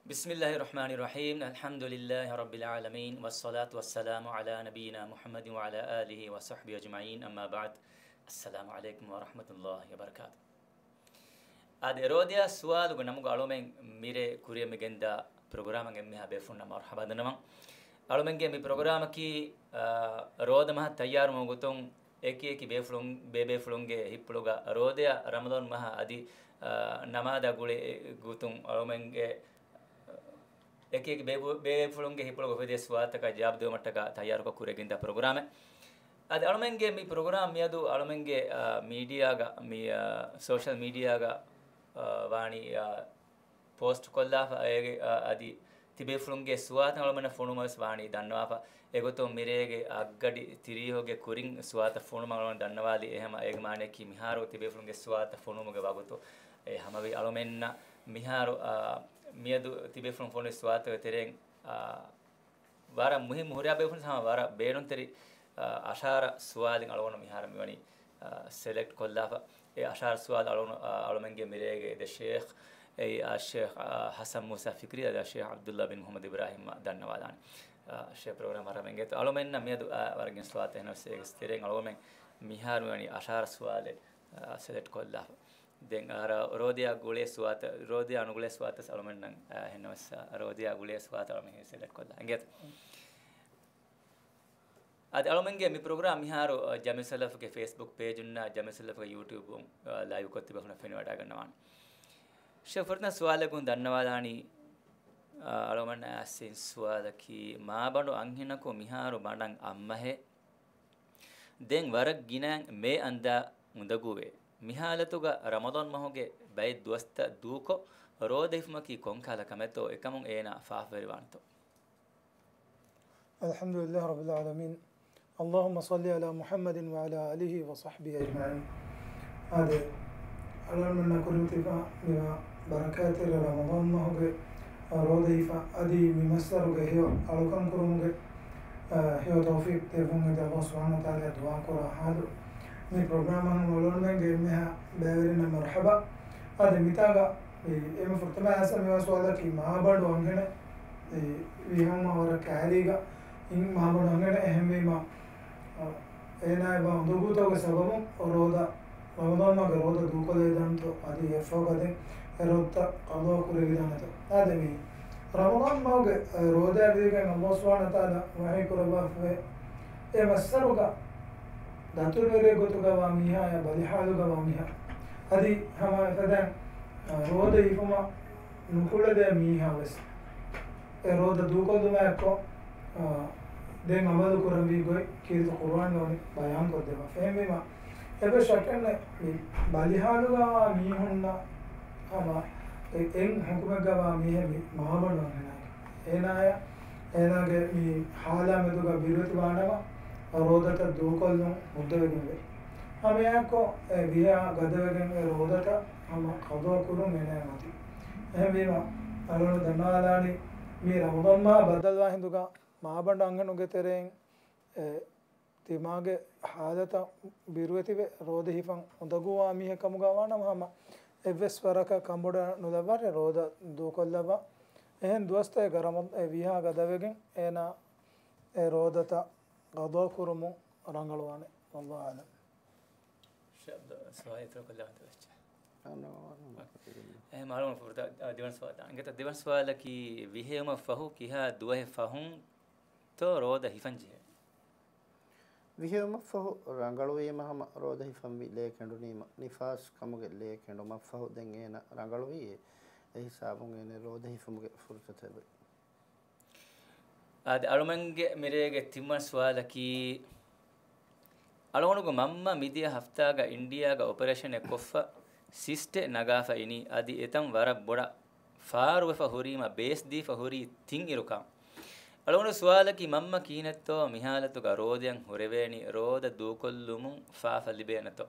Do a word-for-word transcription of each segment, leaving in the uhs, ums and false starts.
بسم الله الرحمن الرحيم. الحمد لله رب العالمين، والصلاة والسلام على نبينا محمد وعلى آله وصحبه أجمعين. أما بعد. السلام عليكم ورحمة الله وبركاته. އާދެ، ރޯދަޔާ ސުވާލުގެ ނަމުގަ އަޅުމެން މިރޭ ކުރިއަށް މިގެންދާ ޕްރޮގްރާމަށް އެންމެހާ ބޭފުޅުންނަށް މަރުޙަބާ ދަންނަވަން. އަޅުމެންގެ މި ޕްރޮގްރާމަކީ، އާ، ރޯދަ މަހަށް ތައްޔާރުވުމުގެ ގޮތުން އެކި އެކި ބޭފުޅުން، ބޭބޭފުޅުންގެ ހިތްޕުޅުގަ ރޯދަޔާ ރަމަޟާން މަހާ އަދި، އާ، ނަމާދާ ގުޅޭ ގޮތުން އަޅުމެންގެ އެކި އެކި ބޭބު-، ބޭފުޅުންގެ ހިތްޕުޅުގަ އުފެދޭ ސުވާލުތަކަށް ޖަވާބު ދެވުމަށްޓަކާ ތައްޔާރުކޮށް ކުރިއަށް ގެންދާ ޕްރޮގްރާމެއް. އަދި އަޅުމެންގެ މި ޕްރޮގްރާމް މިއަދު އަޅުމެންގެ، އާ، މީޑިއާގަ، މި، އާ، ސޯޝަލް މީޑިއާގަ، އާ، ވާނީ، އާ، ޕޯސްޓް ކޮށްލާފަ، އޭގެ، އާ، އަދި ތިބޭފުޅުންގެ ސުވާލުތައް އަޅުމެންނަށް ފޮނުވުމަށް ވެސް ވާނީ ދަންނަވާފަ. އެގޮތުން މިރޭގެ އަށްގަޑި ތިރީހުގެ ކުރިން ސުވާލުތައް ފޮނުވުމަށް އަޅުމެން ދަންނަވާލީ. އެހެމަ އޭގެ މާނައަކީ މިހާރު ތިބޭފުޅުންގެ ސުވާލުތައް ފޮނުވުމުގެ ވަގުތު. އެ ހަމަވެ އަޅުމެންނަށް މިހާރު، އާ، މިއަދު ތިބޭފުޅުން ފޮނުވި ސުވާލުތަކުގެ ތެރެއިން، އާ، ވަރަށް މުހިއްމު ހުރިހާ ބޭފުޅުން ހަމަ ވަރަށް ބޭނުންތެރި، އާ، އަށާރަ ސުވާލެއް އަޅުގަނޑު މިހާރު މިވަނީ، އާ، ސެލެކްޓް ކޮށްލާފަ. އެ އަށާރަ ސުވާލު އަޅުގަނޑު، އާ، އަޅުމެންގެ މިރޭގެ ދެ ޝޭޚް، އެއީ އައްޝޭޚް، އާ، ހަސަން މޫސާ ފިކްރީ އަދި އައްޝޭޚް ޢަބްދުﷲ ބިން މުޙައްމަދު އިބްރާހީމް ދަންނަވާލާނެ. އާ، ޝޭޚް ޕްރޮގްރާމް އަރަމެންގެ އަޅުމެންނަށް މިއަދު، އާ، ވަރަށް ގިނަ ސުވާލުތައް އެހެނަސް އޭގެ ތެރެއިން އަޅުގަނޑުމެން މިހާރު މިވަނީ އަށާރަ ސުވާލެއް، އާ، ސެލެކްޓް ކޮށްލާފަ. ދެން އާ، ރޯ-، ރޯދަޔާ ގުޅޭ ސުވާލުތައް، ރޯދަޔާ ނުގުޅޭ ސުވާލުތައް އަޅުމެންނަށް، އާ، އެހެންނަމަސް، އާ، ރޯދަޔާ ގުޅޭ ސުވާލުތައް އަޅުމެން ސެލެކްޓް ކޮށްލާ އިނގޭތަ؟ އަދި އަޅުމެންގެ މި ޕްރޮގްރާމް މިހާރު، އާ، ޖަމިއްޔަތުއްސަލަފުގެ ފޭސްބުކް ޕޭޖުންނާ ޖަމިއްޔަތުއްސަލަފުގެ ޔޫޓިއުބުން، އާ، ލައިވް ކޮށް ތިބޭފުޅުން ފެނިވަޑައިގަންނަވާނެ. ޝޭޚް ފުރަތަމަ ސުވާލަކުން ދަންނަވާލާނީ، އާ، އަޅުގަނޑަށް އައިސް ސުވާލަކީ، މާބަނޑު އަންހެނަކު މިހާރު ބަނޑަށް އައްމަހޭ. ދެން ވަރަށް ގިނައިން މޭ އަންދާ އުނދަގޫވޭ. މި ހާލަތުގަ ރަމަޟާން މަހުގެ ބައެއް ދުވަސްތައް ދޫކޮށް، ރޯދަ ހިފުމަކީ ކޮންކަހަލަ ކަމެއްތޯ އެކަމުން އޭނާ ފާފަވެރިވާނެތޯ؟ الحمد لله رب العالمين. اللهم صل على محمد وعلى آله وصحبه أجمعين. އާދެ، އަޅުގަނޑުމެންނަށް ކުރިމަތިވާ މިވާ ބަރަކާތްތެރި ރަމަޟާން މަހުގެ ރޯދަ ހިފާ އަދި މި މައްސަރުގެ ހެޔޮ އަޅުކަން ކުރުމުގެ، އާ، ހެޔޮ ތައުފީޤު ދެއްވުން އެދި ﷲ ސުބްޙާނަހޫ ވަތަޢާލާއަށް ދުޢާ ކުރާ ޙާލު. މި ޕްރޮގްރާމަށް އަޅުގަނޑުމެންގެ އެންމެހާ ބައިވެރިންނަށް މަރުޙަބާ. އާދެ، މިތާގަ އެ، އެންމެ ފުރަތަމަ އައިސް މިވާ ސުވާލަކީ މާބަނޑު އަންހެނެއް، އެ، ވީހަމަ ވަރަށް ކައިރީގަ އިން މާބަނޑު އަންހެނެއް. އެހެންވީމަ، އަ، އޭނާ އެބަ އުނދަގޫތަކުގެ ސަބަބުން ރޯދަ، ރަމަޟާން މަހުގެ ރޯދަ ދޫކޮށްލައިދާނެތޯ އަދި އެއަށްފަހުގަ ދެން އެ ރޯދަތައް ޤަޟާ ކުރެވިދާނެތޯ؟ އާދެ، މި ރަމަޟާން މަހުގެ، އަ، ރޯދައާ ވީގެން ﷲ ސުބްޙާނަހޫ ވަތަޢާލާ ވަޙީ ކުރައްވާފައި އެ މައްސަރުގަ ދަތުރުވެރި ގޮތުގަ ވާ މީހާޔާ ބަލިހާލުގަ ވާ މީހާ އަދި ހަމަ އެފަދައިން، އަ، ރޯދަ ހިފުމަށް ނުކުޅެދޭ މީހާ ވެސް އެ ރޯދަ ދޫކޮށްލުމާއެކު، އާ، ދެން އަމަލު ކުރަންވީ ގޮތް ކީރިތި ޤުރުއާންގަ ވަނީ ބަޔާން ކޮށްދެއްވާފަ. އެހެންވީމަ، އެއްވެސް ޝައްކެއް ނެތް، މި ބަލިހާލުގަ ވާ މީހުންނަށް ހަމަ އެ-، އެއް ޙުކުމެއްގަ ވާ މީހެއް މި މާބަނޑު އަންހެނާގެ. އޭނާޔަށް، އޭނާގެ މި ޙާލާ މެދުގަ ބިރުވެތި ވާނަމަ، ރޯދަތައް ދޫކޮށްލުން ހުއްދަވެގެންވޭ. ހަމައެއާއެކު އެ ވިހާ ގަދަވެގެން އެ ރޯދަތައް ހަމަ ޤަޟާ ކުރުން އޭނާޔަށް އޮތީ. އެހެންވީމަ، އަޅުގަނޑު ދަންނަވާލާނީ މި ރަމަޟާން މާހަށް ބައްދަލުވާ ހިނދުގަ މާބަނޑު އަންހެނުންގެ ތެރެއިން އެ ތިމާގެ ޙާލަތަށް ބިރުވެތިވެ ރޯދަ ހިފަން އުނދަގޫވާ މީހެއް ކަމުގަ ވާނަމަ ހަމަ އެއްވެސް ވަރަކަށް ކަނބޮޑަށް ނުލައްވާށޭ ރޯދަ ދޫކޮށްލައްވާ. އެހެން ދުވަސްތައެއްގަ ރަމަޟާން އެ ވިހާ ގަދަވެގެން އޭނާ އެ ރޯދަތައް ޤަޟާ ކުރުމުން ރަނގަޅުވާނެ. ވައްލާހު އަޢުލަމް. ޝޭޚް އަބްދު، ސުވާލެއް އިތުރު ކޮށްލާނެތަ ވެއްޗެއް؟ އާ، ނޯ، ނޯ. އެހެން އަޅުގަނޑު ފުރަތަމަ ދެވަނަ ސުވާލަށް ދާން. އިނގޭތަ، ދެވަނަ ސުވާލަކީ، ވިހެއުމަށް ފަހު ކިހާ ދުވަހެއް ފަހުންތޯ ރޯދަ ހިފަންޖެހޭ؟ ވިހެއުމަށް ފަހު ރަނގަޅުވީމަ ހަމަ ރޯދަ ހިފަންވީ ލޭ ކެނޑުނީމަ، ނިފާސް ކަމުގެ ލޭ ކެނޑުމަށް ފަހު ދެން އޭނަ ރަނގަޅުވީ. އެ ހިސާބުން އޭނަ ރޯދަ ހިފުމުގެ ފުރުސަތެއް އޮތް. އާދެ، އަޅުމެންގެ މިރޭގެ ތިންވަނަ ސުވާލަކީ، އަޅުގަނޑުގެ މަންމަ މިދިޔަ ހަފްތާގަ އިންޑިއާގަ އޮޕަރޭޝަނެއް ކޮށްފަ ސިސްޓެއް ނަގާފަ އިނީ، އަދި އެތަން ވަރަށް ބޮޑަށް ފާރުވެފަ ހުރީމަ ބޭސް ދީފަ ހުރީ ތިން އިރުކާ. އަޅުގަނޑު ސުވާލަކީ، މަންމަ ކިހިނެއްތޯ މިހާލަތުގަ ރޯދަޔަށް ހުރެވޭނީ، ރޯދަ ދޫކޮށްލުމުން ފާފަ ލިބޭނެތޯ؟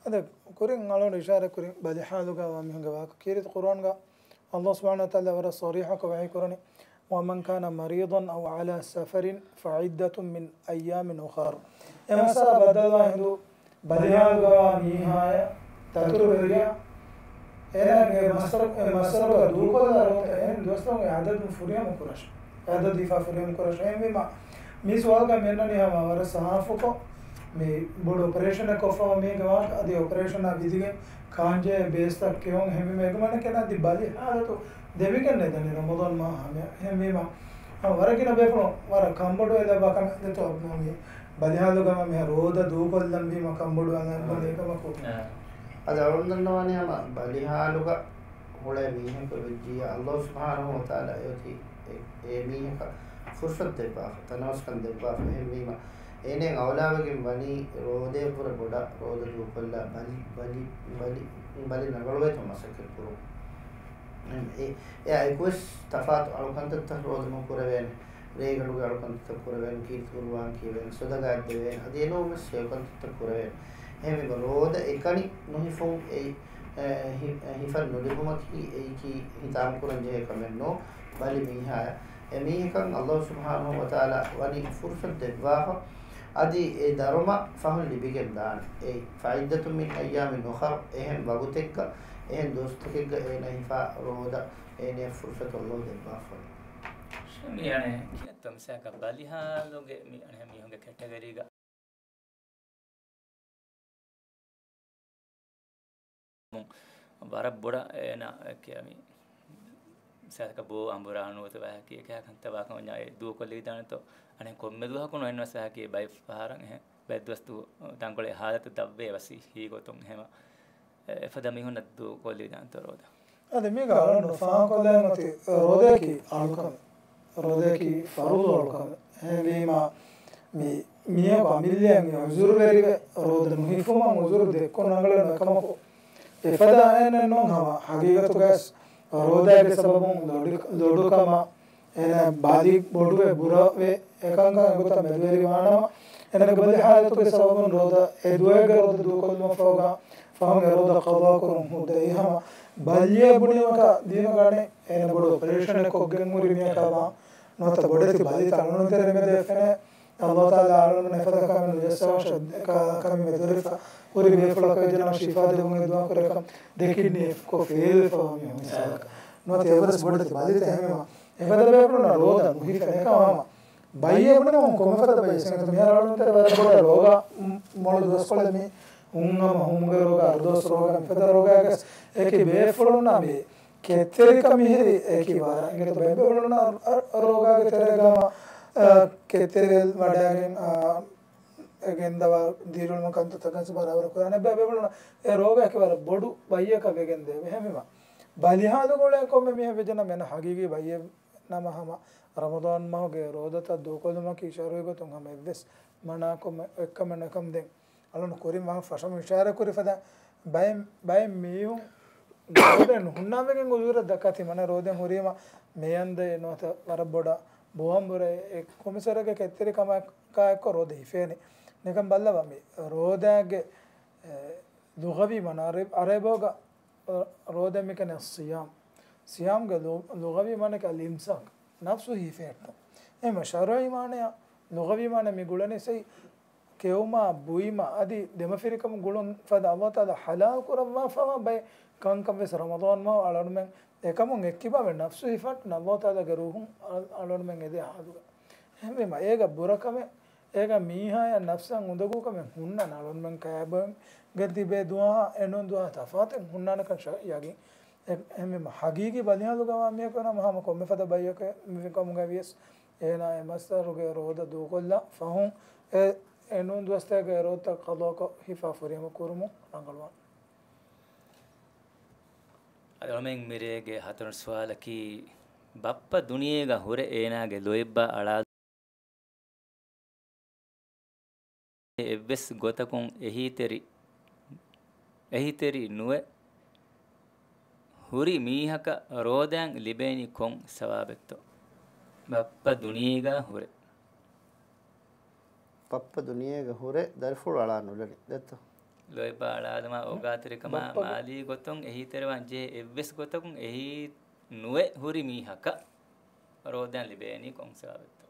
އަދި ކުރިން އަޅުގަނޑު އިޝާރަތް ކުރި ބަލިހާލުގަ ވާ މީހުންގެ ވާހަކަ ކީރިތި ޤުރުއާންގަ ﷲ ސުބްޙާނަހޫ ވަތަޢާލާ ވަރަށް ޞަރީޙަކޮށް ވަޙީ ކުރަނީ، وَمَنْ كَانَ مَرِيضًا أَوْ عَلَىٰ سَفَرٍ فَعِدَّةٌ مِنْ أَيَّامٍ أُخَرَ. އެ މައްސަރާ ބައްދަލުވާ ހިނދު ބަލިހާލުގަ ވާ މީހާޔަށް ދަތުރުވެރިޔާ އޭނާގެ މައްސަރު، މައްސަރުގަ ދޫކޮށްލާ ރޯދަ އެހެން ދުވަސްތަކުގެ އަދަދުން ފުރިހަމަ ކުރަން. އަދަދު ހިފާ ފުރިހަމަ ކުރަން. އެހެންވީމަ، މި ސުވާލުގަ މިއަންނަނީ ހަމަ ވަރަށް ސާފުކޮށް، މި ބޮޑު އޮޕަރޭޝަނެއް ކޮށްފަވާ މީގެ ވާހަކަ އަދި އޮޕަރޭޝަނާ ވިދިގެން ކާންޖެހޭ ބޭސްތައް ކެއުން. އެހެންވީމަ، އެކަމަކު އަދި ބަލި ހާލަތު ދެމިގެން ނެދަނީ ރަމަޟާން މާހަށް. އެހެންވީމަ، ހަމަ ވަރަށް ގިނަ ބޭފުޅުން ވަރަށް ކަންބޮޑުވެލައްވާ ކަމެއް ދެތޯ އަބްދުލް މުހި. ބަލިހާލުގަ މިހާ ރޯދަ ދޫކޮށްލަން ވީމަ ކަންބޮޑުވާލަން އެކަމަކު. އަދި އަޅުގަނޑު ދަންނަވާނީ ހަމަ ބަލިހާލުގަ ހުޅޭ މީހަކު ވެއްޖިއްޔާ، ﷲ ސުބްޙާނަހޫ ވަތަޢާލާ އެއޮތީ އެ، އެ މީހަކަށް ފުރުޞަތު ދެއްވާފަ، ތަނަވަސްކަން ދެއްވާފަ. އެހެންވީމަ، އޭނައަށް އައުލާވެގެން ވަނީ ރޯދައަށްވުރެ ބޮޑަށް ރޯދަ ދޫކޮށްލާ ބަލި، ބަލި، ބަލި، ބަލި ރަނގަޅުވޭތޯ މަސައްކަތް ކުރުން. އެ، އެއާ އެކުވެސް ތަފާތު އަޅުކަންތައްތައް ރޯދަމަހު ކުރެވޭނެ. ރޭގަނޑުގެ އަޅުކަންތައް ކުރެވޭނެ، ކީރިތި ޤުރުއާން ކިޔެވޭނެ، ޞަދަޤާތް ދެވޭނެ، އަދި އެނޫންވެސް ހެޔޮކަންތައްތައް ކުރެވޭނެ. އެހެންވީމަ ރޯދަ އެކަނި ނުހިފުން އެއީ، އެ، ހި-، އެ، ހިފަން ނުލިބުމަކީ އެއީކީ ހިތާމަކުރަން ޖެހޭ ކަމެއް ނޫން. ބަލި މީހާޔަށް އެމީހަކަށް ﷲ ސުބްޙާނަހޫ ވަތަޢާލާ ވަނީ ފުރުޞަތު ދެއްވާފަ. އަދި އެ ދަރުމަ ފަހުން ލިބިގެން ދާނެ. އެއީ، ފަޢިއްދަތު މިން އައްޔާމިން އުޚަރް، އެހެން ވަގުތެއްގަ، އެހެން ދުވަސްތަކެއްގަ އޭނަ ހިފާ ރޯދަ އޭނަޔަށް ފުރުޞަތު ﷲ ދެއްވާފަ. މި އަނެއް ކިޔަތޮ މިސާކަށް ބަލިހާލުގެ މި އަނެއް މީހުންގެ ކެޓަގަރީގަ ވަރަށް ބޮޑަށް އޭނާ ކިޔަމި މިސާލަކަށް ބޯ އަނބުރާ ނުވަތަ ވަހަކީ އެކަހަ ކަންތައް ވާކަމަށް އެ ދޫކޮށްލީދާނެތޯ. އަނެއް ކޮންމެ ދުވަހަކު ނުވެންނަސް ވަހަކީ ބައެއް ފަހަރަށް އެހެން ބައެއް ދުވަސް ދޫ ތަންކޮޅެއް ހާލަތު ދަށްވޭ ވަސީ ހީގޮތުން އެހެމަ އެފަދަ މީހުންނަށް ދޫކޮށްލީދާނެތޯ ރޯދަ. އަދި މީގަ އަޅުގަނޑު ފާހަގަކޮށްލަން އޮތީ ރޯދައަކީ އަޅުކަމެއް. ރޯދައަކީ ފަރުޟު އަޅުކަމެއް. އެހެންވީމާ، މި މީހަކު އަމިއްލައަށް މި އުޒުރުވެރިވެ، ރޯދަ ނުހިފުމަށް އުޒުރު ދެއްކުން ރަނގަޅެއް ނުވޭ ކަމަކު، އެފަދަ އައިނެއް ނޫން ހަމަ ހަގީގަތުގައި ރޯދައިގެ ސަބަބުން ލޮޑި-، ލޮޑުކަމަށް އޭނަ ބަލި ބޮޑުވެ ބުރަވެ އެކަންކަން އެގޮތަށް މެދުވެރިވާނަމަ، އޭނަގެ ބަލި ހާލަތުގެ ސަބަބުން ރޯދަ އެ ދުވަހެއްގެ ރޯދަ ދޫކޮށްލުމަށްފަހުގަ ފަހުން އެ ރޯދަ ޤަޟާކުރުން ހުއްދަ. އެހަމަ ބަލިއެއް ބުނީމަކަށް ދީމަ ގަނެ އޭނަ ބޮޑު އޮޕަރޭޝަނެއް ކޮށްގެން ހުރި މީހަކަށް ވާ ނުވަތަ ބޮޑެތި ބަލިތައް އަޅުން ތެރެ މެދު އެފެނޭ. ﷲ ތަޢާލާ އަޅުން އެފަދަ ކަމެއް ނުޖައްސަވާށޭ، ކަ-، ކަމެއް މެދުވެރިފަ ހުރި ބޭފުޅަކަށް ޖެނަމަ ޝިފާ ދެއްވުމުގެ ދުޢާ ކުރޭ ކަމަށް ދެ ކިޑްނީ ކޮށް ފެއިލް ވެފަ މީހުން މިސާލަކަށް. ނުވަތަ އެވަރަސް ބޮޑެތި ބަލިތައް އެހެންވީމަ އެފަދަ ބޭފުޅުންނަށް ރޯދަ ނުހިފޭނެ ކަމަށް ބައްޔެއް ބުނެވުން ކޮންމެފަދަ ބައްޔެއް ސިނގަތު މިހާރު އަޅުންތެރެ ވަރަށް ބޮޑަށް ރޯގާ މޮޅު ދުވަސްކޮޅެއް މި ހުން ހަމަ ހުމުގެ ރޯގާ، އަރު ދުވަސް ރޯގާ މިފަދަ ރޯގާގެ އެކި ބޭފުޅުންނާ މި ކެތްތެރިކަ މިހިރީ އެކި ވަރަށް އިނގޭތޯ ބައެއް ބޭފުޅުންނާ ރޯގާގެ ތެރޭގަ ހަމަ، އަ، ކެތްތެރިވެލް ވަޑައިގެން، އަ، އެ ގެންދަވާ ދީރުލުމަށް ކަންތައްތަކަށް ބަރާބަރު ކުރާނެ ބައެއް ބޭފުޅުންނާ އެ ރޯގާ އެކި ވަރަށް ބޮޑު ބައްޔަކަށް ވެގެން ދޭ. އެހެންވީމަ ބަލިހާލުގަ އުޅޭ ކޮންމެ މީހެއް ވެއްޖެނަމަ އޭނަ ހަގީގީ ބައްޔެއް ނަމަ ހަމަ ރަމަޟާން މަހުގެ ރޯދަތައް ދޫކޮށްލުމަކީ ޝަރުޢީ ގޮތުން ހަމަ އެއްވެސް މަނާކޮށް އެއްކަމެއް ނުކަމަށް ދެން އަޅުން ކުރިން ވާހަކަ ފަށަމުން އިޝާރާތް ކުރި ފަދަ ބައެއް، ބައެއް މީހުން ރޯދަ ނުހުންނާވެގެން އުޒުރެއް ދައްކާތީ މަނަ ރޯދައިން ހުރީމަ މޭ އަނދައެއް ނުވަތަ ވަރަށް ބޮޑަށް ބޯ އަނބުރެއް ކޮންމެސް ވަރެއްގެ ކެތްތެރިކަމާއެކާ އެއްކޮށް ރޯދަ ހިފޭނެ. ނިކަން ބައްލަވާ މި ރޯދައިގެ، އެ، ލުޣަވީ މާނަ އަރަ-، އަރަބިއްޔާގަ ރޯދަ މިކަން ޞިޔާމް. ޞިޔާމްގެ ލު-، ލުޣަވީ މާނައަކީ އަލްއިމްސާކް. ނަފްސު ހިފޭއްތޯ. އެހެންވީމަ ޝަރުޢީ މާނަޔާ ލުޣަވީ މާނަ މި ގުޅަނީ ސައި ކެއުމާ، ބުއިމާ، އަދި ދެމަފިރިކަމުން ގުޅުން ފަދަ ﷲ ތަޢާލާ ޙަލާލް ކުރައްވާފަވާ ބައެއް ކަންކަން ވެސް ރަމަޟާން މަހު އަޅުގަނޑުމެން އެކަމުން އެއްކިބާވެ ނަފްސު ހިފަން ﷲ ތަޢާލާގެ ރޫޙުން އަޅު-، އަޅުގަނޑުމެން އެދޭ ޙާލުގަ. އެހެންވީމަ އޭގަ ބުރަކަމެއް، އޭގަ މީހާޔަށް ނަފްސަށް އުނދަގޫކަމެއް ހުންނަން އަޅުގަނޑުމެން ކައިބޮއެގެން ތިބޭ ދުވަހާ އެނޫން ދުވަހާ ތަފާތެއް ހުންނާނެކަން ޝައް-، ޔަގީން. އެ-، އެހެންވީމަ ހަގީގީ ބަލިހާލުގަ ވާ މީހަކު ނަމަ ހަމަ ކޮންމެފަދަ ބައްޔަކަށް މި ކަމުގަ ވިޔަސް އޭނާ އެ މައްސަރުގެ ރޯދަ ދޫކޮށްލާ ފަހުން އެ، އެ ނޫން ދުވަސްތަކުގެ ރޯދަތައް ޤަޟާކޮށް ހިފާ ފުރިހަމަ ކުރުމުން ރަނގަޅުވާނެ. އަދި އަޅުމެން މިރޭގެ ހަތަރުން ސުވާލަކީ، ބައްޕަ ދުނިޔޭގަ ހުރެ އޭނާގެ ލޯތްބާ އަޅާލުމުގެ އެއްވެސް ގޮތަކުން އެހީތެރި، އެހީތެރި ނުވެ ހުރި މީހަކަށް ރޯދައިން ލިބޭނީ ކޮން ސަވާބެއްތޯ؟ ބައްޕަ ދުނިޔޭގަ ހުރެ. ބައްޕަ ދުނިޔޭގަ ހުރެ ދަރިފުޅު އަޅާ ނުލަނީ ދެއްތޯ؟ ލޯތްބާ އަޅާލުމާ އޯގާތެރިކަމާ ބައްޕަގެ މާލީ ގޮތުން އެހީތެރިވާން ޖެހޭ އެއްވެސް ގޮތަކުން އެހީ ނުވެ ހުރި މީހަކަށް ރޯދައިން ލިބޭނީ ކޮން ސަވާބެއްތޯ؟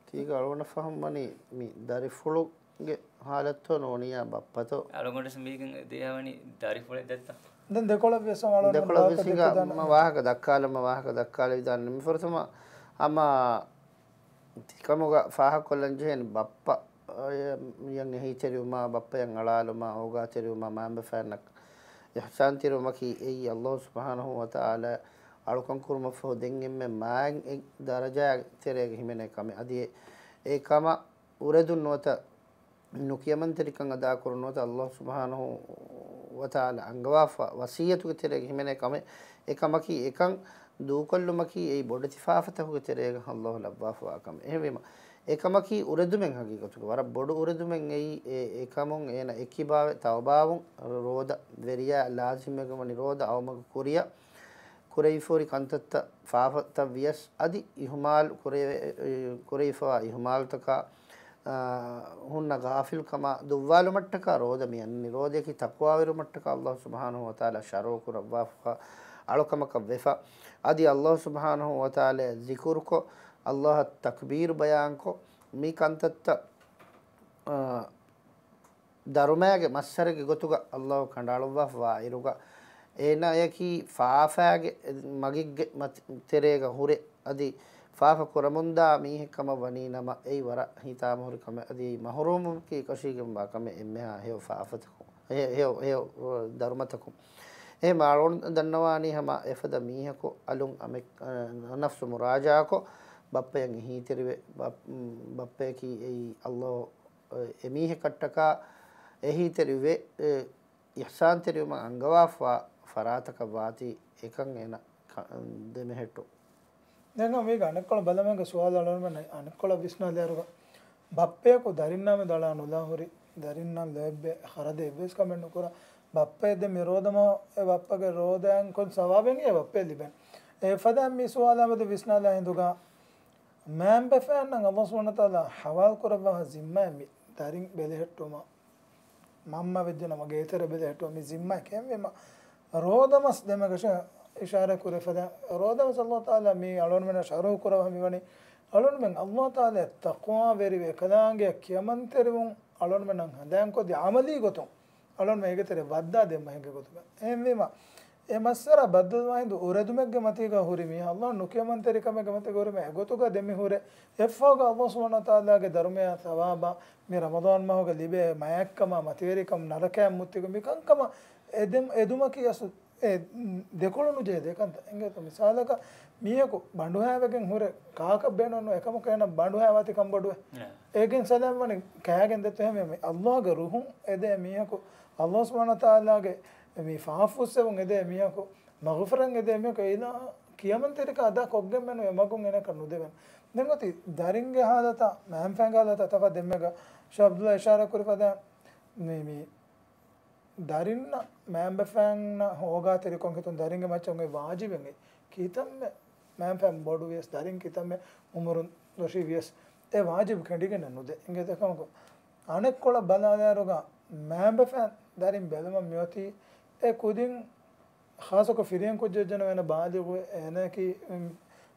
ތީގަ އަޅުގަނޑަށް ފަހުން ވަނީ މި ދަރިފުޅުގެ ހާލަތުތޯ ނޫނިއްޔާ ބައްޕަތޯ؟ އަޅުގަނޑަށް މީގެން ދޭހަވަނީ ދަރިފުޅެއް ދެއްތޯ؟ ދެން ދެކޮޅަށް ވިޔަސް އަޅުގަނޑު ދެކޮޅަށް ވިޔަސް ހިނގާ ދެކެދާނެ. މަ ވާހަކަ ދައްކާލަމަ ވާހަކަ ދައްކާލެވިދާނެ. މި ފުރަތަމަ ހަމަ ތިކަމުގަ ފާހަގަކޮށްލަން ޖެހޭނެ ބައްޕަ، އަ، އެ، އެހީތެރިވުމާ، ބައްޕަޔަށް އަޅާލުމާ، އޯގާތެރިވުމާ، މައިންބަފައިންނަށް އިޙްސާންތެރިވުމަކީ އެއީ ﷲ ސުބްޙާނަހޫ ވަތަޢާލާ އަޅުކަން ކުރުމަށްފަހު ދެން އެންމެ މާތް ދަރަޖާ ތެރޭގަ ހިމެނޭ ކަމެއް. އަދި އެ، އެ ކަމަށް އުރެދުން ނުވަތަ ނުކިޔަމަންތެރިކަން އަދާކުރުން ނުވަތަ ﷲ ސުބްޙާނަހޫ ވަތަޢާލާ އަންގަވާފަ ވަޞިއްޔަތުގެ ތެރޭގަ ހިމެނޭ ކަމެއް. އެކަމަކީ އެކަން ދޫކޮށްލުމަކީ އެއީ ބޮޑެތި ފާފަތަކުގެ ތެރޭގަ ﷲ ލައްވާފަވާ ކަމެއް. އެހެންވީމަ، އެކަމަކީ އުރެދުމެއް ހަގީގަތުގަ ވަރަށް ބޮޑު އުރެދުމެއް އެއީ. އެ، އެކަމުން އޭނަ އެކިބާވެ ތައުބާވުން، ރޯދަ ވެރިޔާ ލާޒިމްވެގެން ވަނީ ރޯދަ އައުމުގެ ކުރިއަށް ކުރެވިފަހުރި ކަންތައްތައް ފާފަތައް ވިޔަސް އަދި އިހުމާލު ކުރެވެ-، ކުރެވިފަވާ އިހުމާލުތަކާ، އާ، ހުންނަ ޣާފިލްކަމާ ދުއްވާލުމަށްޓަކާ ރޯދަ މިއަންނަނީ. ރޯދަޔަކީ ތަޤްވާވެރިވުމަށްޓަކާ ﷲ ސުބްޙާނަހޫ ވަތަޢާލާ ޝަރުޢު ކުރައްވާފަ އަޅުކަމަކަށް ވެފަ. އަދި ﷲ ސުބްޙާނަހޫ ވަތަޢާލާ ޒިކުރުކޮށް، ﷲ އަށް ތަކްބީރު ބަޔާންކޮށް، މި ކަންތައްތައް، އާ، ދަރުމައިގެ މައްސަރެއްގެ ގޮތުގަ ﷲ ކަނޑައަޅުއްވާފަވާއިރުގަ، އޭނާޔަކީ ފާފައިގެ މަގެއްގެ މަތި-، ތެރޭގަ ހުރެ، އަދި ފާފަ ކުރަމުންދާ މީހެއް ކަމަށް ވަނީ ނަމަ، އެއީ ވަރަށް ހިތާމަހުރި ކަމެއް. އަދި އެއީ މަޙްރޫމުވުމަކީ އެކަށީގެންވާ ކަމެއް އެންމެހާ ހެޔޮ ފާފަތަކުން، ހެ-، ހެޔޮ، ހެޔޮ، އަ، ދަރުމަތަކުން. އެހެން އަޅުން ދަންނަވާނީ ހަމަ އެފަދަ މީހަކު އަލުން އަމެއް، އަ، ނަފްސު މުރާޖަޢާކޮށް، ބައްޕަޔަށް އެހީތެރިވެ، ބަ-، ބައްޕަޔަކީ އެއީ ﷲ އެ މީހަކަށްޓަކާ އެހީތެރިވެ، އެ، އިޙްސާންތެރިވުމަށް އަންގަވާފަ ފަރާތަކަށް ވާތީ އެކަން އޭނަ ކަ-، ދެމެހެއްޓު. ދެން މީގަ އަނެއްކޮޅަށް ބަލަމެންގެ ސުވާލު އަޅުގަނޑުމެން އަނެއްކޮޅަށް ވިސްނާލިއިރުގަ، ބައްޕަޔަކު ދަރިންނާ މެދު އަޅާ ނުލާ ހުރި، ދަރިންނަށް ލޯތްބެ ޚަރަދެއް އެއްވެސް ކަމެއް ނުކުރާ، ބައްޕަޔަށް ދެން މި ރޯދަމަ އެ ބައްޕަގެ ރޯދައިން ކޮން ސަވާބެއް އެ ބައްޕަޔަށް ލިބެން؟ އެފަދައިން މި ސުވާލާ މެދު ވިސްނާލާ ހިނދުގަ، މައިންބަފައިންނަށް ﷲ ސުބްޙާނަހޫ ވަތަޢާލާ ޙަވާލު ކުރައްވާފަ ޒިންމާއެއް މި ދަރިން ބެލެހެއްޓުމަށް، މަންމަ ވެއްޖެ ނަމަ ގޭތެރެ ބެލެހެއްޓުމަށް މި ޒިންމާއެއް ކެންވީމަ، ރޯދަމަސް ދެމެގަށަ އިޝާރާތް ކުރެފަދަ، ރޯދަމަސް ﷲ ތަޢާލާ މި އަޅުގަނޑުމެންނަށް ޝަރުޢު ކުރައްވާ މިވަނީ، އަޅުގަނޑުމެން ﷲ ތަޢާލާ ތަޤްވާވެރިވެ އެކަލާނގެއަށް ކިޔަމަންތެރިވުން އަޅުގަނޑުމެންނަށް ހަނދާންކޮށްދި ޢަމަލީ ގޮތުން އަޅުގަނޑުމެން އޭގެތެރެ ވައްދާ ދެއްވުމެއްގެ ގޮތުގަ. އެހެންވީމަ، އެ މައްސަރާ ބައްދަލުވާ ހިނދު އުރެދުމެއްގެ މަތީގަ ހުރި މީހާ، ﷲ ނުކިޔަމަންތެރިކަމެއްގެ މަތީގަ ހުރި މީހާ އެގޮތުގަ ދެން މި ހުރޭ. އެއަށްފަހުގަ ﷲ ސުބްޙާނަހޫ ވަތަޢާލާގެ ދަރުމަޔާ ޘަވާބާ މި ރަމަޟާން މަހުގަ ލިބޭ މާތްކަމާ މަތިވެރިކަމު ނަރަކަޔަށް މުއްތިގޮތް މިކަންކަމަށް އެދެމް-، އެދުމަކީ އަސްލު އެ ދެކޮޅު ނުޖެހޭ ދެކަންތައް. އެނގޭތޯ؟ މިސާލަކަށް މީހަކު ބަނޑުހައިވެގެން ހުރެ ކާކަށް ބޭނުން ނުވޭ. އެކަމަކު އޭނަ ބަނޑުހައިވާތީ ކަންބޮޑުވޭ. އޭގެން ސަލާމް ވަނީ ކާގެން ދެއްތޯ؟ އެހެންވީމަ ﷲގެ ރުހުން އެދޭ މީހަކު، ﷲ ސުބްޙާނަހޫ ވަތަޢާލާގެ މި ފާފަ ފުއްސެވުން އެދޭ މީހަކު، މަޣުފިރަތް އެދޭ މީހަކު، އެ އިލާހު ކިޔަމަންތެރިކަން އަދާ ކޮށްގެން މެނުވޭ މަގުން އޭނަކަށް ނުދެވެން. ދެން އޮތީ ދަރިންގެ ހާލަތާ، މައިންބަފައިންގެ ހާލަތާ ތަފާތު ދެންމެގަ ޝާ އަބްދުﷲ އިޝާރާތް ކުރި ފަދަ މި، މި ދަރިންނަށް މައިންބަފައިންނަށް އޯގާތެރިކޮށް ހިތުން ދަރިންގެ މައްޗަށް އޮތް ވާޖިބެއް ކިތަންމެ މައިންބަފައިން ބޮޑު ވިޔަސް، ދަރިން ކިތަންމެ އުމުރުން ދޮށީ ވިޔަސް، އެ ވާޖިބު ކެނޑިގެން ނުދޭ. އިނގޭތޯ؟ އެކަމަކު، އަނެއްކޮޅަށް ބަލާލާއިރުގަ މައިންބަފައިން ދަރިން ބެލުމަށް މިއޮތީ އެ ކުދިން ޚާއްޞަކޮށް ފިރިހެން ކުއްޖެއް ޖެނަ އޭނަ ބާލިޣު އޭނައަކީ، އުން،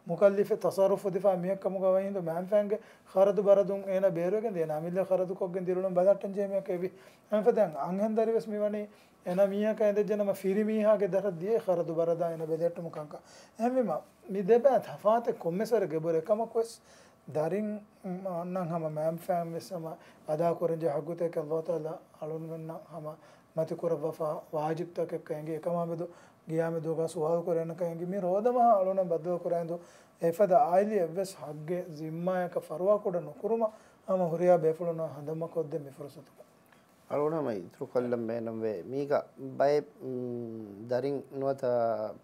މުކައްލިފެއް ތަޞައްރުފު ދިފާ މީހެއް ކަމުގަ ވަނީ ހިނދު މައިންބަފައިންގެ ޚަރަދު ބަރަދުން އޭނަ ބޭރުވެގެން ދިޔަ އޭނަ އަމިއްލަ ޚަރަދުކޮށްގެން ދިރިއުޅުން ބަލަހައްޓަން ޖެހޭ މީހަކަށް އެވި. އެހެން ފަދައިން އަންހެން ދަރިވެސް މިވަނީ އޭނަ މީހަކަށް އެދެއްޖެނަމަ ފިރި މީހާގެ ދަރަށް ދިޔަ ޚަރަދު ބަރަދާ އޭނަ ބެލެހެއްޓުމު ކަންކަން. އެހެންވީމަ، މި ދެބައި ތަފާތެއް ކޮންމެ ސަރެއް އެބަހުރި ކަމަކުވެސް، ދަރިން، މް، އަންނަން ހަމަ މައިންބަފައިން ވެސް ހަމަ އަދާކުރަންޖެހޭ ޙައްޤުތަކެއް ﷲ ތަޢާލާ އަޅުގަނޑުމެންނަށް ހަމަ މަތިކުރައްވާފަ ވާޖިބުތަކެއް އެނގޭ. އެކަމާމެދު ގިޔާމެދުގަ ސުވާލު ކުރެވޭނެކަން އެނގި. މި ރޯދަމަހާ އަޅުގަނޑު ބައްދަލު ކުރާ ހިނދު އެފަދަ އާއިލީ އެއްވެސް ޙައްޤެއް ޒިންމާއަކަށް ފަރުވާ ކުޑަ ނުކުރުމަށް ހަމަ ހުރިހާ ބޭފުޅުންނަށް ހަނދާންކޮށްދޭން މި ފުރުޞަތުގަ. އަޅުގަނޑު ހަމަ އިތުރުކޮށްލަން ބޭނުންވޭ. މީގަ ބައެއް، މް، ދަރިން ނުވަތަ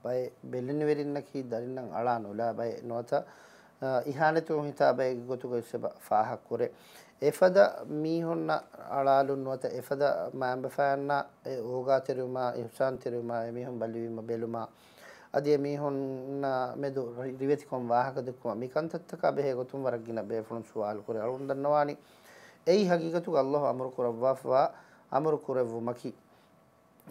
ބައެއް ބެލެނިވެރިންނަކީ ދަރިންނަށް އަޅާ ނުލާ ބައެއް ނުވަތަ، އަ، އިހާނެތުން ހިތާ ބައެއްގެ ގޮތުގަ އެއްސެބަ ފާހަގަ ކުރޭ. އެފަދަ މީހުންނަށް އަޅާލުން ނުވަތަ އެފަދަ މައިންބަފައިންނަށް އެ އޯގާތެރިވުމާ، އިޙްސާންތެރިވުމާ، އެމީހުން ބަލިވީމަ ބެލުމާ، އަދި އެމީހުންނާ މެދު ރި-، ރިވެތިކޮށް ވާހަކަ ދެއްކުމާ، މި ކަންތައްތަކާ ބެހޭ ގޮތުން ވަރަށް ގިނަ ބޭފުޅުން ސުވާލު ކުރޭ. އަޅުގަނޑު ދަންނަވާނީ، އެއީ ހަގީގަތުގަ ﷲ އަމުރު ކުރައްވާފަވާ އަމުރު ކުރެއްވުމަކީ.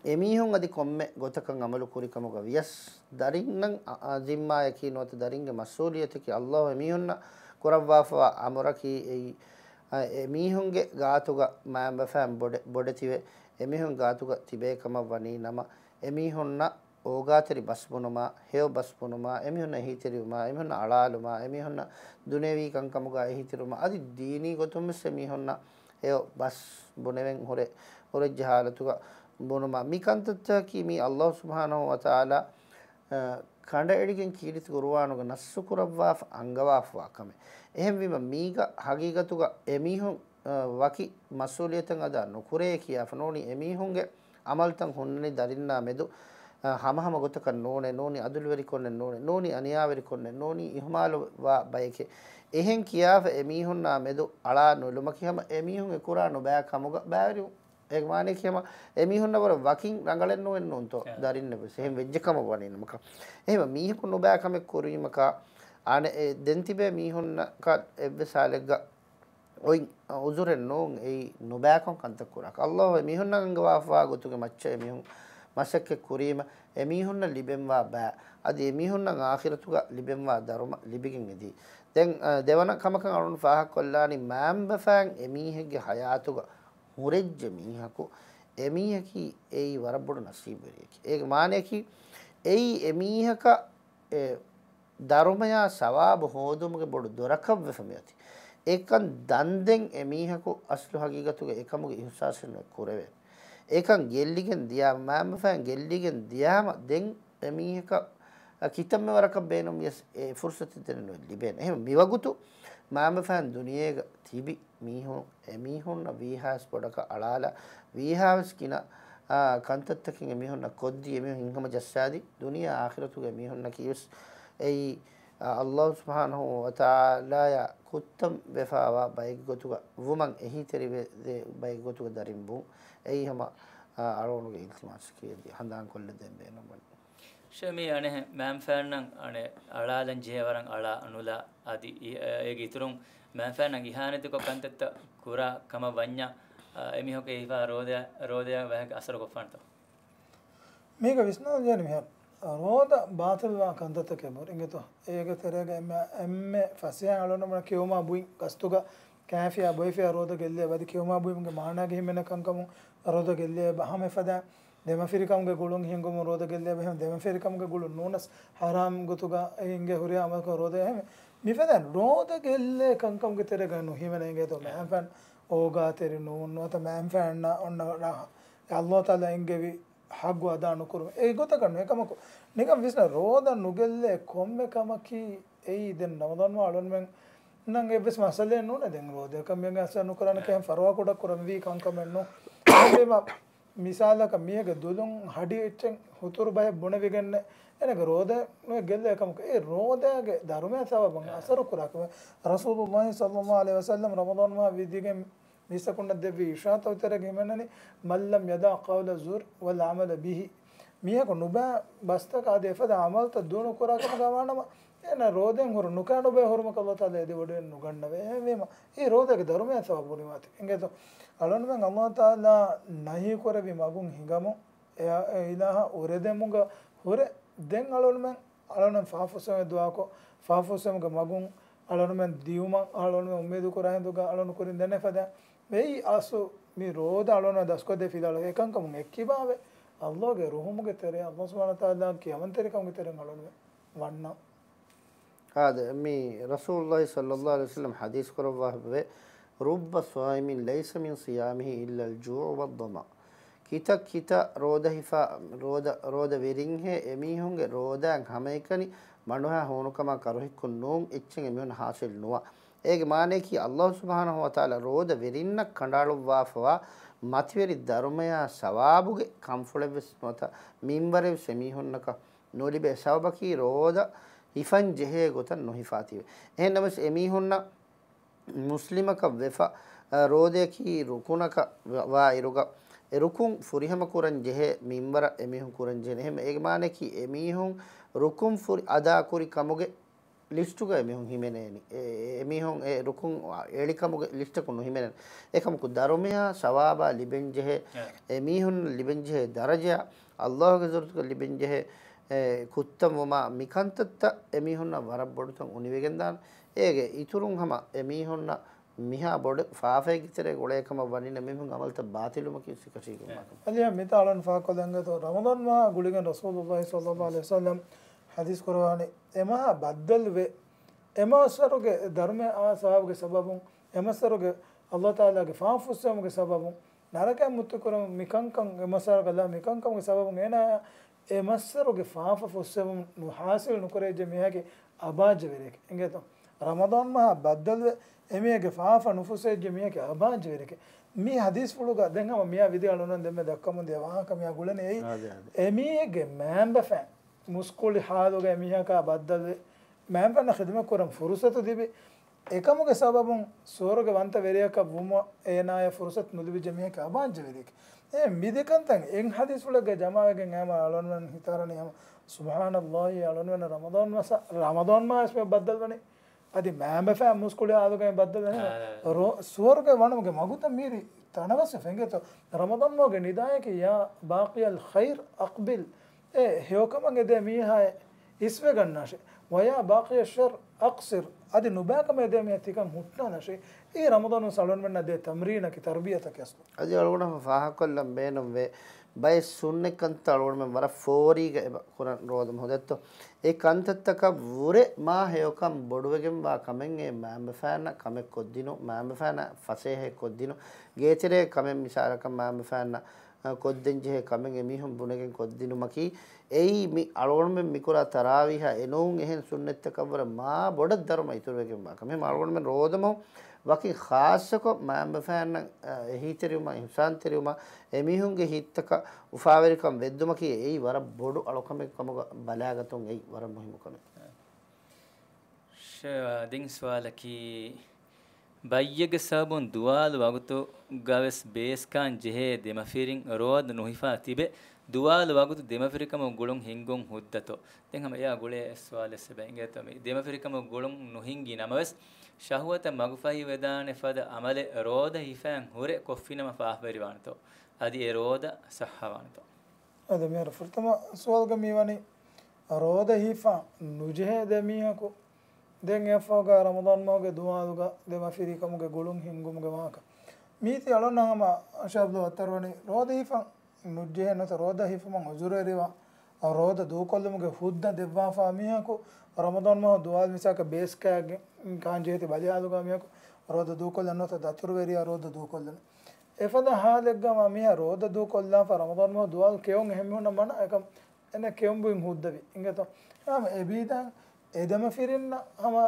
އެމީހުން އަދި ކޮންމެ ގޮތަކަށް އަމަލު ކުރިކަމުގަ ވިޔަސް، ދަރިންނަށް އަ، އަ، ޒިންމާއަކީ ނުވަތަ ދަރިންގެ މަސްއޫލިއްޔަތަކީ ﷲ އެމީހުންނަށް ކުރައްވާފަވާ އަމުރަކީ އެއީ، އަ، އެމީހުންގެ ގާތުގަ މައިންބަފައިން ބޮޑެ-، ބޮޑެތިވެ، އެމީހުން ގާތުގަ ތިބޭ ކަމަށް ވަނީ ނަމަ، އެމީހުންނަށް އޯގާތެރި ބަސް ބުނުމާ، ހެޔޮ ބަސް ބުނުމާ، އެމީހުންނަށް އެހީތެރިވުމާ، އެމީހުންނަށް އަޅާލުމާ، އެމީހުންނަށް ދުނިޔަވީ ކަންކަމުގަ އެހީތެރިވުމާ، އަދި ދީނީ ގޮތުން ވެސް އެމީހުންނަށް ހެޔޮ ބަސް ބުނެވެން ހުރެ، ހުރެއްޖެ ހާލަތުގަ ބުނުމާ، މި ކަންތައްތަކަކީ މީ ﷲ ސުބްޙާނަހޫ ވަތަޢާލާ، އަ، ކަނޑައެޅިގެން ކީރިތި ޤުރުއާނުގަ ނައްޞު ކުރައްވާފަ އަންގަވާފަވާ ކަމެއް. އެހެންވީމަ، މީގަ ހަގީގަތުގަ އެމީހުން، އަ، ވަކި މަސްއޫލިއްޔަތެއް އަދާ ނުކުރޭ ކިޔާފަ ނޫނީ، އެމީހުންގެ ޢަމަލުތައް ހުންނަނީ ދަރިންނާ މެދު، އަ، ހަމަހަމަ ގޮތަކަށް ނޫނޭ، ނޫނީ ޢަދުލުވެރިކޮންނެއް ނޫނޭ، ނޫނީ އަނިޔާވެރިކޮންނެއް ނޫނީ އިހުމާލުވާ ބައެކޭ. އެހެން ކިޔާފަ އެމީހުންނާ މެދު އަޅާ ނުލުމަކީ ހަމަ އެމީހުން އެކުރާ ނުބައި ކަމުގަ ބައިވެރިވުން. އޭގެ މާނައަކީ ހަމަ އެމީހުންނަށް ވަރަށް ވަކިން ރަނގަޅެއް ނޫން ނޫންތޯ؟ އެ. ދަރިންނެއް ވެސް އެހެން ވެއްޖެ ކަމަށް ވަނީ ނަމަކަށް. އެހެންވެ މީހަކު ނުބައި ކަމެއް ކުރީމަކާ، އަނެއް އެ ދެން ތިބޭ މީހުންނަކަށް އެއްވެސް ހާލެއްގަ އޮތް އުޒުރެއް ނޫން އެއީ ނުބައިކަން ކަންތައް ކުރާކަށް. ﷲ އެމީހުންނަށް އަންގަވާފަވާ ގޮތުގެ މައްޗަށް އެމީހުން މަސައްކަތް ކުރީމަ، އެމީހުންނަށް ލިބެންވާ ބައި، އަދި އެމީހުންނަށް އާޚިރަތުގަ ލިބެންވާ ދަރުމަ ލިބިގެން އެދީ. ދެން، އަ، ދެވަނަ ކަމަކަށް އަޅުން ފާހަގަކޮށްލާނީ، މައިންބަފައިން އެމީހެއްގެ ޙަޔާތުގަ ހުރެއްޖެ މީހަކު، އެމީހަކީ އެއީ ވަރަށް ބޮޑު ނަސީބުވެރިއެކޭ. އޭގެ މާނައަކީ، އެއީ އެމީހަކަށް އެ ދަރުމަޔާ ސަވާބު ހޯދުމުގެ ބޮޑު ދޮރަކަށްވެފަ މިއޮތީ. އެކަން ދަންދެން އެމީހަކު އަސްލު ހަގީގަތުގަ އެކަމުގެ އިޙުސާސެއް ނުކުރެވޭނެ. އެކަން ގެއްލިގެން ދިޔާ، މައިންބަފައިން ގެއްލިގެން ދިޔާމަ، ދެން އެމީހަކަށް ކިތަންމެ ވަރަކަށް ބޭނުންވިޔަސް އެ ފުރުޞަތެއް ދެނެއް ނުވެ ލިބޭނެ. އެހެން މިވަގުތު މައިންބަފައިން ދުނިޔޭގަ ތިބި މީހުން، އެމީހުންނަށް ވީހާވެސް ބޮޑަކަށް އަޅާލާ، ވީހާވެސް ގިނަ، އާ، ކަންތައްތަކެއް އެމީހުންނަށް ކޮށްދީ، އެމީހުން ހިތްހަމަޖައްސާދީ، ދުނިޔެ އާޚިރަތުގެ އެމީހުންނަކީވެސް އެއީ، އާ، ﷲ ސުބްޙާނަހޫ ވަތަޢާލާޔާ ކުއްތަން ވެފާވާ ބައެއްގެ ގޮތުގަ ވުމަށް އެހީތެރިވެ ދޭ ބައެއްގެ ގޮތުގަ ދަރިން ބުން. އެއީ ހަމަ، އާ، އަޅުގަނޑުގެ އިލްތިމާސަކީ އެދި ހަނދާންކޮށްލަދޭން ބޭނުންވަނީ. ޝެމީ އަނެއް މައިންބަފައިންނަށް އަނެއް އަޅާލަން ޖެހޭ ވަރަށް އަޅާ ނުލާ އަދި އި-، އޭގެ އިތުރުން މައިންބަފައިންނަށް އިހާނެތިކޮށް ކަންތައްތައް ކުރާ ކަމަށް ވަންޏާ، އަ، އެމީހަކު އެ ހިފާ ރޯދަ، ރޯދަޔަށް ވަހަކަ އަސަރު ކޮށްފާނެތޯ؟ މީގަ ވިސްނާލަން ޖެހޭނީ މިހާރު ރޯދަ ބާޠިލްވާ ކަންތައްތަކެއް ބުރި އިނގޭތޯ. އޭގެ ތެރޭގަ އެންމެ، އެންމެ ފަސޭހަ އަޅުގަނޑުމެން ކެއުމާ ބުއިން ގަސްތުގަ ކާފިޔާ ބޮއެފިޔާ ރޯދަ ގެއްލޭ އަދި ކެއުމާ ބުއިމުގެ މާނާގެ ހިމެނޭ ކަންކަމުން ރޯދަ ގެއްލޭ ހަމަ އެފަދަ ދެމަފިރިކަމުގެ ގުޅުން ހިންގުމުން ރޯދަ ގެއްލޭ އެހެން ދެމަފިރިކަމުގެ ގުޅުން ނޫނަސް ހަރާމް ގޮތުގަ އެ އިނގޭ ހުރިހާ އަމަލަކުން ރޯދަ އެހެން މިފަދަ ރޯދަ ގެއްލޭ ކަންކަމުގެ ތެރޭގަ ނުހިމެނޭ އިނގޭތޯ މައިންބަފައިން އޯގާތެރި ނޫން ނުވަތަ މައިންބަފައިންނަށް އޮންނަ ރަ-، ﷲ ތަޢާލާ އިންގެވި ޙައްޤު އަދާ ނުކުރުން. އެ ގޮތަކަށް ނުވޭ. އެކަމަކު، ނިކަން ވިސްނާ، ރޯދަ ނުގެއްލޭ ކޮންމެ ކަމަކީ އެއީ ދެން ރަމަޟާން މަހު އަޅުގަނޑުމެންނަށް އެއްވެސް މައްސަލައެއް ނޫނޭ. ދެން ރޯދައަކަށް މިއަންގެ އަސަރު ނުކުރާނެ ކަހެން ފަރުވާ ކުޑަ ކުރަންވީ ކަންކަމެއް ނޫން. އެހެންވީމަ، މިސާލަކަށް މީހެއްގެ ދުލުން ހަޑި އެއްޗެއް ހުތުރު ބަހެއް ބުނެވިގެންނެއް އޭނަގެ ރޯދަ ނުވެ ގެއްލޭ ކަމަކު، އެ ރޯދައިގެ ދަރުމަޔާ ސަބަބުން އަސަރު ކުރާ ކަމެއް. ރަސޫލުﷲ ޞައްލަﷲ ޢަލައިހި ވަސައްލަމް ރަމަޟާން މަހަށް ވިދިގެން މީސްތަކުންނަށް ދެއްވި އިޝާރާތު ތެރޭގަ ހިމެނެނީ، "من لم يدع قول الزور والعمل به." މީހަކު ނުބައި ބަސްތަކާ އަދި އެފަދަ އަމަލުތައް ދޫނުކުރާ ކަމުގަ ވާނަމަ، އޭނަ ރޯދައިން ހުރު ނުކާ ނުބައި ހުރުމަކަށް ﷲ ތަޢާލާ އެދިވޮޑިވެ ނުގަންނަވޭ. އެހެންވީމަ، އެ ރޯދައިގެ ދަރުމަޔާ ސަބަބުން ވާތީ. އިނގޭތޯ، އަޅުގަނޑުމެން ﷲ ތަޢާލާ ނަހީ ކުރެއްވި މަގުން ހިނގަމުން، އެ، އެ އިލާހަށް އުރެދެމުގަ ހުރެ، ދެން އަޅުގަނޑުމެން، އަޅުގަނޑުމެން ފާފަހުސްވުމެއް ދުޢާކޮށް، ފާފަހުސްވުމުގެ މަގުން އަޅުގަނޑުމެން ދިޔުމަށް އަޅުގަނޑުމެން އުއްމީދު ކުރާ ހިނދުގަ އަޅުގަނޑު ކުރިން ދެން އެފަދަ އެއީ އަސްލު މި ރޯދަ އަޅުގަނޑު ދަސްކޮށްދޭ ފިލާޅު އެކަންކަމުން އެއްކިބާވެ، ﷲގެ ރުހުމުގެ ތެރެއަށް، ﷲ ސުބްޙާނަހޫ ވަތަޢާލާގެ ކިޔަމަންތެރިކަމުގެ ތެރެއިން އަޅުގަނޑުމެން ވަންނަން. އާދެ، މި ރަސޫލުﷲ ޞައްލަﷲ ޢަލައިހި ވަސައްލަމް ޙަދީޘް ކުރައްވާ ހެއްޔެވެ؟ "رب صائم ليس من صيامه إلا الجوع والظمأ." ކިތައް ކިތައް ރޯދަ ހިފާ، ރޯދަ، ރޯދަ ވެރިންހޭ އެމީހުންގެ ރޯދައިން ހަމައެކަނި މަނުހާ ހޫނުކަމާ ކަރުހިއްކުން ނޫން އެއްޗެއް އެމީހުން ޙާޞިލް ނުވާ. އޭގެ މާނައަކީ ﷲ ސުބްޙާނަހޫ ވަތަޢާލާ ރޯދަ ވެރިންނަށް ކަނޑައަޅުއްވާފަވާ މަތިވެރި ދަރުމަޔާ ސަވާބުގެ ކަންފުޅެއްވެސް ނުވަތަ މިންވަރެއްވެސް އެމީހުންނަކަށް ނުލިބޭ. ސަބަބަކީ ރޯދަ ހިފަން ޖެހޭ ގޮތަށް ނުހިފާތީވެ. އެހެންނަމަވެސް އެމީހުންނަށް މުސްލިމަކަށް ވެފަ، އަ، ރޯދަޔަކީ ރުކުނަކަށް ވ-، ވާއިރުގަ، އެ ރުކުން ފުރިހަމަ ކުރަން ޖެހޭ މިންވަރަށް އެމީހުން ކުރަން ޖެހޭ. އެހެން އޭގެ މާނައަކީ އެމީހުން ރުކުން ފުރި އަދާކުރި ކަމުގެ ލިސްޓުގަ އެމީހުން ހިމެނޭނީ. އެ، އެ، އެމީހުން އެ ރުކުން އެޅި ކަމުގެ ލިސްޓަކުން ނުހިމެނޭނެ. އެކަމަކު ދަރުމަޔާ ސަވާބާ ލިބެންޖެހޭ، އެ. އެމީހުން ލިބެންޖެހޭ ދަރަޖަޔާ، ﷲގެ ޙަޟްރަތުގަ ލިބެންޖެހޭ، އެ، ކުއްތަންވުމާ މިކަންތައްތައް އެމީހުންނަށް ވަރަށް ބޮޑުތަން އުނިވެގެންދާނެ. އޭގެ އިތުރުން ހަމަ އެމީހުންނަށް މިހާ ބޮޑު ފާފައެއްގެ ތެރޭ ގުޅޭ ކަމަށް ވަނީ ނަމަ އެމީހުން އަމަލުތައް ބާޠިލުވުމަކީ ސިކަށީގެންވާ ކަމެއް. އަދި މިތާ އަޅަން ފާކޮށްލަންގެތޯ ރަމަޟާން މަހާ ގުޅިގެން ރަސޫލުﷲ ޞައްލަﷲ ޢަލައިހި ވަސައްލަމް ޙަދީޘް ކުރައްވާނީ އެ މަހާ ބައްދަލުވެ، އެ މައްސަރުގެ ދަރުމައާ ސަބަބުގެ ސަބަބުން، އެ މައްސަރުގެ ﷲ ތަޢާލާގެ ފާފަ ފުއްސެވުމުގެ ސަބަބުން، ނަރަކައިން މުއްތި ކުރަމުން މިކަންކަން، އެ މައްސަރުގަ ލާ މިކަންކަމުގެ ސަބަބުން އޭނާ އެ މައްސަރުގެ ފާފަ ފުއްސެވުން ނު-، ޙާޞިލު ނުކުރެއްޖެ މީހާގެ އަބާއްޖަވެރިއެކެ. އިނގޭތޯ؟ ރަމަޟާން މަހާ ބައްދަލުވެ، އެމީހެއްގެ ފާފަ ނުފުއްސެވިއްޖެ މީހެއްގެ އަބާއްޖަވެރިއެކެ. މި ޙަދީޘްފުޅުގަ ދެން ހަމަ މިއާ ވިދި އަޅުން ދެންމެ ދައްކަމުން ދިޔަ ވާހަކަ މިއާ ގުޅެނީ އެއީ. އާދެ، އާދެ. އެމީހެއްގެ މައިންބަފައިން މުސްކުޅި ޙާލުގަ އެމީހަކާ ބައްދަލުވެ، މައިންބަފައިންނަށް ޚިދުމަތް ކުރަން ފުރުޞަތު ލިބި، އެކަމުގެ ސަބަބުން ސުވަރުގެ ވަންތަ ވެރިޔަކަށް ވުމަށް އޭނާޔަށް ފުރުޞަތު ނުލިބިއްޖެ މީހެއްގެ އަބާއްޖަވެރިއެކެ. އެ މި ދެ ކަންތައް އެއް ޙަދީޘްފުޅެއްގެ ޖަމާވެގެން އައިމަ އަޅުގަނޑުމެން ހިތަށް އަރަނީ ހަމަ ސުބްޙާނަﷲ، އަޅުގަނޑުމެން ރަމަޟާން މަސް، ރަމަޟާން މަހަށް ވެސް މި ބައްދަލުވަނީ. އަދި މައިންބަފައިން މުސްކުޅި ޙާލުގައި ބައްދަލުވެ، ރޯ-، ސުވަރުގެ ވަނުމުގެ މަގުތައް މީރި ތަނަވަސްވެފަ އިނގޭތޯ. ރަމަޟާން މަހުގެ ނިދާއަކީ، "يا باغي الخير أقبل." އޭ ހެޔޮކަމަށް އެދޭ މީހާއޭ، އިސްވެގަންނާށޭ. "ويا باغي الشر أقصر." އަދި ނުބައިކަމަށް އެދޭ މީހާ ތިކަން ހުއްޓާލާށޭ. އެއީ ރަމަޟާނުން އަޅުގަނޑުމެންނަށް ދޭ ތަމްރީނަކީ، ތަރުބިޔަތަކީ އަސްލު. އަދި އަޅުގަނޑު ފާހަގަކޮށްލަން ބޭނުންވޭ. ބައެއް ސުންނަތް ކަންތައް އަޅުގަނޑުމެން ވަރަށް ފޯރީގަ އެބަ ކުރަން ރޯދަ މަހު ދެއްތޯ. އެ ކަންތައްތަކަށް ވުރެ މާ ހެޔޮކަން ބޮޑުވެގެންވާ ކަމެއް އެ މައިންބަފައިންނަށް ކަމެއް ކޮށްދިނުން، މައިންބަފައިންނަށް ފަސޭހައެއް ކޮށްދިނުން، ގޭތެރޭ ކަމެއް މިސާލަކަށް މައިންބަފައިންނަށް، އަ، ކޮށްދޭންޖެހޭ ކަމެއް އެމީހުން ބުނެގެން ކޮށްދިނުމަކީ، އެއީ މި އަޅުގަނޑުމެން މިކުރާ ތަރާވީހާ އެނޫން އެހެން ސުންނަތްތަކަށްވުރެ މާ ބޮޑަށް ދަރުމަ އިތުރުވެގެންވާ ކަމެއް. އަޅުގަނޑުމެން ރޯދަމަހު ވަކި ޚާއްޞަކޮށް މައިންބަފައިންނަށް، އަ، އެހީތެރިވުމަށް، އިޙްސާންތެރިވުމަށް، އެމީހުންގެ ހިތްތަކަށް އުފާވެރިކަން ވެއްދުމަކީ އެއީ ވަރަށް ބޮޑު އަޅުކަމެއް ކަމުގަ ބަލާގަތުން އެއީ ވަރަށް މުހިއްމު ކަމެއް. ޝޭ، ދިން ސުވާލަކީ، ބައްޔެއްގެ ސަބަބުން ދުވާލު ވަގުތުގަވެސް ބޭސްކާން ޖެހޭ ދެމަފިރިން ރޯދަ ނުހިފާ ތިބެ، ދުވާލު ވަގުތު ދެމަފިރިކަމުގެ ގުޅުން ހިންގުން ހުއްދަތޯ؟ ދެން ހަމަ އެއާ ގުޅޭ އެއް ސުވާލެއް ސެބަ އިނގޭތޯ މި ދެމަފިރިކަމުގެ ގުޅުން ނުހިންގި ނަމަވެސް، ޝަހުވަތަށް މަގުފަހިވެދާނެ ފަދަ އަމަލެއް ރޯދަ ހިފައިން ހުރެ ކޮށްފިނަމަ ފާފަވެރިވާނެތޯ؟ އަދި އެ ރޯދަ ޞައްޙަވާނެތޯ؟ އަދި މިހާރު ފުރަތަމަ ސުވާލުގަ މިވަނީ، ރޯދަ ހިފާ ނުޖެހޭ ދެ މީހަކު ދެން އެއަށްފަހުގަ ރަމަޟާން މަހުގެ ދުވާލުގަ ދެމަފިރިކަމުގެ ގުޅުން ހިންގުމުގެ ވާހަކަ. މީތި އަޅުން ހަމަ ޝާބްލޯ އަތަރުވަނީ ރޯދަ ހިފަން ނުޖެހޭ ނުވަތަ ރޯދަ ހިފުމަށް އުޒުރުވެރިވާ، ރޯދަ ދޫކޮށްލުމުގެ ހުއްދަ ދެއްވާފާ މީހަކު ރަމަޟާން މަހު ދުވާލު މިސާކަށް ބޭސްކާގެ ކާންޖެހޭތި ބަލިހާލުގަ މީހަކު ރޯދަ ދޫކޮށްލަން ނުވަތަ ދަތުރުވެރިޔާ ރޯދަ ދޫކޮށްލަން. އެފަދަ ހާލެއްގަ މީހާ ރޯދަ ދޫކޮށްލާފަ ރަމަޟާން މަހު ދުވާލު ކެއުން އެހެންމީހުންނަށް މަނަ އެކަމް އެންނަ ކެއުން ބުއިން ހުއްދަވި. އިނގޭތޯ؟ ހަމަ އެ ބީދަން އެ ދެމަފިރިންނަށް ހަމަ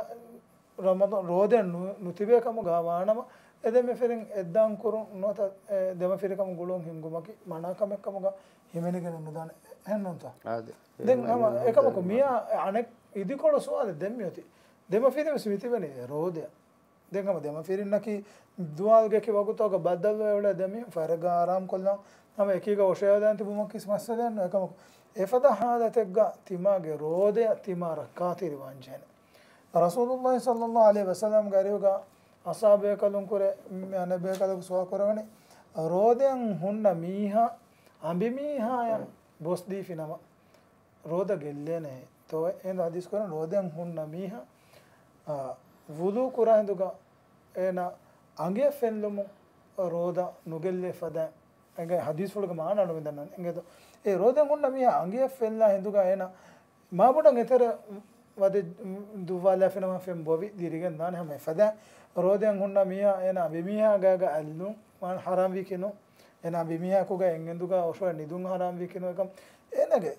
ރަމަޟާން ރޯދައެއް ނު-، ނުތިބޭ ކަމުގަ ވާނަމަ، އެ ދެމަފިރިން އެއްދާން ކުރުން ނުވަތަ އެ ދެމަފިރިކަމު ގުޅުން ހިންގުމަކީ މަނާ ކަމެއް ކަމުގަ ހިމެނިގެން ނުދާނެ. އެހެންނޫންތޯ؟ އާދެ. ދެން ހަމަ އެކަމަކު މިޔާ އަނެއް އިދިކޮޅު ސުވާލެއް ދެން މިއޮތީ. ދެމަފިރިން ވެސް މިތިބެނީ ރޯދަޔަށް. ދެން ހަމަ ދެމަފިރިންނަކީ ދުވާލުގެ އެކި ވަގުތުގަ ބައްދަލުވެ އުޅޭ ދެމީހުން ފަހަރެއްގަ އާރާމް ކޮށްލާ، ހަމަ އެކީގަ އޮށޯވެދާން ތިބުމަކީ މައްސަލައެއް ނޫން. އެކަމަކު، އެފަދަ ހާލަތެއްގަ ތިމާގެ ރޯދަޔަށް ތިމާ ރައްކާތެރިވާން ޖެހޭނެ. ރަސޫލުﷲ ޞައްލަﷲ ޢަލައިހި ވަސައްލަމްގެ އަރިހުގަ އަޞްޙާބުބޭކަލުން ކުރެ، މި އަނެއްބޭކަލަކު ސުވާލު ކުރެވުނީ، ރޯދަޔަށް ހުންނަ މީހާ އަނބިމީހާޔަށް ބޮސްދީފިނަމަ، ރޯދަ ގެއްލޭނެހޭ؟ ތޯ އެހިނދު ޙަދީޘް ކުރަން ރޯދައިން ހުންނަ މީހާ، އާ، ވުޟޫ ކުރާ ހިނދުގަ އޭނާ އަނގަޔަށް ފެންލުމުން ރޯދަ ނުގެއްލޭ ފަދައިން. އެނގޭ ޙަދީޘްފުޅުގެ މާނަ އަޅުމެން ދަންނަވަން. އެނގޭތޯ؟ އެ ރޯދައިން ހުންނަ މީހާ އަނގަޔަށް ފެންލާ ހިނދުގަ އޭނާ މާބޮޑަށް އެތެރެ ވަދެ ދުއްވާލާފިނަމަ ފެން ބޮވި ދިރިގެން ދާނެ ހަމަ އެފަދައިން. ރޯދައިން ހުންނަ މީހާ އޭނާ އަނބިމީހާ ގާގަ އަތްލުން ވާން ޙަރާމް ވީކީ ނޫން. އޭނާ އަނބިމީހާއެކުގަ އެއް އެނދުގަ އޮށޯ ނިދުން ޙަރާމް ވީކީ ނޫން. އެކަމް އޭނާގެ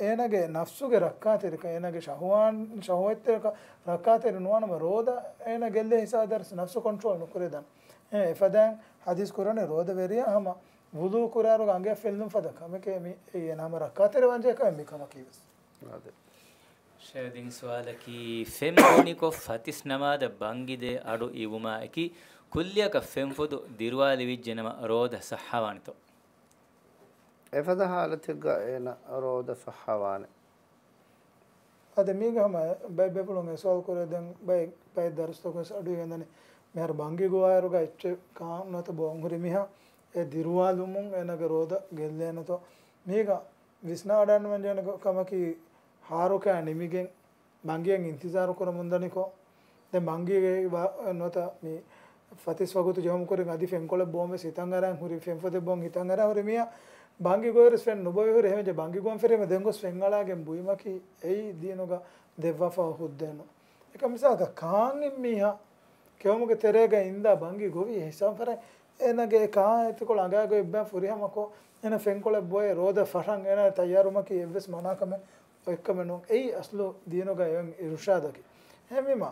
އޭނާގެ ނަފްސުގެ ރައްކާތެރިކަން، އޭނާގެ ޝަހުވާން، ޝަހުވަތްތެރިކަން ރައްކާތެރި ނުވާނަމަ، ރޯދަ އޭނާ ގެއްލޭ ހިސާބަށް ނަފްސު ކޮންޓްރޯލް ނުކުރެވޭ ދާނެ. އެ، އެފަދައިން ޙަދީޘް ކުރަނީ ރޯދަވެރިޔާ ހަމަ ވުޟޫ ކުރާއިރުގަ އަނގަޔަށް ފެންލުން ފަދަ ކަމެކޭ މި، އެ، އޭނާ ހަމަ ރައްކާތެރިވާންޖެހޭ ކަމެއް މި ކަމަކީ ވެސް. އާދެ. ޝޭ، ދިން ސުވާލަކީ، ފެން ބުނިކޮށް ފަތިސް ނަމާދަށް ބަންގި ދޭ އަޑު އިވުމާއެކީ، ކުއްލިއަކަށް ފެންފޮދު ދިރުވާލެވިއްޖެނަމަ ރޯދަ ޞައްޙަވާނެތޯ؟ އެފަދަ ޙާލަތެއްގަ އޭނަ ރޯދަ ޞައްޙަވާނެ. އަދި މީގަ ހަމަ ބައެއް ބޭފުޅުން އެ ސުވާލު ކުރޭ، ދެން ބައެއް، ބައެއް ދަރުސްތަކުން ވެސް އަޑު އިވެންދަނީ، މިހާރު ބަންގި ގޮވާއިރުގަ އެއްޗެއް ކާން ނުވަތަ ބޯން ހުރި މީހާ އެ ދިރުވާލުމުން އޭނަގެ ރޯދަ ގެއްލޭނެތޯ؟ މީގަ ވިސްނާ ވަޑައިގަންނަވަން ޖެހޭނެ ކަމަކީ، ހާރުކާ ނިމިގެން ބަންގިއަށް އިންތިޒާރު ކުރަމުންދަނިކޮށް، ދެން ބަންގީގައި ވާ-، ނުވަތަ މި ފަތިސް ވަގުތު ޖެހުމު ކުރިން އަދި ފެންކޮޅެއް ބޯމެސް ހިތަށް އަރާން ހުރި، ފެންފޮދެއް ބޯން ހިތަށް އަރާ ހުރި މީހާ ބަންގި ގޮވެރިސް ފެން ނުބޮވެ ހުރި. އެހެންވެ ބަންގި ގޮވަން ފެށީމަ ދެން ގޮސް ފެން އަޅާގެން ބުއިމަކީ އެއީ ދީނުގަ ދެއްވާފަ ހުއްދައެއް ނޫން. އެކަމް މިސާލަކަށް ކާން މީހާ ކެއުމުގެ ތެރޭގަ އިންދާ ބަންގި ގޮވި ހިސާބު ފަރައި އޭނަގެ ކާ އެތިކޮޅު އަނގައިގަ އެއްބައި ފުރިހަމަކޮށް، އޭނަ ފެންކޮޅެއް ބޮއެ ރޯދަ ފަށަން އޭނަ ތައްޔާރުމަކީ އެއްވެސް މަނާކަމެއް އޮތްކަމެއް ނޫން. އެއީ އަސްލު ދީނުގަ އެވެން އިރުޝާދަކީ. އެހެންވީމަ،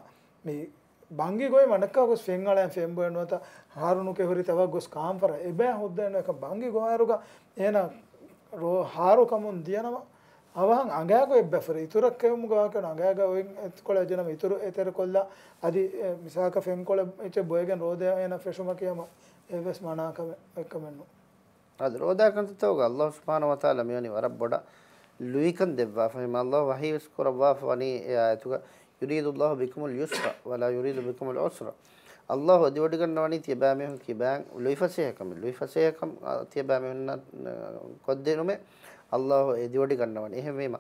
މި ބަންގި ގޮވީމަ ނައްކާ ގޮސް ފެން އަޅައިން ފެން ބޮއެ ނުވަތަ ހާރުނުކެ ހުރި ތަވަ ގޮސް ކާން ފަރަ އެބައި ހުއްދައެއް ނޫން. އެކަމް ބަންގި ގޮވާއިރުގަ އޭނަ ރޯ ހާރު ކަމުން ދިޔަނަމަ، އަވަހަށް އަނގައިގަ އެއްބައި ފުރި އިތުރަށް ކެއުމުގަ ވާކަން އަނގައިގަ އޮތް އެތިކޮޅެއް އެޖެނަމަ އިތުރު އެތެރެކޮށްލާ އަދި އެ މިސާކަށް ފެންކޮޅެއް އެއްޗެއް ބޮއެގެން ރޯދައަށް އޭނަ ފެށުމަކީ ހަމަ އެއްވެސް މަނާކަމެއް އޮތްކަމެއް ނޫން. އަދި ރޯދާ ކަންތައްތަކުގަ އައްލާހު ސުބްޙާނަހު ވަތަޢާލާ މިވަނީ ވަރަށް ބޮޑަށް ލުއިކަން ދެއްވާފަ. ހަމަ އައްލާހު ވަޙީވެސް ކުރައްވާފަ ވަނީ އެ އާޔަތުގަ، يريد الله بكم اليسر ولا يريد بكم العسر. އައްލާހު އެދިވޮޑިގަންނަވަނީ ތިޔަބައިމީހުން ކިބައިން ލުއިފަސޭހަކަމެއް، ލުއިފަސޭހަކަން، އާ، ތިޔަބައިމީހުންނަށް، އާ، ކޮށްދިނުމެއް އައްލާހު އެދިވޮޑިގަންނަވަނީ. އެހެންވީމަ،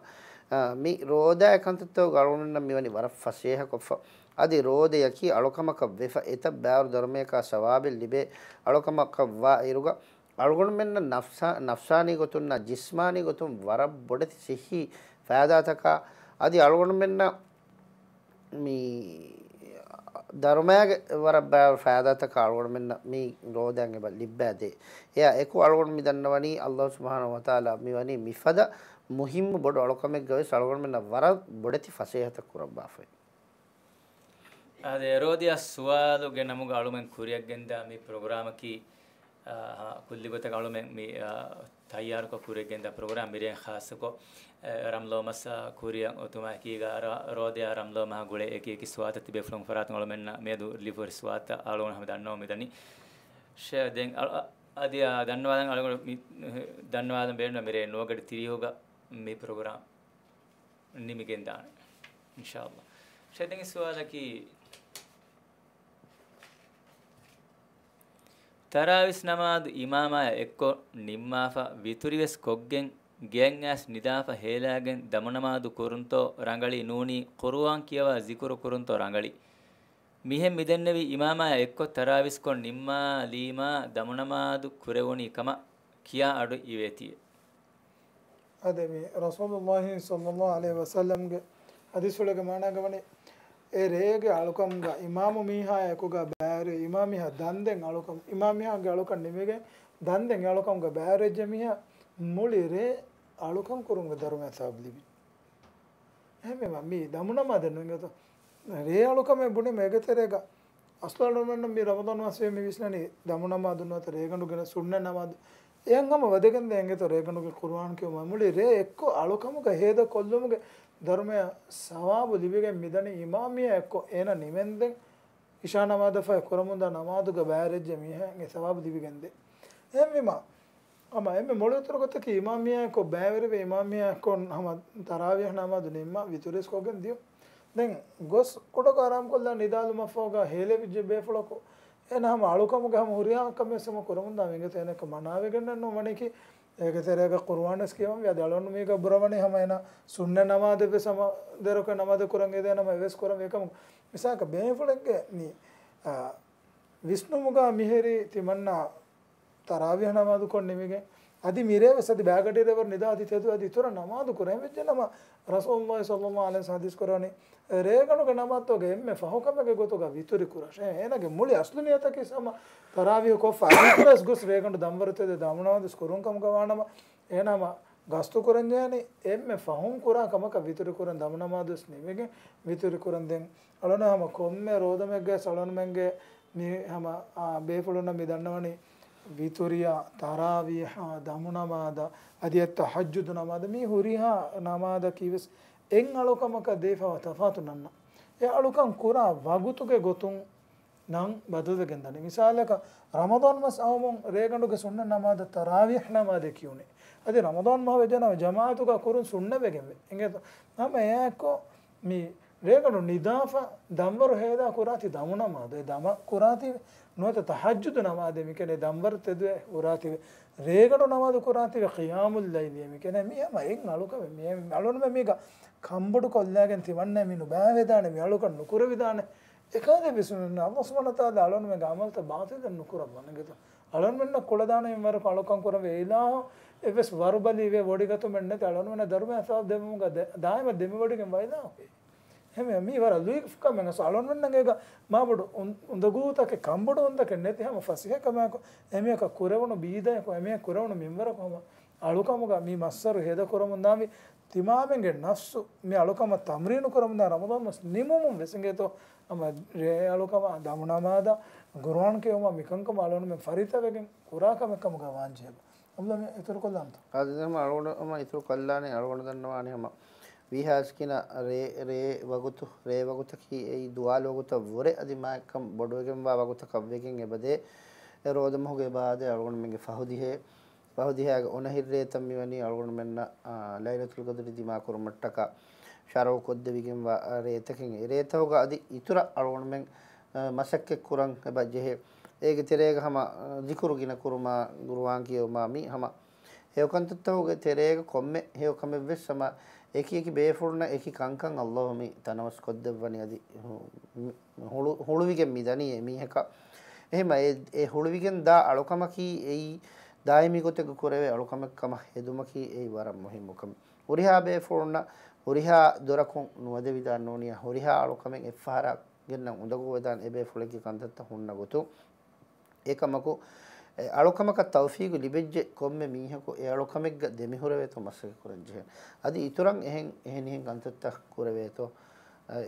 އާ، މި ރޯދާ ކަންތައްތަކުގަ އަޅުގަނޑުމެންނަށް މިވަނީ ވަރަށް ފަސޭހަކޮށްފަ. އަދި ރޯދަޔަކީ އަޅުކަމަކަށް ވެފަ އެތައް ބާރު ދަރުމަޔަކާ ސަވާބެއް ލިބޭ އަޅުކަމަކަށް ވާ އިރުގަ، އަޅުގަނޑުމެންނަށް ނަފްސާ-، ނަފްސާނީ ގޮތުންނާ ޖިސްމާނީ ގޮތުން ވަރަށް ބޮޑެތި ޞިއްޙީ ފައިދާތަކާ، އަދި އަޅުގަނޑުމެންނަށް މި ދަރުމައިގެ ވަރަށް ބާރު ފައިދާތަކާ އަޅުގަނޑުމެންނަށް މި ރޯދައިން އެބަ ލިއްބައިދޭ. އެއާ އެކު އަޅުގަނޑު މި ދަންނަވަނީ އައްލާހު ސުބްޙާނަހު ވަތަޢާލާ މިވަނީ މިފަދަ މުހިއްމު ބޮޑު އަޅުކަމެއްގަވެސް އަޅުގަނޑުމެންނަށް ވަރަށް ބޮޑެތި ފަސޭހަތައް ކުރައްވާފައި. އާދެ، ރޯދަޔާ ސުވާލުގެ ނަމުގަ އަޅުމެން ކުރިއަށްގެންދާ މި ޕްރޮގްރާމަކީ، އާ، ކުއްލި ގޮތަކަށް އަޅުމެން މި، އާ، ތައްޔާރުކޮށް ކުރިއަށްގެންދާ ޕްރޮގްރާމް މިރޭ ޚާއްޞަކޮށް، އެ، ރަމްޟާން މަސް ކުރިއަށް އޮތުމާއެކީގަ ރޯދަޔާ ރަމްޟާން މަހާ ގުޅޭ އެކި އެކި ސުވާލުތައް ތިބޭފުޅުން ފަރާތުން އަޅުމެންނަށް މިއަދު ލިބިފައި ސުވާލުތައް އަޅުގަނޑު ހަމަ ދަންނަވަމުން މިދަނީ. ޝޭ، ދެން އަ-، އަ-، އަދި އާ ދަންނަވާލަން އަޅުގަނޑު މި، ދަންނަވާލަން ބޭނުން މިރޭ ނުވަ ގަޑި ތިރީހުގަ މި ޕްރޮގްރާމް ނިމިގެންދާނެ. އިންޝާﷲ. ޝޭ، ދެން ސުވާލަކީ، ތަރާވީސް ނަމާދު އިމާމާއާ އެއްކޮށް ނިންމާފަ، ވިތުރިވެސް ކޮށްގެން، ގެއަށް އައިސް ނިދާފަ ހޭލާގެން ދަމުނަމާދު ކުރުންތޯ ރަނގަޅީ ނޫނީ ޤުރުއާން ކިޔަވާ ޒިކުރު ކުރުންތޯ ރަނގަޅީ؟ މިހެން މިދެންނެވި އިމާމާއާ އެއްކޮށް ތަރާވީސްކޮށް ނިންމާލީމާ ދަމުނަމާދު ކުރެވުނީ ކަމަށް ކިޔާ އަޑު އިވޭތީ. އާދެ، މި ރަސޫލުﷲ ޞައްލަﷲ ޢަލައިހި ވަސައްލަމްގެ ޙަދީޘްފުޅެއްގެ މާނާގަ ވަނީ، އެ ރޭގެ އަޅުކަމުގަ އިމާމު މީހާއާ އެކުގަ ބައިވެރި، އިމާމް މީހާ ދަންދެން އަޅުކަމު، އިމާމް މީހާގެ އަޅުކަން ނިމިގެން ދަންދެން އެ އަޅުކަމުގަ ބައިވެރިވެއްޖެ މީހާ މުޅި ރޭ އަޅުކަން ކުރުމުގެ ދަރުމަޔަށް ސަބަބު ލިބި. އެހެންވީމަ، މީ ދަމުނަމާދެއް ނު އިނގޭތޯ. ރޭ އަޅުކަމެއް ބުނީމަ އޭގެ ތެރޭގަ، އަސްލު އަޅުގަނޑުމެންނަށް މި ރަމަޟާން މަސްވީ މި ވިސްނަނީ ދަމުނަމާދު ނުވަތަ ރޭގަނޑުގެ ސުންނަ ނަމާދު. އެހެން ހަމަ ވަދެގެންދޭ އިނގޭތޯ ރޭގަނޑުގެ ޤުރުއާން ކިޔުމަށް. މުޅި ރޭ އެއްކޮށް އަޅުކަމުގަ ހޭދަ ކޮށްލުމުގެ ދަރުމަޔަށް ސަވާބު ލިބިގެން މިދަނީ އިމާމް މީހާ އެއްކޮށް އޭނަ ނިމެންދެން އިޝާ ނަމާދަށް ފަހެ ކުރަމުންދާ ނަމާދުގަ ބައިވެރިވެއްޖެ މީހާ އެ ސަވާބު ލިބިގެންދޭ. އެހެންވީމަ، ހަމަ އެންމެ މޮޅު އިތުރު ގޮތަކީ އިމާމް މީހާ އެއްކޮށް ބައިވެރިވެ، އިމާމް މީހާ އެއްކޮށް ހަމަ ތަރާވީޙް ނަމާދު ނިންމާ ވިތުރިވެސް ކޮށްގެން ދިޔުން. ދެން ގޮސް ކުޑަކޮށް އަރާމްކޮށްލާ ނިދާލުމަށްފަހުގަ ހޭލެވިއްޖެ ބޭފުޅަކު، އޭނަ ހަމަ އަޅުކަމުގެ ހަމަ ހުރިހާ ކަމެއް ހަމަ ކުރަމުންދާ އިނގޭތޯ އޭނައަކަށް މަނާވެގެންނެއް ނޫން. ވަނީކީ އޭގެ ތެރޭގަ ޤުރުއާންވެސް ކިޔަވަންވީ. އަދި އަޅުގަނޑު މީގަ ބުރަވަނީ ހަމަ އޭނަ ސުންނަ ނަމާދެއްވެސް ހަމަ ދެރަކު ނަމާދެއް ކުރަން އެދޭނަމަ އެވެސް ކުރަން އެކަމު. މިސާލަކަށް ބޭފުޅެއްގެ މި، އާ، ވިސްނުމުގަ މިހިރީ ތިމަންނަ ތަރާވީޙް ނަމާދުކޮށް ނިމިގެން، އަދި މިރޭ ވެސް އަދި ބައިގަޑިއިރު އެވަރު ނިދާ އަދި ތެދު އަދި އިތުރަށް ނަމާދު ކުރެވިއްޖެ ނަމަ، ރަސޫލުﷲ ޞައްލަﷲ ޢަލައިހި ވަސައްލަމް ޙަދީޘް ކުރަވަނީ، ރޭގަނޑުގެ ނަމާދުތަކުގެ އެންމެ ފަހު ކަމެއްގެ ގޮތުގަ ވިތުރި ކުރާށޭ. އޭނަގެ މުޅި އަސްލު ނިޔަތަކީ ހަމަ ތަރާވީޙް ކޮށްފަ އަދި ވެސް ގޮސް ރޭގަނޑު ދަންވަރު ތެދު ދަމުނަމާދު ވެސް ކުރުން ކަމުގަ ވާނަމަ، އޭނަ ހަމަ ގަސްތު ކުރަންޖެހޭނީ އެންމެ ފަހުން ކުރާ ކަމަކަށް ވިތުރި ކުރަން ދަމުނަމާދު ވެސް ނިމިގެން ވިތުރި ކުރަން. ދެން އަޅުގަނޑު ހަމަ ކޮންމެ ރޯދަމެއްގަ ވެސް އަޅުގަނޑުމެންގެ މި ހަމަ، އާ، ބޭފުޅުންނަށް މި ދަންނަވަނީ ވިތުރިއާ، ތަރާވީޙާ، ދަމުނަމާދަށް، އަދި އެ ތަހައްޖުދު ނަމާދަށް، މި ހުރިހާ ނަމާދަކީ ވެސް އެއް އަޅުކަމަކަށް ދޭފަވާ ތަފާތު ނަންނަ. އެ އަޅުކަން ކުރާ ވަގުތުގެ ގޮތުން ނަން ބަދަލުވެގެން ދަނީ. މިސާލަކަށް، ރަމަޟާން މަސް އައުމުން ރޭގަނޑުގެ ސުންނަ ނަމާދަށް ތަރާވީޙް ނަމާދޭ ކިޔުނީ. އަދި ރަމަޟާން މަހު ވެއްޖެނަމަ ޖަމާޢަތުގަ ކުރުން ސުންނަވެގެން ވޭ. އިނގޭތޯ؟ ހަމަ އެއާއެއްކޮށް މި ރޭގަނޑު ނިދާފަ ދަންވަރު ހޭދާ ކުރާތީ ދަމުނަމާދު. އެ ދަމަ ކުރާތީވެ ނުވަތަ ތަހައްޖުދު ނަމާދޭ މިކެނެ ދަންވަރު ތެދުވެ ކުރާތީވެ. ރޭގަނޑު ނަމާދު ކުރާތީވެ ޤިޔާމުއްލައިލިއޭ މިކެނެ. މި ހަމަ އެއް އަޅުކަމެއް. މި އަޅުންމެ މީގަ ކަންބޮޑު ކޮށްލާގެން ތިމަންނަ މި ނުބައިވެދާނެ، މި އަޅުކަން ނުކުރެވިދާނެ. އެކަހަލަ ވިސްނުން އަﷲ ސުބްޙާނަހޫ ވަތަޢާލާ އަޅުގަނޑުމެންގެ ޢަމަލުތައް ބާޠިލެއް ނުކުރައްވާނެ. އެނގޭތޯ؟ އަޅުގަނޑުމެންނަށް ކުޅަދާނަ މިންވަރަކު އަޅުކަން ކުރަންވީ އިލާހު އެއްވެސް ވަރުބަލި ވެ ވޮޑިގަތުމެއް ނެތި އަޅުގަނޑުމެންނަށް ދަރުމައާ ސަވާބު ދެއްވުމުގަ ދެ-، ދާއިމަށް ދެމިވޮޑިގެންވާ އިލާހު. އެހެންވެ، މީ ވަރަށް ލުއިފު ކަމެއް. އަސް އަޅުގަނޑުމެންނަށް އޭގަ މާބޮޑު އުން-، އުނދަގޫތަކެއް، ކަންބޮޑުވުންތަކެއް ނެތި ހަމަ ފަސޭހަ ކަމާއެކު، އެމީހަކަށް ކުރެވުނު ބީދަޔަކު، އެމީހަކަށް ކުރެވުނު މިންވަރަކު ހަމަ އަޅުކަމުގަ މި މައްސަރު ހޭދަކުރަމުންދާންވީ. ތިމާމެންގެ ނަފްސު މި އަޅުކަމަށް ތަމްރީނު ކުރަމުންދާ ރަމަޟާން މަސް ނިމުމުން ވެސް އިނގޭތޯ، ހަމަ ރޭ އަޅުކަމާ، ދަމު ނަމާދާ، ގުރުއާން ކިޔުމާ، މިކަންކަމަށް އަޅުގަނޑުމެން ފަރިތަވެގެން ކުރާ ކަމެއް ކަމުގަ ވާންޖެހޭ. އަބްދުﷲ މި އިތުރުކޮށްލާންތޯ؟ އާދެ، ދެން އަޅުގަނޑު ހަމަ އިތުރު ކޮށްލާނީ، އަޅުގަނޑު ދަންނަވާނީ ހަމަ ވީހާސް ގިނަ ރޭ، ރޭ ވަގުތު، ރޭ ވަގުތަކީ އެއީ ދުވާލު ވަގުތަށް ވުރެ އަދި މާތްކަން ބޮޑުވެގެންވާ ވަގުތަކަށްވެގެން އެބަދޭ. އެ ރޯދަމަހުގެ އިބާދަތް އަޅުގަނޑުމެންގެ ފަހު ދިހައެއް، ފަހު ދިހައިގެ އޮނަހިރި ރޭތައް މިވަނީ އަޅުގަނޑުމެންނަށް، އާ، ލައިލަތުލް ޤަދްރި ދިމާކުރުމަށްޓަކާ ޝަރުޢުކޮށްދެވިގެންވާ ރޭތަކެއް. އެ ރޭތަކުގަ އަދި އިތުރަށް އަޅުގަނޑުމެން، އާ، މަސައްކަތްކުރަން އެބަ ޖެހޭ. އޭގެ ތެރޭގަ ހަމަ، އާ، ޒިކުރު ގިނަކުރުމާ، ގުރުއާން ކިޔެވުމާ މި ހަމަ ހެޔޮކަންތައްތަކުގެ ތެރޭގަ ކޮންމެ ހެޔޮކަމެއްވެސް ހަމަ އެކި އެކި ބޭފުޅުންނަށް އެކި ކަންކަން އަﷲ މި ތަނަވަސްކޮށްދެއްވަނީ އަދި ހު-، މި ހުޅު-، ހުޅުވިގެން މި ދަނީ އެ މީހަކަށް. އެހެމަ އެ، އެ ހުޅުވިގެން ދާ އަޅުކަމަކީ އެއީ ދާއިމީ ގޮތެއްގަ ކުރެވޭ އަޅުކަމެއް ކަމަށް ހެދުމަކީ އެއީ ވަރަށް މުހިއްމު ކަމެއް. ހުރިހާ ބޭފުޅުންނަށް ހުރިހާ ދޮރަކުން ނުވަދެވިދާން ނޫނިއްޔާ، ހުރިހާ އަޅުކަމެއް އެއްފަހަރާ ގެންނަން އުނދަގޫވެދާނެ އެބޭފުޅެއްގެ ކަންތައްތައް ހުންނަ ގޮތުން. އެކަމަކު، އެ އަޅުކަމަކަށް ތައުފީގު ލިބެއްޖެ ކޮންމެ މީހަކު އެ އަޅުކަމެއްގަ ދެމިހުރެވޭތޯ މަސައްކަތް ކުރަންޖެހޭ. އަދި އިތުރަށް އެހެން، އެހެނިހެން ކަންތައްތައް ކުރެވޭތޯ،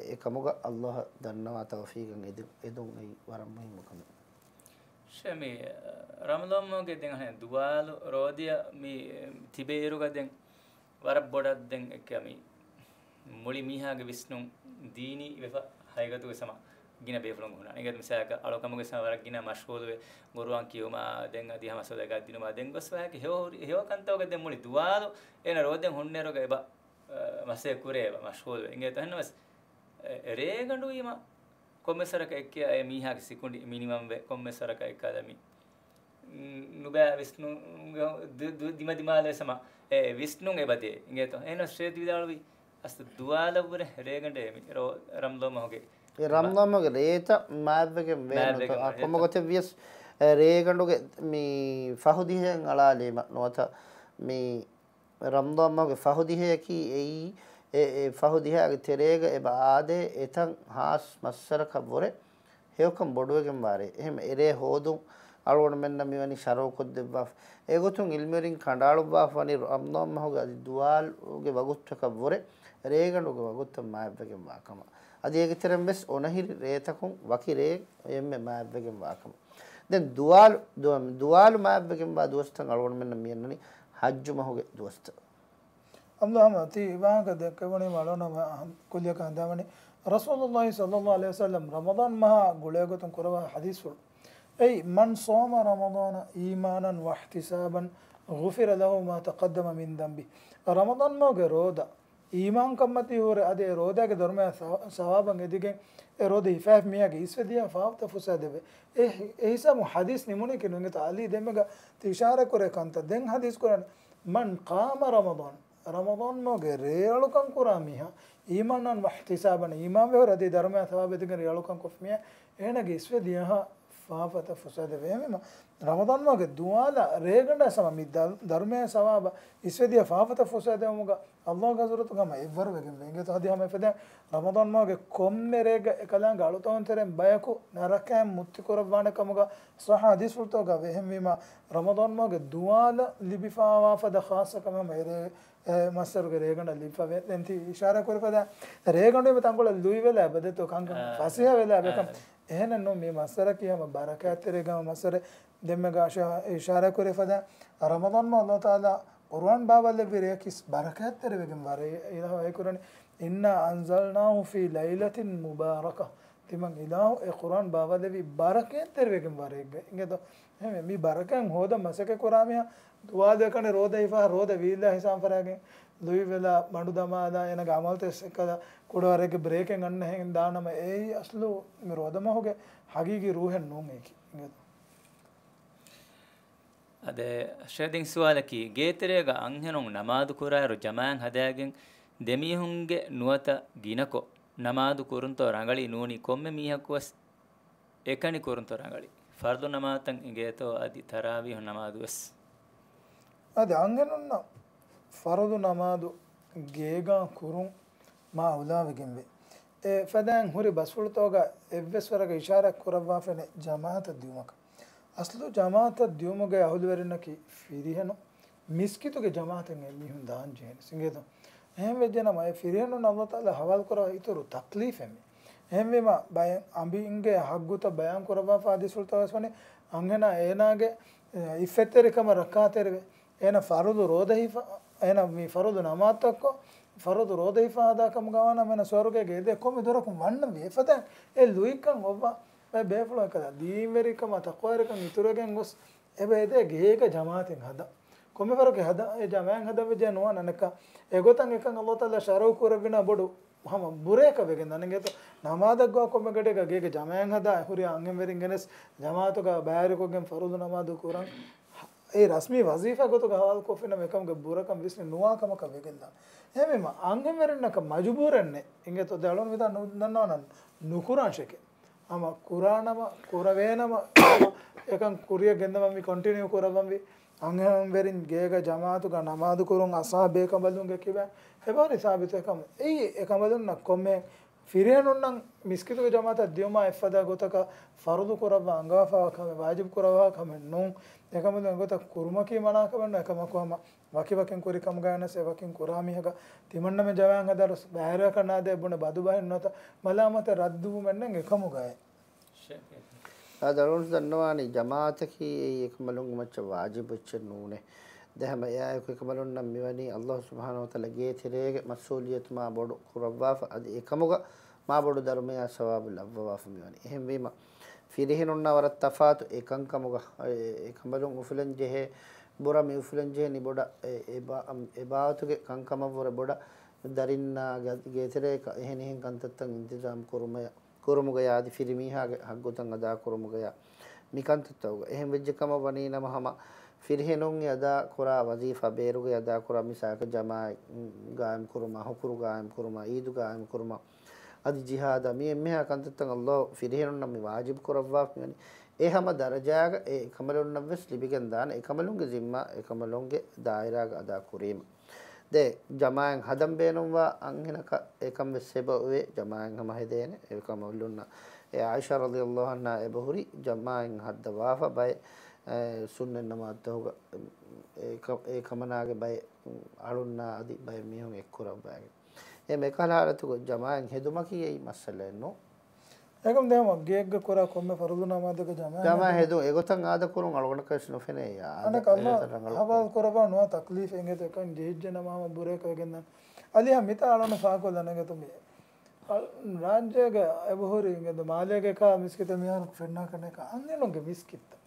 އެ ކަމުގަ އަﷲ ދަންނަވާ ތައުފީގަށް އެދު-، އެދުން އެއީ ވަރަށް މުހިއްމު ކަމެއް. ޝެމީ، ރަމަޟާން މަހުގެ ދެން އަހަން ދުވާލު ރޯދަޔަށް މި ތިބޭއިރުގަ ދެން ވަރަށް ބޮޑަށް ދެން އެކަމީ މުޅި މީހާގެ ވިސްނުން ދީނީ ވެފަ ހަގީގަތުގަ ސަމާ ގިނަ ބޭފުޅުން ހުންނާނެ. އިނގޭތޯ މިސާލަކަށް އަޅުކަމުގެ ސަމާ ވަރަށް ގިނަ މަޝްޣޫލުވެ ގުރުއާން ކިޔުމާ ދެން އަދި ހަމަ ސޮލަ ގަދިނުމާ ދެން ގޮސް ވާހަކަ ހެޔޮ ހުރި-، ހެޔޮ ކަންތަކުގަ ދެން މުޅި ދުވާލު އޭނަ ރޯދަ ހުންނައިރުގަ އެބަ، އަ، މަސޭ ކުރޭ އެބަ މަޝްޣޫލުވެ. އިނގޭތޯ އެހެންނަމަވެސް އެ، ރޭގަނޑު ވީމަ ކޮންމެސް ވަރަކަށް އެއްކިޔާ އެ މީހާގެ ސިކުނޑި މިނިމަމްވެ ކޮންމެސް ވަރަކަށް އެއްކާލަ މި ނުބައި ވިސްނުން ދު-، ދު-، ދިމަދިމާލަށް ސަމާ އެ ވިސްނުން އެބަދޭ. އިނގޭތޯ؟ އެހެނަސް ޝޭޚް ވިދާޅުވީ އަސް ދުވާލަށްވުރެ ރޭގަނޑޭ މި ރޯ-، ރަމަޟާން މަހުގެ އެ ރަމަޟާން މަހުގެ ރޭތައް މާތްވެގެން ވޭ ނުތަ. މާތްވެގެން އާ، ކޮންމެ ގޮތެއް ވިޔަސް އެ ރޭގަނޑުގެ މި ފަހު ދިހައިން އަޅާލީމަ ނުވަތަ މި ރަމަޟާން މަހުގެ ފަހު ދިހަޔަކީ އެއީ، އެ، އެ ފަހު ދިހައިގެ ތެރޭގަ އެބަ އާދޭ އެތަން ހާސް މައްސަރަކަށް ވުރެ ހެޔޮކަން ބޮޑުވެގެން ވާ ރޭ. އެހެން އެރޭ ހޯދުން އަޅުގަނޑުމެންނަށް މިވަނީ ޝަރުޢުކޮށްދެއްވާފަ. އެގޮތުން ޢިލްމުވެރިން ކަނޑައަޅުއްވާފަ ވަނީ ރަމަޟާން މަހުގެ އަދި ދުވާލުގެ ވަގުތުތަކަށް ވުރެ ރޭގަނޑުގެ ވަގުތުތައް މާތްވެގެން ވާ ކަމަށް. އަދި އޭގެ ތެރެއިން ވެސް އޮނަހިރި ރޭތަކުން ވަކި ރޭ އެންމެ މާތްވެގެން ވާ ކަމަށް. ދެން ދުވާލު، ދުވާ-، ދުވާލު މާތްވެގެންވާ ދުވަސްތައް އަޅުގަނޑުމެންނަށް މިއަންނަނީ ޙައްޖު މަހުގެ ދުވަސްތައް. އަބްދުﷲ ހަމަ ތި ވާހަކަ ދެއްކެވުނީމަ އަޅުގަނޑު ހަމަ ކުއްލިއަކަށް ހަނދާންވަނީ، ރަސޫލުﷲ ޞައްލަﷲ ޢަލައިހި ވަސައްލަމް ރަމަޟާން މަހާ ގުޅޭގޮތުން ކުރައްވާ ޙަދީޘްފުޅު. އެއީ، من صام رمضان إيمانا واحتسابا غفر له ما تقدم من ذنبه. ރަމަޟާން މަހުގެ ރޯދަ އީމާންކަންމަތީ ހުރެ އަދި އެ ރޯދާގެ ދަރުމަޔާ ސަ-، ސަވާބަށް އެދިގެން އެ ރޯދަ ހިފާފި މީހާގެ އިސްވެ ދިޔަ ފާފަތައް ފުއްސާ ދެވޭ. އެ ހި-، އެ ހިސާބުން ޙަދީޘް ނިމުނީކީ ނުއިނގޭތޯ ޢަލީ ދެންމެގަ ތި އިޝާރާތް ކުރޭ ކަންތައް. ދެން ޙަދީޘް ކުރަން، من قام رمضان، ރަމަޟާން މަހުގެ ރޭއަޅުކަން ކުރާ މީހާ، إيمانا واحتسابا، އީމާންވެ ހުރެ އަދި ދަރުމަޔާ ސަވާބަށް އެދިގެން ރޭއަޅުކަން ކޮށްފި މީހާ، އޭނަގެ އިސްވެ ދިޔަހާ ފާފަތައް ފުއްސާ ދެވޭ. އެހެންވީމަ، ރަމަޟާން މަހުގެ ދުވާލަށް ރޭގަނޑަށް ސަމާ މި ދަ-، ދަރުމަޔާ ސަވާބަށް އިސްވެ ދިޔަ ފާފަތައް ފުއްސާ ދެވުމުގަ އަﷲގެ ޙަޟްރަތުގަ ހަމަ އެއްވަރު ވެގެން ވޭ. އިނގޭތޯ އަދި ހަމަ އެފަދައިން ރަމަޟާން މަހުގެ ކޮންމެ ރެއެއްގަ އެކަލާނގެ އަޅުތަވަން ތެރެއިން ބަޔަކު ނަރަކައިން މުއްތި ކުރައްވާނެ ކަމުގަ ޞައްޙަ ޙަދީޘްފުޅުތަކުގަ ވޭ. އެހެންވީމަ، ރަމަޟާން މަހުގެ ދުވާލަށް ލިބިފަވާ ފަދަ ޚާއްޞަ ކަމެއް ހަމަ އެ ރޭ، އެ މައްސަރުގެ ރޭގަނޑަށް ލިބިފަ ވޭ. ދެން ތި އިޝާރާތް ކުރި ފަދަ ރޭގަނޑު އެބަ ތަންކޮޅެއް ލުއިވެލާ އެބަދޭތޯ ކަންކަން އާ، ފަސޭހަ ވެލާ އާ. އެބަ ކަން. އެހެނެއް ނޫން މި މައްސަރަކީ ހަމަ ބަރަކާތްތެރި ގަމަ މައްސަރެއް. ދެންމެގަ އިޝާ-، އިޝާރާތް ކުރި ފަދަ ރަމަޟާން މަހު އަﷲ ތަޢާލާ ޤުރުއާން ބާވާލެއްވި ރެޔަކީ ބަރަކާތްތެރި ވެގެން ވާ ރެއެއް. އިލާހު ވަޙީ ކުރަނީ، إنا أنزلناه في ليلة مباركة. ތިމަން އިލާހު އެ ޤުރުއާން ބާވާލެއްވީ ބަރަކާތްތެރި ވެގެން ވާ ރެއެއްގަ. އިނގޭތޯ؟ އެހެންވެ، މި ބަރަކާތް ހޯދަން މަސައްކަތް ކުރާ މީހާ ދުވާލު އެކަނި ރޯދަ ހިފާ ރޯދަ ވީއްލާ ހިސާބުން ފަރާގެން ލުއިވެލާ ބަނޑު ދަމާލާ އޭނަގެ ޢަމަލުތައް އެއްކަލަ ކުޑަވަރެއްގެ ބްރޭކެއް ގަންނަ ހެން ދާނަމަ އެއީ އަސްލު މި ރޯދަ މަހުގެ ޙަޤީޤީ ރޫޙެއް ނޫން އެކި. އިނގޭތޯ؟ އަދި ޝޭޚް ދެން ސުވާލަކީ، ގޭތެރޭގަ އަންހެނުން ނަމާދު ކުރާއިރު ޖަމާޢަތް ހަދާގެން ދެމީހުންގެ ނުވަތަ ގިނަކޮށް، ނަމާދު ކުރުންތޯ ރަނގަޅީ ނޫނީ ކޮންމެ މީހަކުވެސް އެކަނި ކުރުންތޯ ރަނގަޅީ. ފަރުޟު ނަމާދުތައް އިނގޭތޯ އަދި ތަރާވީހު ނަމާދުވެސް. އަދި އަންހެނުންނަށް ފަރުޟު ނަމާދު ގޭގާ ކުރުން މާ އުލާވެގެންވޭ. އެ ފަދައިން ހުރި ބަސްފުޅުތަކުގަ އެއްވެސް ވަރަކަށް އިޝާރާތް ކުރައްވާފައެއް ނެތް ޖަމާޢަތަށް ދިއުމަކަށް. އަސްލު ޖަމާޢަތަށް ދިއުމުގެ އަހުލުވެރިންނަކީ ފިރިހެނުން، މިސްކިތުގެ ޖަމާޢަތަށް އެ މީހުން ދާން ޖެހޭނެ އިނގޭތޯ. އެހެން ވެއްޖެނަމަ އެ ފިރިހެނުން ﷲ ތަޢާލާ ހަވާލުކުރާ އިތުރު ތަކްލީފެއް މީ. އެހެންވީމަ ބައެއް އަނބިންގެ ހައްގުތައް ބަޔާން ކުރައްވާފަ ޙަދީޘްފުޅުތަކުވެސް ވަނީ، އަންހެނާ އޭނާގެ، އެ، އިއްފަތްތެރިކަމަށް ރައްކާތެރިވެ، އޭނަ ފަރުޟު ރޯދަ ހިފާ، އޭނަ މި ފަރުޟު ނަމާދުތައްކޮށް، ފަރުޟު ރޯދަ ހިފާ އަދާކަމުގަވާނަމަ އޭނަ ސުވަރުގޭގެ އެދޭ ކޮންމެ ދޮރަކުން ވަންނަންވީ. އެފަދައިން އެ ލުއިކަން އޮއްވާ ބައެއް ބޭފުޅުން އެކަލާ ދީންވެރިކަމާ ތަޤްވާވެރިކަން އިތުރުވެގެން ގޮސް، އެބަ އެދޭ ގޭގަ ޖަމާޢަތެއް ހަދާ. ކޮންމެ ފަރަކެއް ހަދާ، އެ ޖަމާޢަތް ހަދަން ވެއްޖެ ނުވާނެ އަނެއްކާ. އެގޮތަށް އެކަން ﷲ ތަޢާލާ ޝަރުޢު ކުރެއްވިނަ ބޮޑު ހަމަ ބުރަޔަކަށް ވެގެން ދާނެ. އިނގޭތޯ ނަމާދަށް ގޮވާ ކޮންމެ ގަޑިއަކަށް ގޭގެ ޖަމާޢަތް ހަދާ، ހުރިހާ އަންހެންވެރިން ގެނެސް ޖަމާޢަތުގަ ބައިވެރިކޮށްގެން ފަރުޟު ނަމާދު ކުރަން. އެ ރަސްމީ ވަޒީފާ ގޮތުގަ ހަވާލުކޮށްފިނަމަ އެކަމުގެ ބުރަކަން ވިސްނެ ނުވާ ކަމަކަށް ވެގެން ދާނެ. އެހެންވީމަ އަންހެންވެރިންނަކަށް މަޖުބޫރެއް ނެތް. އިނގޭތޯ ދެ އަޅުން ވިދާ ނު-، ނަންނާނަން ނުކުރާން ޝެކެ. ހަމަ ކުރާނަމަ، ކުރެވޭނަމަ، އެކަން ކުރިޔަށް ގެންދަމަން މި ކޮންޓިނިއު ކުރައްވަންވީ. އަންހެންވެރިން ގޭގަ ޖަމާޢަތުގަ ނަމާދު ކުރުން އަސާ ބޭކަނބަލުންގެ ކިބައިން ހެބާރި ސާބިތު އެކަމު. އެއީ އެކަނބަލުންނަށް ކޮންމެ ފިރިހެނުންނަށް މިސްކިތުގެ ޖަމާޢަތަށް ދިއުމާ އެއްފަދަ ގޮތަކަށް ފަރުޟު ކުރައްވާ އަންގަވާފައިވާ ކަމެއް، ވާޖިބު ކުރައްވާ ކަމެއް ނޫން. އެކަނބަލުން އެގޮތަށް ކުރުމަކީ މަނާކަމެއް ނޫން. އެކަމަކު ހަމަ ވަކިވަކިން ކުރި ކަމުގައި ވެސް އެ ވަކިން ކުރާ މީހަކަށް ތިމަންނަމެން ޖަމާޢަތް ހަދާ ވެސް ބައިވެރިވެރިކަން ނާދޭ ބުނެ ބަދުބަހެއް ނުވަތަ މަލާމަތެއް ރައްދުވުމެއް ނެތް އެކަމުގައި. އާދެ، އަޅުގަނޑު ދަންނަވާނީ ޖަމާޢަތަކީ އެއީ އެކަނބަލުންގެ މައްޗަށް ވާޖިބު އެއްޗެއް ނޫނޭ. ދެން ހަމަ އެއާއެކު އެކަނބަލުންނަށް މިވަނީ ﷲ ސުބްޙާނަހޫ ވަތަޢާލާ ގޭތެރޭގެ މަސްއޫލިއްޔަތު މާ ބޮޑު ކުރައްވާފަ. އަދި އެކަމުގަ މާ ބޮޑު ދަރުމަޔާ ސަވާބު ލައްވަވާފަ މިވަނީ. އެހެންވީމަ ފިރިހެނުންނާ ވަރަށް ތަފާތު އެކަންކަމުގަ، އެ، އެކަނބަލުން އުފުލަން ޖެހޭ ބުރަ މި އުފުލަން ޖެހެނީ ބޮޑަށް، އެ، އެބާ-، އަމް، އެބާވަތުގެ ކަންކަމަށްވުރެ ބޮޑަށް ދަރިންނާ ގަ-، ގޭތެރޭގަ އެހެނިހެން ކަންތައްތައް އިންތިޒާމް ކުރުމަޔަށް، ކުރުމުގަޔާ އަދި ފިރިމީހާގެ ހައްގުތައް އަދާކުރުމުގަޔާ މި ކަންތައްތަކުގަ. އެހެން ވެއްޖެ ކަމަށް ވަނީ ނަމަ ހަމަ ފިރިހެނުން އެ އަދާ ކުރާ ވަޒީފާ ބޭރުގައި އަދާކުރާ މިސާލަކަށް ޖަމާޢަތް ގާއިމް ކުރުމާ، ހުކުރު ގާއިމް ކުރުމާ، އީދު ގާއިމް ކުރުމާ، އަދި ޖިހާދާ މި އެންމެހާ ކަންތައްތައް ﷲ ފިރިހެނުންނަށް މި ވާޖިބު ކުރައްވާފަ މިވަނީ. އެ ހަމަ ދަރަޖާގަ އެ އެކަނބަލުންނަށްވެސް ލިބިގެން ދާނެ އެކަނބަލުންގެ ޒިންމާ އެކަނބަލުންގެ ދާއިރާގަ އަދާ ކުރީމަ. ދެ، ޖަމާޢަތް ހަދަން ބޭނުންވާ އަންހެނަކަށް އެކަން ވެސް އެބަ އޮވޭ، ޖަމާޢަތް ހަމަ ހެދޭނެ. އެކަމަށް އުޅުންނަ އެ ޢާއިޝާ ރަޟިޔަﷲ ޢަންހާ އެބަހުރި ޖަމާޢަތް ހައްދަވާފަ ބައެއް، އެ، ސުންނަތް ނަމާދުތަކުގަ އެ ކަ-، އެ ކަމަނާގެ ބައެއް އަޅުންނާ އަދި ބައެއް މީހުން އެއްކުރައްވައިގެން. އެ މިކަހަލަ ޙާލަތުގަ ޖަމާޢަތް ހެދުމަކީ އެއީ މައްސަލައެއް ނޫން. އެކަމް ދެން ހަމަ ގެއެއްގަ ކުރާ ކޮންމެ ފަރުޟު ނަމާދެއްގަ ޖަމާޢަތް ޖަމާޢަތް ހެދުން އެގޮތަށް އާދަ ކުރުން އަޅުގަނޑަކަށް ވެސް ނުފެނޭ އާދަ. އަނެއް ކަމަށް އެގޮތަށް ރަނގަޅު ހަވާލު ކުރައްވާ ނުވާ ތަކްލީފެއް އިނގޭތޯ އެކަން ޖެހިއްޖެ ނަމަ ހަމަ ބުރަޔަކަށް ވެގެންދާނެ. އަލިހާ މިތާ އަޅުން ފާކޮށްލަން އިނގޭތޯ މި ރާއްޖޭގަ އެބަހުރި އިނގޭތޯ މާލޭގަ އެކާ މިސްކިތެއް މިހާރު ފެންނާކަށް ނެތް އަންހެނުންގެ މިސްކިތްތައް.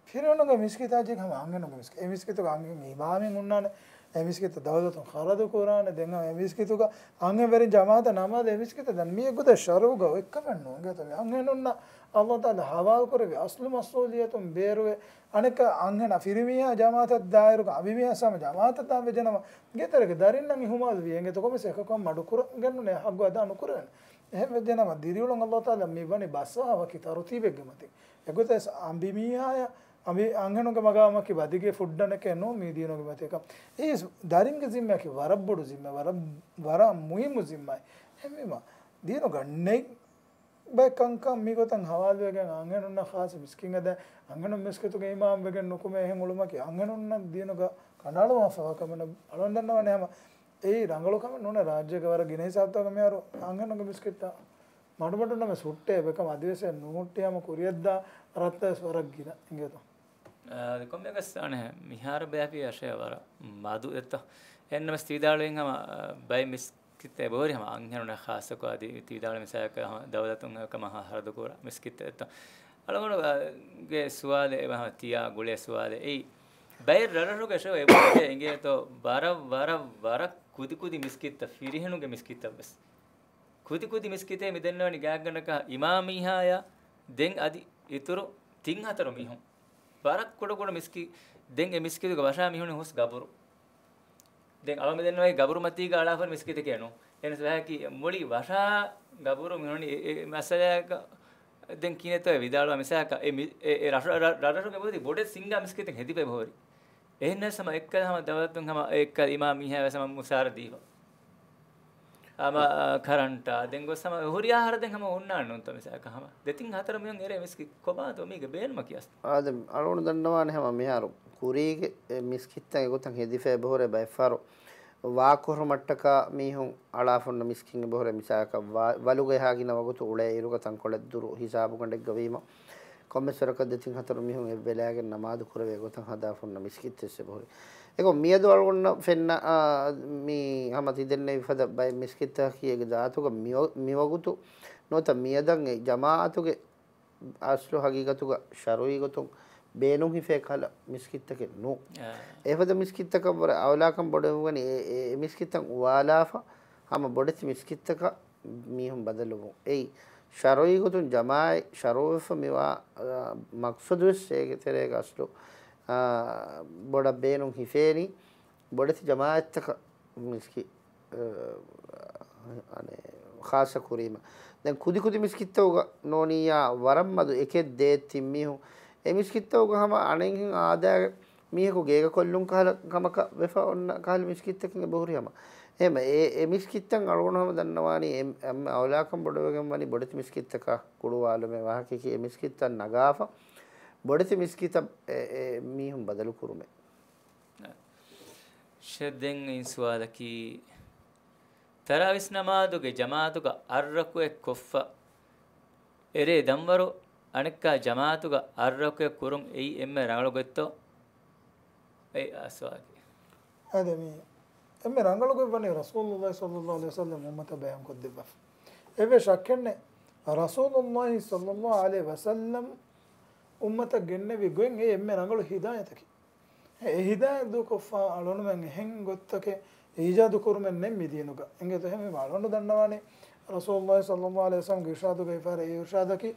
ފިރިހެނުންގެ މިސްކިތާ ޖެހި ހަމަ އަންހެނުންގެ މިސްކިތް. އެ މިސްކިތުގަ އަންހެން އިމާމެއް ހުންނާނެ. އެ މިސްކިތަށް ދައުލަތުން ޚަރަދު ކުރާނެ. ދެން ހަމަ އެ މިސްކިތުގަ އަންހެންވެރިން ޖަމާޢަތަށް ނަމާދު އެ މިސްކިތަށް ދަން މި އެއްގޮތަށް ޝަރުޢުގަ އޮތްކަމެއް ނޫން. އިނގޭތޯ މި އަންހެނުންނަށް ﷲ ތަޢާލާ ހަވާލު ކުރެއްވި އަސްލު މަސްއޫލިއްޔަތުން ބޭރުވެ އަނެއްކާ އަންހެނާ ފިރިމީހާ ޖަމާޢަތަށް ދާއިރުގަ އަނބިމީހާ ހަމަ ޖަމާޢަތަށް ދާން ވެއްޖެނަމަ ގޭތެރޭގެ ދަރިންނަށް އިހުމާލުވި އިނގޭތޯ ކޮންމެސް އެކަކު ހަމަ މަޑުކުރަން ނޫނޭ ހައްގު އަދާ ނުކުރެވޭނެ. އެހެން ވެއްޖެނަމަ ދިރިއުޅުން ﷲ ތަޢާލާ މި ވަނީ ބައްސަވާ ވަކި ތަރުތީބެއްގެ މަތިން. އެގޮތަށް އަނބިމީހާޔަށް އަނބި އަންހެނުންގެ މަގާމަކީ ބަދިގެ ފުއްޑަނެކޭ ނޫން މީ ދީނުގެ މަތިން. އެކަމް އެއީ ދަރިންގެ ޒިންމައަކީ ވަރަށް ބޮޑު ޒިންމަ، ވަރަށް، ވަރަށް މުހިއްމު ޒިންމައެއް. އެހެންވީމަ ދީނުގަ ނެތް ބައެއް ކަންކަން މިގޮތަށް ހަވާލުވެގެން އަންހެނުންނަށް ޚާއްޞަ މިސްކިތް އަދާ އަންހެނުން މިސްކިތުގެ އިމާމް ވެގެން ނުކުމެ އެހެން އުޅުމަކީ އަންހެނުންނަށް ދީނުގަ ކަނޑައަޅުވާފައިވާ ކަމެއް. އަޅުގަނޑު ދަންނަވަނީ ހަމަ އެއީ ރަނގަޅު ކަމެއް ނޫނޭ. ރާއްޖޭގަ ވަރަށް ގިނަ ހިސާބުތަކުގަ މިހާރު އަންހެނުންގެ މިސްކިތްތައް މަޑުމަޑުންނަމެސް ހުއްޓޭ. އެކަމް އަދިވެސް އެ ނުހުއްޓި ހަމަ ކުރިޔަށްދާ ރަށްތައް ވެސް ވަރަށް ގިނަ އިނގޭތޯ. އާ، ކޮންމެއަކަސް އަނެއް މިހާރު ބޭފި އަށެ ވަރަށް މަދު އެއްތޯ. އެންނަމަސް ތިވިދާޅުވިން ހަމަ، އާ، ބައެއް މިސްކިތް އެބަހުރި ހަމަ އަންހެނުންނަށް ޚާއްޞަކޮށް އަދި ތިވިދާޅުވި މިސާލަކަށް ހަމަ ދައުލަތުން ކަމަށް ހަ-، ހަރަދު ކުރާ މިސްކިތް އެއްތޯ. އަޅުގަނޑު، އާ، ގެ ސުވާލެއް އެބަ ހަމަ ތިޔާ ގުޅޭ ސުވާލެއް. އެއީ ބައެއް ރަށްރަށުގަ އެބަހުރި އިނގޭތޯ ވަރަށް، ވަރަށް، ވަރަށް ކުދި ކުދި މިސްކިތްތައް ފިރިހެނުންގެ މިސްކިތްތައް ވެސް. ކުދި ކުދި މިސްކިތޭ މި ދެންނެވަނީ ގާތްގަނޑަކަށް އިމާމީހާޔާ ދެން އަދި އިތުރު ތިން ހަތަރު މީހުން. ވަރަށް ކުޑަ ކުޑަ މިސްކި-، ދެން އެ މިސްކިތުގަ ވަށާ މީހުން ހުސް ގަބުރު. ދެން އަޅުގަނޑު ދެންނެވީ ގަބުރު މަތީގަ އަޅާފަ މިސްކިތެކޭ ނޫން. އެހެނަސް ވާހަކަ މުޅި ވަށާ ގަބުރު މިހުން އެ، އެ، އެ މައްސަލައަކަށް ދެން ކިހިނެއްތޯ ވިދާޅުވާ މިސާލަކަށް އެ މި-، އެ، އެ ރަށު-، ރަ-، ރަށްރަށުގެ ބޮޑެތި ސިންގާ މިސްކިތެއް ހެދިފަ އެބަހުރި. އެހެނަސް ހަމަ އެއްކަލަ ހަމަ ދައުލަތުން ހަމަ އެއްކަލަ އިމާމް މީހާ ވެސް ހަމަ މުސާރަ ދީފަ. ހަމަ ކަރަންޓާ ދެން ގޮސް ހަމަ ހުރި އަހަރަށް ދެން ހަމަ ހުންނާނެ ނޫންތޯ މިސާލަކަށް ހަމަ ދެތިން ހަތަރު މީހުން އެރޭ މިސްކިތް ކޮބާތޯ މީގެ ބޭނުމަކީ އަސް. އާދެ، އަޅުގަނޑު ދަންނަވާނެ ހަމަ މިހާރު ކުރީގެ އެ މިސްކިތްތައް އެގޮތަށް ހެދިފަ އެބަހުރޭ ބައެއްފަހަރު ވާކުރުމަށްޓަކާ މީހުން އަޅާފަ އޮންނަ މިސްކިތް އެބަހުރޭ މިސާލަކަށް ވާ-، ވަލުގަ އެހާ ގިނަ ވަގުތު އުޅޭ އިރުގަ ތަންކޮޅެއް ދުރު ހިސާބުގަނޑެއްގަ ވީމަ، ކޮންމެސް ވަރަކަށް ދެތިން ހަތަރު މީހުން އެއްވެލާގެން ނަމާދު ކުރެވޭ ގޮތަށް ހަދާފަ އޮންނަ މިސްކިތް އެއްސެ ބަހުރި. އެކޮށް މިއަދު އަޅުގަނޑަށް ފެންނަ، އާ، މި ހަމަ ތި ދެންނެވި ފަދަ ބައެއް މިސްކިތްތަކަކީ އޭގެ ޒާތުގަ މިވަ-، މިވަގުތު ނުވަތަ މިއަދަށް އެ ޖަމާއަތުގެ އަސްލު ހަގީގަތުގަ ޝަރުއީ ގޮތުން ބޭނުން ހިފޭ ކަހަލަ މިސްކިތްތަކެއް ނޫން. އާ. އެފަދަ މިސްކިތްތަކަށްވުރެ އައުލާކަން ބޮޑުވެވުނީ އެ، އެ، އެ މިސްކިތްތައް އުވާލާފަ ހަމަ ބޮޑެތި މިސްކިތްތަކަށް މީހުން ބަދަލުވުން. އެއީ، ޝަރުއީ ގޮތުން ޖަމާއަތް ޝަރުއުވެފަ މިވާ، އާ، މަޤްޞަދުވެސް އޭގެ ތެރޭގަ އަސްލު، އާ، ބޮޑަށް ބޭނުން ހިފޭނީ ބޮޑެތި ޖަމާއަތްތަކަށް މިސްކި-، އާ، އަނެއް، ޚާއްޞަ ކުރީމަ. ދެން ކުދި ކުދި މިސްކިތްތަކުގަ ނޯނިއްޔާ ވަރަށް މަދު އެކެއް ދޭއް ތިން މީހުން އެ މިސްކިތްތަކުގަ ހަމަ އަނެއްހެން އާދައިގެ މީހަކު ގޭގަ ކޮށްލުން ކަހަލަ ކަމަކަށް ވެފަ އޮންނަ ކަހަލަ މިސްކިތްތަކެއް އެބަހުރި ހަމަ. އެހެން އެ، އެ މިސްކިތްތައް އަޅުގަނޑު ހަމަ ދަންނަވާނީ އެ، އެންމެ އައުލާކަން ބޮޑުވެގެން ވަނީ ބޮޑެތި މިސްކިތްތަކަށް ކުޅުވާލުމޭ ވާހަކައަކީ އެ މިސްކިތްތައް ނަގާފަ ބޮޑެތި މިސްކިތަށް އެ، އެ މީހުން ބަދަލު ކުރުމޭ. ޝެ، ދެން އިން ސުވާލަކީ، ތަރާވީސް ނަމާދުގެ ޖަމާއަތުގަ އަށްރަކުޢަތް ކޮށްފަ އެރޭ ދަންވަރު އަނެއްކާ ޖަމާއަތުގަ އަށްރަކުޢަތް ކުރުން އެއީ އެންމެ ރަނގަޅު ގޮތްތޯ؟ އެއީ އާ ސުވާލެއް. އާދެ، މީ އެންމެ ރަނގަޅު ގޮތް ވަނީ ރަސޫލުﷲ ޞައްލަﷲ ޢަލައިހި ވަސައްލަމް އުއްމަތަށް ބަޔާން ކޮށްދެއްވާފަ. އެއްވެސް ޝައްކެއް ނެތް. ރަސޫލުﷲ ޞައްލަﷲ ޢަލައިހި ވަސައްލަމް އުއްމަތަށް ގެންނެވި ގޮތް އެ އެންމެ ރަނގަޅު ހިދާޔަތަކީ. އެ ހިދާޔަތް ދޫކޮށްފަ އަޅުގަނޑުމެން އެހެން ގޮތްތަކެއް އީޖާދު ކުރުމެއް ނެތް މި ދީނުގަ. އިނގޭތޯ؟ އެހެންވީމަ އަޅުގަނޑު ދަންނަވާނީ ރަސޫލުﷲ ޞައްލަﷲ ޢަލައިހި ވަސައްލަމްގެ އިރުޝާދުގައި ފާރަ އެ އިރުޝާދަކީ،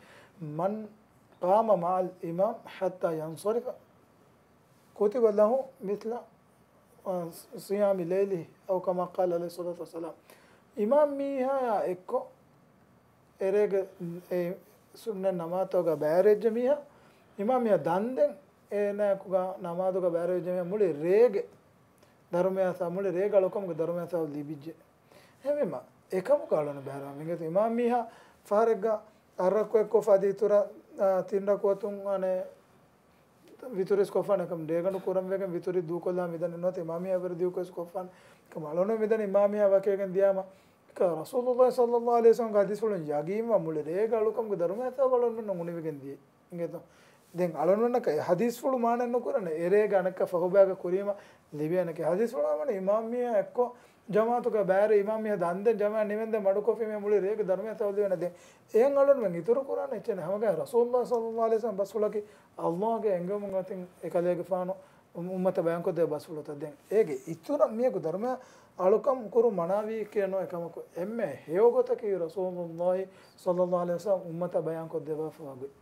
"من قام مع الإمام حتى ينصرف كتب له مثل، آ، صيام ليله" أو كما قال عليه الصلاة والسلام. އިމާމް މީހާޔާ އެއްކޮށް އެރޭގެ އެ ސުންނަތް ނަމާދުތަކުގަ ބައިވެރިވެއްޖެ މީހާ، އިމާމް މީހާ ދަންދެން އޭނާއެކުގަ ނަމާދުގަ ބައިވެރިވެއްޖެ މީހާ މުޅި ރޭގެ ދަރުމަޔާ ސަ-، މުޅި ރޭގެ އަޅުކަމުގެ ދަރުމަޔާ ސަވާބު ލިބިއްޖެ. އެހެންވީމަ، އެކަމަކު އަޅުގަނޑު ބައިވެރިވާން އިނގޭތޯ؟ އިމާމް މީހާ ފަހަރެއްގަ އަށްރަކުޢަތް ކޮށްފަ އަދި އިތުރަށް، އާ، ތިން ރަކުޢަތުން އަނެއް ވިތުރިސް ކޮށްފާނެ ކަމަށް ރޭގަނޑު ކުރަން ވެގެން ވިތުރި ދޫކޮށްލާ މިދަނީ ނުވަތަ އިމާމް މީހާ ވެރި ދޫކޮށް ކޮށްފާނެ ކަމަށް އަޅުގަނޑު މިދަނީ އިމާމް މީހާ ވަކިވެގެން ދިޔާމަ، ރަސޫލުﷲ ޞައްލަﷲ ޢަލައިހި ވަސައްލަމްގެ ޙަދީޘްފުޅުން ޔަގީންވާ މުޅި ރޭގެ އަޅުކަމުގެ ދަރުމަޔާ ސަވާބު އަޅުގަނޑުމެންނަށް އުނިވެގެން ދިޔައީ. އިނގޭތޯ؟ ދެން އަޅުގަނޑުމެންނަކަށް އެ ޙަދީޘްފުޅު މާނައެއް ނުކުރަނީ އެރޭގަ އަނެއްކާ ފަހުބަޔާގަ ކުރީމަ ލިބޭނެކޭ. ޙަދީޘްފުޅާ ވަނީ އިމާމް މީހާ އެއްކޮށް ޖަމާޢަތުގަ ބައިވެރި އިމާމް މީހާ ދަންދެން ޖަމާޢަތް ނިމެންދެން މަޑުކޮށްފީމޭ މުޅި ރޭގެ ދަރުމަޔާ ސަވާބު ލިބޭނެ. ދެން އެހެން އަޅުގަނޑުމެން އިތުރު ކުރާނެ އެއްޗެއް ނެތް. ހަމަގައި ރަސޫލުﷲ ޞައްލަﷲ ޢަލައިހި ވަސައްލަމް ބަސްފުޅަކީ ﷲގެ އެންގެވުމުން އަތިން އެކަލޭގެފާނު އުއްމަތަށް ބަޔާންކޮށްދޭ ބަސްފުޅުތައް. ދެން އޭގެ އިތުރަށް މީހަކު ދަރުމަޔަށް އަޅުކަން ކުރުން މަނާވީކޭ ނޯ އެކަމަކު، އެންމެ ހެޔޮ ގޮތަކީ ރަސޫލުﷲ ޞައްލަﷲ ޢަލައިހި ވަސައްލަމް އުއްމަތަށް ބަޔާންކޮށްދެއްވާފަވާ ގޮތް.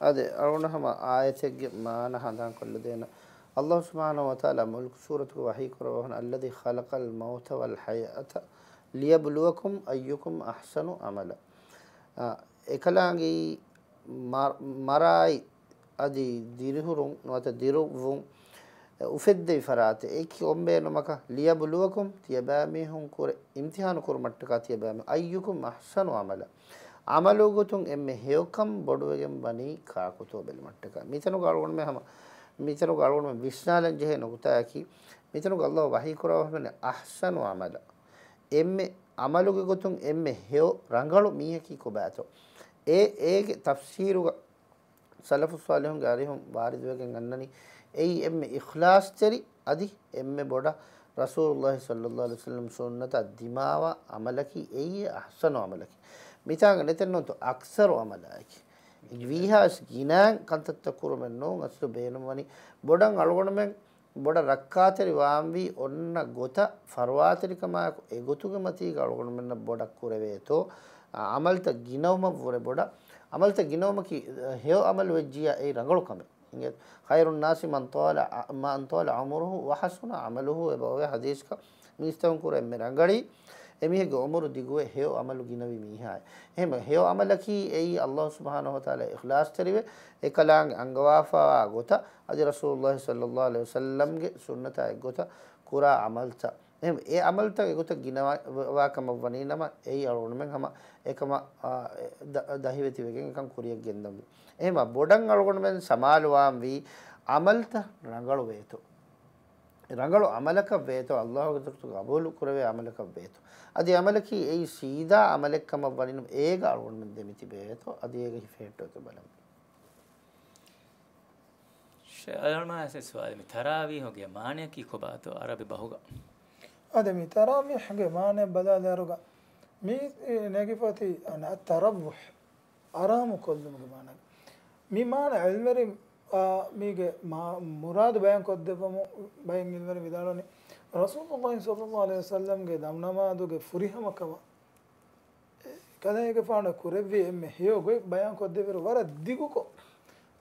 އާދެ، އަޅުގަނޑު ހަމަ އާޔަތެއްގެ މާނަ ހަނދާންކޮށްލަދޭނަ. ﷲ ސުބްޙާނަހޫ ވަތަޢާލާ މުލްކު ސޫރަތުގެ ވަޙީކުރައްވަނީ، "الذي خلق الموت والحياة ليبلوكم أيكم أحسن عملا." އާ، އެކަލާނގެއީ މަ-، މަރާއި އަދި ދިރިހުރުން ނުވަތަ ދިރުއްވުން އުފެއްދެވި ފަރާތެއް. އެއީ ކޮން ބޭނުމަކަށް؟ "ليبلوكم"، ތިޔަބައިމީހުން ކުރެ އިމްތިޙާނު ކުރުމަށްޓަކާ ތިޔަބައިމީހުން، "أيكم أحسن عملا"، ޢަމަލު ގޮތުން އެންމެ ހެޔޮކަން ބޮޑުވެގެން ވަނީ ކާކުތޯ ބެލުމަށްޓަކާ. މިތަނުގަ އަޅުގަނޑުމެން ހަމަ، މިތަނުގަ އަޅުގަނޑުމެން ވިސްނާލަން ޖެހޭ ނުކުތާއަކީ، މިތަނުގަ ﷲ ވަޙީކުރައްވަނީ "أحسن عملا". އެންމެ ޢަމަލުގެ ގޮތުން އެންމެ ހެޔޮ ރަނގަޅު މީހަކީ ކޮބާތޯ؟ އެ، އޭގެ ތަފްސީރުގަ ސަލަފުއް ޞާލިޙުންގެ އަރިހުން ވާރިދުވެގެން އަންނަނީ، އެއީ އެންމެ އިޚްލާޞްތެރި އަދި އެންމެ ބޮޑަށް ރަސޫލުﷲ ޞައްލަﷲ ޢަލައިހި ވަސައްލަމް ސުންނަތަށް ދިމާވާ ޢަމަލަކީ އެއީ އަޙްސަނު ޢަމަލަކީ. މިތާނގަ ނެތެއްނުންތޯ އަކްސަރު ޢަމަލާއެކޭ. ވީހާވެސް ގިނައިން ކަންތައްތައް ކުރުމެއް ނޫން، އަސްލު ބޭނުންވަނީ ބޮޑަށް އަޅުގަނޑުމެން ބޮޑަށް ރައްކާތެރި ވާންވީ އޮންނަ ގޮތަށް ފަރުވާތެރިކަމާއެކު އެގޮތުގެ މަތީގަ އަޅުގަނޑުމެންނަށް ބޮޑަށް ކުރެވޭތޯ، އާ، ޢަމަލުތައް ގިނަވުމަށްވުރެ ބޮޑަށް. ޢަމަލުތައް ގިނަވުމަކީ، އަ، ހެޔޮ ޢަމަލު ވެއްޖިއްޔާ އެއީ ރަނގަޅު ކަމެއް. އިނގޭތޯ؟ ޚައިރުއްނާސި މަން ޠާލަ، މަން ޠާލަ ޢުމުރުހު ވަޙަސުނަ ޢަމަލުހު. އެބައޮވޭ ޙަދީޘްގަ މީސްތަކުން ކުރެ އެންމެ ރަނގަޅީ، އެމީހެއްގެ ޢުމުރު ދިގުވެ ހެޔޮ ޢަމަލު ގިނަވި މީހާއެއް. އެހެން ހެޔޮ ޢަމަލަކީ އެއީ ﷲ ސުބްޙާނަހޫ ވަތަޢާލާ އިޚްލާޞްތެރިވެ، އެކަލާނގެ އަންގަވާފައިވާ ގޮތަށް، އަދި ރަސޫލުﷲ ޞައްލަﷲ ޢަލައިހި ވަސައްލަމްގެ ސުންނަތާ އެއްގޮތަށް ކުރާ ޢަމަލްތައް. އެހެން އެ ޢަމަލްތައް އެގޮތަށް ގިނަވާ ކަމަށް ވަނީ ނަމަ، އެއީ އަޅުގަނޑުމެން ހަމަ އެކަމަށް، އާ، ދަ-، ދަހިވެތިވެގެން އެކަން ކުރިޔަށް ގެންދަންވީ. އެހެންމަ ބޮޑަށް އަޅުގަނޑުމެން ސަމާލުވާންވީ ޢަމަލްތައް ރަނގަޅު ވޭތޯ. ރަނގަޅު ޢަމަލަކަށް ވޭތޯ، ﷲ ގެ ދަރުތު ޤަބޫލު ކުރެވޭ ޢަމަލަކަށް ވޭތޯ. އަދި ޢަމަލަކީ އެއީ ސީދާ ޢަމަލެއް ކަމަށް ވަނީ ނަމަ، އޭގަ އަޅުގަނޑުމެން ދެމިތިބޭތޯ، އަދި އޭގަ ހިފެހެއްޓޭތޯ ބަލަންވީ. ޝޭޚް އަލްމާސެ ސުވާލެއް، މި ތަރާވީހުގެ މާނަޔަކީ ކޮބާތޯ ޢަރަބި ބަހުގަ؟ އާދެ، މި ތަރާވީހުގެ މާނަ ބަލާލާއިރުގަ މި ނެގިފަތި އަން އައްތަރައްވަޙް، އަރާމު ކޮށްލުމުގެ މާނަ. މި މާނަ ޢިލްމުވެރިން، އާ، މީގެ މާ-، މުރާދު ބަޔާން ކޮށްދެއްވަމު ބައެއް ޢިލްމުވެރިން ވިދާޅުވަނީ، ރަސޫލުﷲ ޞައްލަﷲ ޢަލައިހި ވަސައްލަމްގެ ދަމުނަމާދުގެ ފުރިހަމަކަމަށް ކަލޭގެފާނު ކުރެއްވި އެންމެ ހެޔޮ ގޮތް ބަޔާން ކޮށްދެވިއިރު ވަރަށް ދިގުކޮށް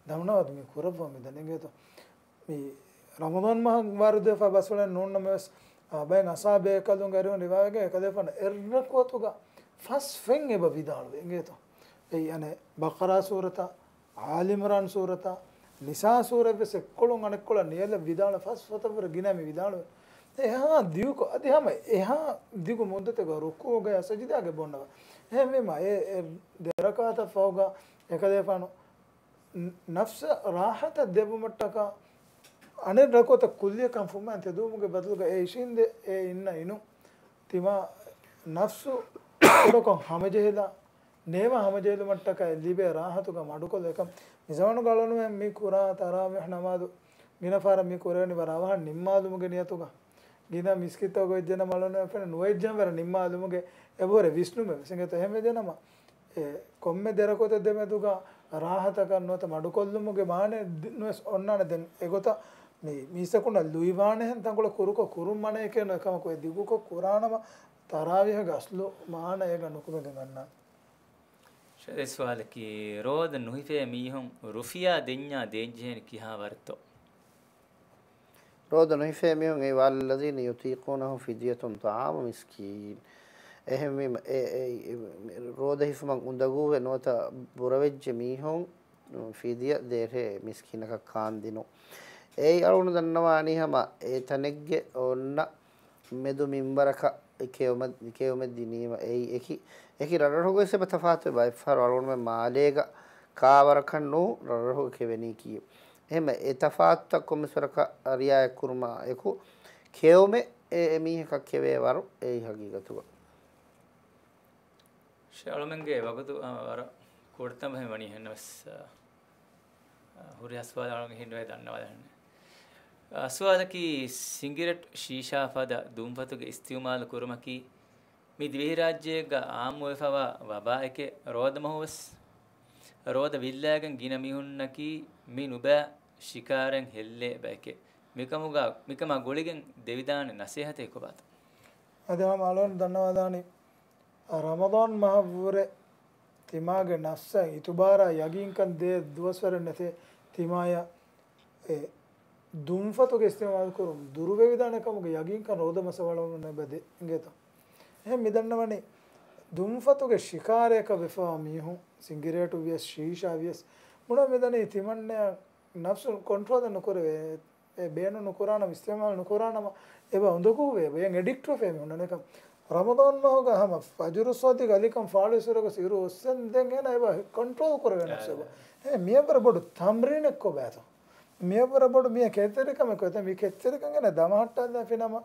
ދަމުނަވަދު މި ކުރައްވަމުން މި ދަނީ އިނގޭތޯ. މި ރަމަޟާން މަހަށް ވާރިދުވެފަ ބަސްވަޅެއް ނޫން ނަމަވެސް، އާ، ބައެއް އަޞްޙާބު ބޭކަލުންގެ އަރިހުން ރިވާވެގެން އެކަލޭފާނު އެއްރަކުޢަތުގަ ފަސް ފެން އެބަ ވިދާޅުވި އިނގޭތޯ. އެއީ އަނެއް ބަޤަރާ ސޫރަތަށް، އާލި ޢިމްރާން ސޫރަތަށް، ނިސާ ސޫރަތްވެސް އެއްކޮޅުން އަނެއްކޮޅަށް ނިޔަލަށް ވިދާޅު ފަސް ފަތަށްވުރެ ގިނަ މި ވިދާޅުވި. އެހާ ދިގުކޮށް، އަދި ހަމަ އެހާ ދިގު މުއްދަތެއްގަ ރުކޫޢުގަ ސަޖިދާގަ ބޮންނަވަ. އެހެންވީމަ އެ، އެ ދެރަކާތަށް ފަހުގަ އެކަލޭފާނު ނަފްސަށް ރާޙަތަށް ދެއްވުމަށްޓަކާ އަނެއް ރަކުޢަތަށް ކުއްލިއަކަށް ފުމާން ތެދުވުމުގެ ބަދަލުގަ އެ އިށީނދެ އެ އިންނަ އިނުން ތިމާ ނަފްސު ކުޑަކޮށް ހަމަޖެހިލާ، ނޭވާ ހަމަޖެހިލުމަށްޓަކާ އެ ލިބޭ ރާޙަތުގަ މަޑުކޮށްލެ އެކަމް. މި ޒަމާނުގަ އަޅުގަނޑުމެން މި ކުރާ ތަރާވީޙް ނަމާދު ގިނަ ފަހަރަށް މި ކުރެވެނީ ވަރަށް އަވަހަށް ނިންމާލުމުގެ ނިޔަތުގަ. ގިނަ މިސްކިތްތަކުގަ އޮތް ޖެނަމަ އަޅުގަނޑުމެން ފެން ނުވައެއް ޖަހަން ވަރަށް ނިންމާލުމުގެ އެބަހުރި ވިސްނުމެއް ވެސް އިނގޭތޯ. އެހެންވެ ޖެނަމަ އެ ކޮންމެ ދެރަކުޢަތެއް ދެމެދުގަ ރާޙަތަކަށް ނުވަތަ މަޑުކޮށްލުމުގެ މާނައެއް ދި-، ނުވެސް އޮންނާނެ. ދެން އެގޮތަށް މި މީސްތަކުންނަށް ލުއިވާނެހެން ތަންކޮޅެއް ކުރުކޮށް ކުރުން މަނައެކޭ ނުވެ ކަމަކު އެ ދިގުކޮށް ކުރާނަމަ ތަރާވީޙުގެ އަސްލު މާނަ އޭގަ ނުކުމެގެން އަންނާނެ. ޝޭޚް ސުވާލަކީ، ރޯދަ ނުހިފޭ މީހުން ރުފިޔާ ދެންޏާ ދޭންޖެހޭނީ ކިހާ ވަރެއްތޯ؟ ރޯދަ ނުހިފޭ މީހުން އެއީ، وعلى الذين يطيقونه فدية طعام مسكين. އެހެންވީމަ، އެ، އެ، އެ، ރޯދަ ހިފުމަށް އުނދަގޫވެ ނުވަތަ ބުރަވެއްޖެ މީހުން، ފިދިޔަ ދޭށޭ މިސްކީނަކަށް ކާންދިނުން. އެއީ އަޅުގަނޑު ދަންނަވާނީ ހަމަ އެ ތަނެއްގެ އޮންނަ މެދު މިންވަރަކަށް ކެއުމެއް، ކެއުމެއް ދިނީމަ އެއީ އެކި، އެކި ރަށްރަށުގަވެސް އެބަ ތަފާތުވޭ. ބައެއްފަހަރު އަޅުގަނޑުމެން މާލޭގަ ކާވަރަކަށް ނޫ ރަށްރަށުގަ ކެވެނީކީ. އެހެންމެ އެ ތަފާތުތައް ކޮންމެސް ވަރަކަށް ރިއާޔަތްކުރުމާ އެކު، ކެއުމެއް އެ، އެމީހަކަށް ކެވޭ ވަރު އެއީ ހަގީގަތުގަ. ޝޭޚް އަޅުމެންގެ ވަގުތު، އަ، ވަރަށް ކުޑަތަން ބަހެއް ވަނީ ހެންނަވެސް، އަ، އަ، ހުރިހާ ސުވާލެއް އަޅުމެން ހިންނަވައި ދަންނަވާލަން. އަ، ސުވާލަކީ، ސިނގިރޭޓް ޝީޝާ ފަދަ ދުންފަތުގެ އިސްތިޢުމާލު ކުރުމަކީ މި ދިވެހިރާއްޖޭގަ އާއްމުވެފަވާ ވަބާއެކޭ. ރޯދަމަހުވެސް ރޯދަ ވިއްލާގެން ގިނަ މީހުންނަކީ މި ނުބައި ޝިކާރައިން ހެއްލޭ ބައެކޭ. މިކަމުގަ، މިކަމާ ގުޅިގެން ދެވިދާނެ ނަސޭހަތެއް ކޮބާތޯ؟ އަދި ހަމަ އަޅުގަނޑު ދަންނަވާލާނީ، ރަމަޟާން މަހަށްވުރެ ތިމާގެ ނަފްސަށް އިތުބާރާ ޔަގީންކަން ދޭ ދުވަސްވަރެއް ނެތޭ. ތިމާޔަށް އެ ދުންފަތުގެ އިސްތިޢުމާލު ކުރުން ދުރުވެވިދާނެ ކަމުގެ ޔަގީންކަން ރޯދަ މަހަށް ވަޅުގަނޑު އެބަ ދޭ އިނގޭތޯ. އެހެން މި ދަންނަވަނީ ދުންފަތުގެ ޝިކާރައަކަށް ވެފަވާ މީހުން، ސިނގިރޭޓު ވިޔަސް، ޝީޝާ ވިޔަސް، ބުނާ މިދަނީ ތިމަންނަޔަށް ނަފްސު ކޮންޓްރޯލެއް ނުކުރެވޭ. އެ ބޭނުން ނުކުރާނަމަ، އިސްތިޢުމާލު ނުކުރާނަމަ، އެބަ އުނދަގޫވޭ، އެއަށް އެޑިކްޓްވެފަ މި ހުންނަނީ. ކަމަކު ރަމަޟާން މަހުގަ ހަމަ ފަޖުރު ޞާދިޤް އަލިކަން ފާޅުވި ސުރަގަސް އިރު އޮއްސެން ދެން އޭނަ އެބަ ކޮންޓްރޯލް ކުރެވޭ ނަފްސެއް. އެ މިޔަށްވުރެ ބޮޑު ތަމްރީނެއް ކޮބާތޯ؟ މިޔަށްވުރެ ބޮޑު މިޔަށް ކެތެރިކަމެއް ކޮތަ؟ މި ކެތެރިކަން އޭނަ ދަމަހައްޓާލާފިނަމަ،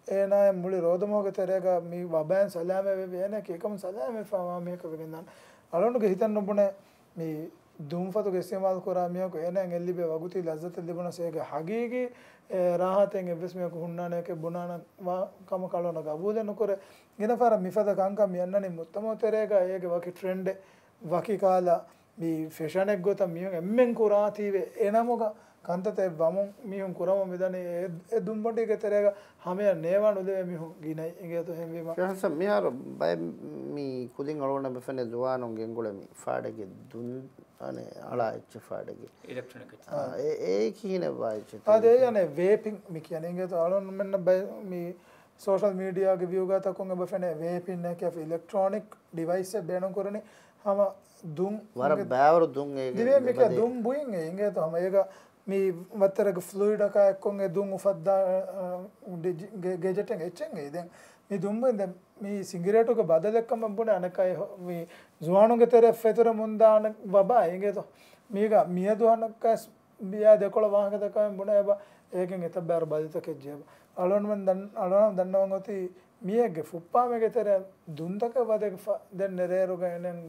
އޭނާއަށް މުޅި ރޯދަމަހުގެ ތެރޭގަ މި ވަބާއިން ސަލާމަތްވެވި، އޭނައަކީ އެކަމުން ސަލާމަތްވެފަވާ މީހަކަށް ވެގެންދާނެ. އަޅުގަނޑުގެ ހިތަށް ނުބުނޭ މި ދުންފަތުގެ އިސްތިޢުމާލު ކުރާ މީހަކު އޭނާއަށް އެއްލިބޭ ވަގުތީ ލައްޒަތެއް ލިބުނަސް އޭގެ ހަގީގީ، އެ، ރާހަތެއް އެއްވެސް މީހަކު ހުންނާނެކޭ ބުނާނަ ވާ ކަމަކަށް އަޅުގަނޑު ގަބޫލެއް ނުކުރޭ. ގިނަ ފަހަރަށް މިފަދަ ކަންކަން މި އަންނަނީ މުޖްތަމަޢު ތެރޭގަ އޭގެ ވަކި ޓްރެންޑެއް، ވަކި ކަހަލަ މި ފެޝަނެއް ގޮތަށް މީހުން އެންމެން ކުރާތީވެ އެ ނަމުގަ ކަންތައްތައް އެއް ވަމުން މީހުން ކުރަމުން މިދަނީ އެ، އެ ދުންބޮޑީގެ ތެރޭގަ ހަމަޔަށް ނޭވާނުލެވޭ މީހުން ގިނައި އިނގޭތޯ ހެންވީމަ. ޝޭޚް ހަސަން، މިހާރު ބައެއް މި ކުދިން އަޅުގަނޑަށް ބެފެނޭ ޒުވާނުން ގެންގުޅޭ މި ފާޑެއްގެ ދުން އަނެއް އަޅާ އެއްޗެއް ފާޑެގެ. އިލެކްޓްރޮނިކް އެއްޗެއް. އާ، އެ، އެ ކިހިނެއް ވާ އެއްޗެއް އާ، ދޭ ތިބެ؟ އަނެއް ވޭޕިން މި ކިޔަނީ އިނގޭތޯ އަޅުންމެންނަށް ބައި މި ސޯޝަލް މީޑިއާގެ ވިއުގާތަކުން އެބަ ފެނޭ ވޭޕިން އެކި އިލެކްޓްރޮނިކް ޑިވައިސްއެއް ބޭނުން ކުރަނީ ހަމަ ދުން ވަރަށް ބާވަރު ދުން އޭގެ ދިވެ މިކަ ލެބަދޭ. ދުން ބުއިން އެ އިނގޭތޯ ހަމަ އޭގަ މި ވައްތަރެއްގެ ފްލޫއިޑަކާ އެއްކޮށް އެ ދުން އުފައްދާ، އަ، ޑިޖި-، ގެ-، ގެޖެޓެއް އެއްޗެއް އެ. ދެން މި ދުން ބުއިން ދެން މި ސިނގިރޭޓުގެ ބަދަލެއްކަމަށް ބުނެ އަނެއްކާ އެ ހޮ-، މި ޒުވާނުންގެ ތެރެ ފެތުރެމުންދާނެ ވަބާ އިނގޭތޯ. މީގަ މިއަދު ހަނައްކާސް ބިޔާ ދެކޮޅަށް ވާހަކަދަކައި ބުނެ އެބަ އޭގެން އެތައް ބާރު ބަލިތަކެއް ޖެހޭ. އަޅުންމެން ދަން-، އަޅުން ދަންނަވަން އޮތީ މީހެއްގެ ފުއްޕާމެގެ ތެރެ ދުންތަކެއް ވަދެގެފަ ދެން ނެރޭރުގަ އެނެން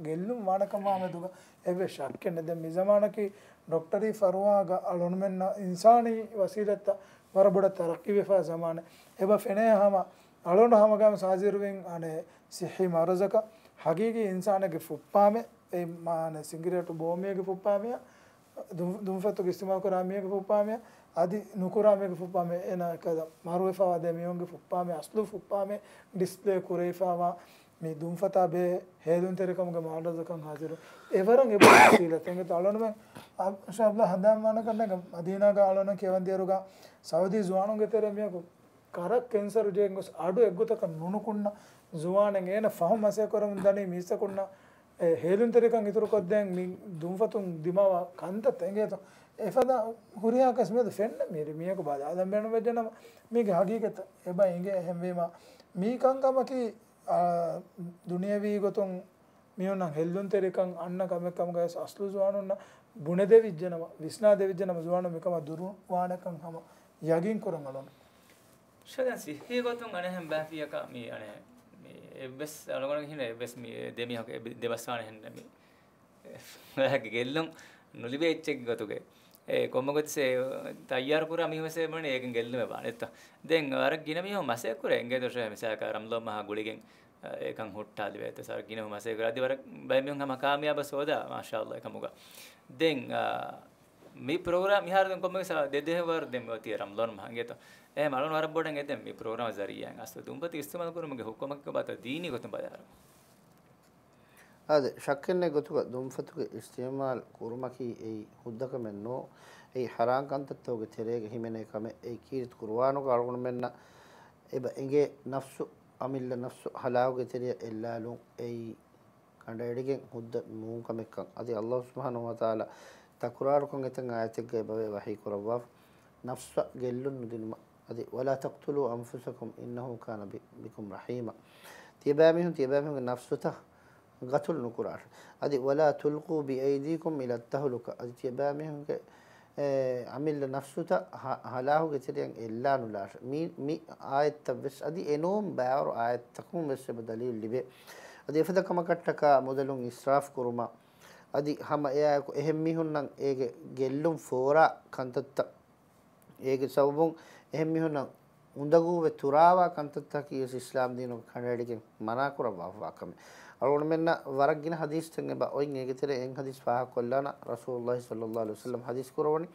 ގެއްލުން ވާނެކަމާމެދުގަ އެއްވެސް ޝައްކެއް ނެތް. ދެން މި ޒަމާނަކީ ޑޮކްޓަރީ ފަރުވާގަ އަޅުންމެންނަށް އިންސާނީ ވަސީލަތްތައް ވަރަށް ބޮޑަށް ތަރައްޤީވެފާ ޒަމާނެއް. އެބަ ފެނޭ ހަމަ އަޅުން ހަމަގައިމު ސާޒިރުވިން އަނެއް ސިއްހީ މަރުޒަކަށް ހަގީގީ އިންސާނެއްގެ ފުއްޕާމެ އެ މާނަ ސިނގިރޭޓު ބޯމީގެ ފުއްޕާމެއަށް ދުން-، ދުންފަތުގެ އިސްތިމާލް ކުރާ މީހެއްގެ ފުއްޕާމެއަށް އަދި ނުކުރާ މީހެއްގެ ފުއްޕާމެ އޭނާ ކަލަ މަރުވެފަވާ ދެ މީހުންގެ ފުއްޕާމެ އަސްލު ފުއްޕާމެ ޑިސްޕްލޭ ކުރެވިފަވާ މި ދުންފަތާ ބެހޭ ހޭލުންތެރިކަމުގެ މާޑަލްތަކަށް ހާޒިރު އެވަރަށް އެބަ ސީލަ ތެނގެތަ އަޅުންމެން އަ-، ޝާބްލާ ހަނދާންވާނެ ކަންނޭނގެ މަދީނާގަ އަޅުން ކިޔަވަންދިޔަރުގަ ސައުދީ ޒުވާނުންގެ ތެރޭ މިއަކު ކަރަށް ކެންސަރު ޖެހިގެން ގޮސް އަޑު އެއްގޮތަކަށް ނުނުކުންނަ ޒުވާނެއް އޭނަ ފަހު މަސޭ ކުރަމުން ދަނީ މީސްތަކުންނަށް އެ ހޭލުންތެރިކަން އިތުރުކޮށްދޭން މި ދުންފަތުން ދިމާވާ ކަންތައް އެނގޭތޯ. އެފަދަ ހުރިހާ ކަސް މިއަދު ފެންނަ މިރި މީހަކު ބަލާލަން ބޭނުންވެއްޖެނަމަ މީގެ ހަގީގަތަށް އެބަ އިނގޭ އެހެންވީމަ މީ ކަންކަމަކީ، އާ، ދުނިޔަވީ ގޮތުން މީހުންނަށް ހެއްލުންތެރިކަން އަންނަ ކަމެއް ކަމުގައި އަސްލު ޒުވާނުންނަށް ބުނެދެވިއްޖެނަމަ، ވިސްނާދެވިއްޖެނަމަ ޒުވާނުން މިކަމާ ދުރު ވާނެކަން ހަމަ ޔަގީން ކުރަން އަޅުން. ޝަދަން ސިއްހީ ގޮތުން އަނެއްހެން ބާފިޔަކަށް މި އަނެއް މި އެއްވެސް އަޅުގަނޑު ހިންނަ އެއްވެސް މި ދެ މީހަކު އެ ދެބަސްވާނެ ހެންނަ މި ގެއްލުން ނުލިބޭ އެއްޗެއްގެ ގޮތުގައި. އެ ކޮންމެ ގޮތެއްސެ ތައްޔާރު ކުރާ މީހުން ވެސް އެބަނީ އޭގެން ގެއްލުމެއް ވާނެތަ؟ ދެން ވަރަށް ގިނަ މީހުން މަސައްކަތް ކުރޭ އިނގޭތޯ ޝޭހް މިސާލަކަށް ރަމްޟާން މަހާ ގުޅިގެން އެކަން ހުއްޓާލެވޭތަ؟ ސަރ ގިނަ މަސައްކަތް ކުރާ އަދި ވަރަށް ބައެއް މީހުން ހަމަ ކާމިޔާބަށް ހޯދާ މާޝާﷲ އެކަމުގަ. ދެން މި ޕްރޮގްރާމް މިހާރު ދެން ކޮންމެ ސާ ދެ ދެހެން ވަރު ދެން މި އޮތީ ރަމްޟާން މަހަށް އިނގޭތޯ. އެހެން އަޅުން ވަރަށް ބޮޑަށް އެދެން މި ޕްރޮގްރާމް ޒަރީއާއިން އަސްލު ދުންފަތު އިސްތިމާލު ކުރުމުގެ ހުކުމަކީ ކޮބާތޯ ދީނީ ގޮތުން ބަލާއިރު. އާދެ، ޝައްކެއްނެތް ގޮތުގަ ދުންފަތުގެ އިސްތިޢުމާލު ކުރުމަކީ އެއީ ހުއްދަކަމެއް ނޫން. އެއީ ޙަރާން ކަންތައްތަކުގެ ތެރޭގަ ހިމެނޭ ކަމެއް. އެއީ ކީރިތި ޤުރުއާނުގަ އަޅުގަނޑުމެންނަށް އެބަ އެނގޭ ނަފްސު، އަމިއްލަ ނަފްސު ހަލާކުގެ ތެރެއަށް އެއްލާލުން އެއީ ކަނޑައެޅިގެން ހުއްދަ ނޫން ކަމެއްކަން. އަދި ﷲ ސުބްޙާނަހޫ ވަތަޢާލާ ތަކުރާރުކޮށް އެތައް އާޔަތެއްގައި އެބަވޭ ވަޙީ ކުރައްވާފަ، ނަފްސަށް ގެއްލުން ނުދިނުމަށް. އަދި، "ولا تقتلوا أنفسكم إنه كان ب-، بكم رحيما." ތިޔަބައިމީހުން، ތިޔަބައިމީހުންގެ ނަފްސުތައް ގަތުލު ނުކުރާށެ. އަދި، "ولا تلقوا بأيديكم إلى التهلكة." އަދި، ތިޔަބައިމީހުންގެ، އެ، އަމިއްލަ ނަފްސުތައް ހަ-، ހަލާކުގެ ތެރެއަށް އެއްލާ ނުލާށެ. މި، މި އާޔަތްތައް ވެސް އަދި އެނޫން ބާވަރު އާޔަތްތަކުން ވެސް އެބަ ދަލީލު ލިބޭ. އަދި އެފަދަ ކަމަކަށްޓަކާ މުދަލުން އިސްރާފް ކުރުމަށް، އަދި ހަމަ އެއާއެކު އެހެން މީހުންނަށް އޭގެ ގެއްލުން ފޯރާ ކަންތައްތައް، އޭގެ ސަބަބުން އެހެން މީހުންނަށް އުނދަގޫވެ ތުރާވާ ކަންތައްތަކީ ވެސް އިސްލާމް ދީނުގަ ކަނޑައެޅިގެން މަނާކުރައްވާފަވާ ކަމެއް. އަޅުގަނޑުމެންނަށް ވަރަށް ގިނަ ޙަދީޘްތައް އެބަ އޮތް، އޭގެ ތެރޭ އެއް ޙަދީޘް ފާހަގަކޮށްލާނަން، ރަސޫލުﷲ ޞައްލަﷲު ޢަލައިހި ވަސައްލަމަ ޙަދީޘް ކުރައްވަނީ،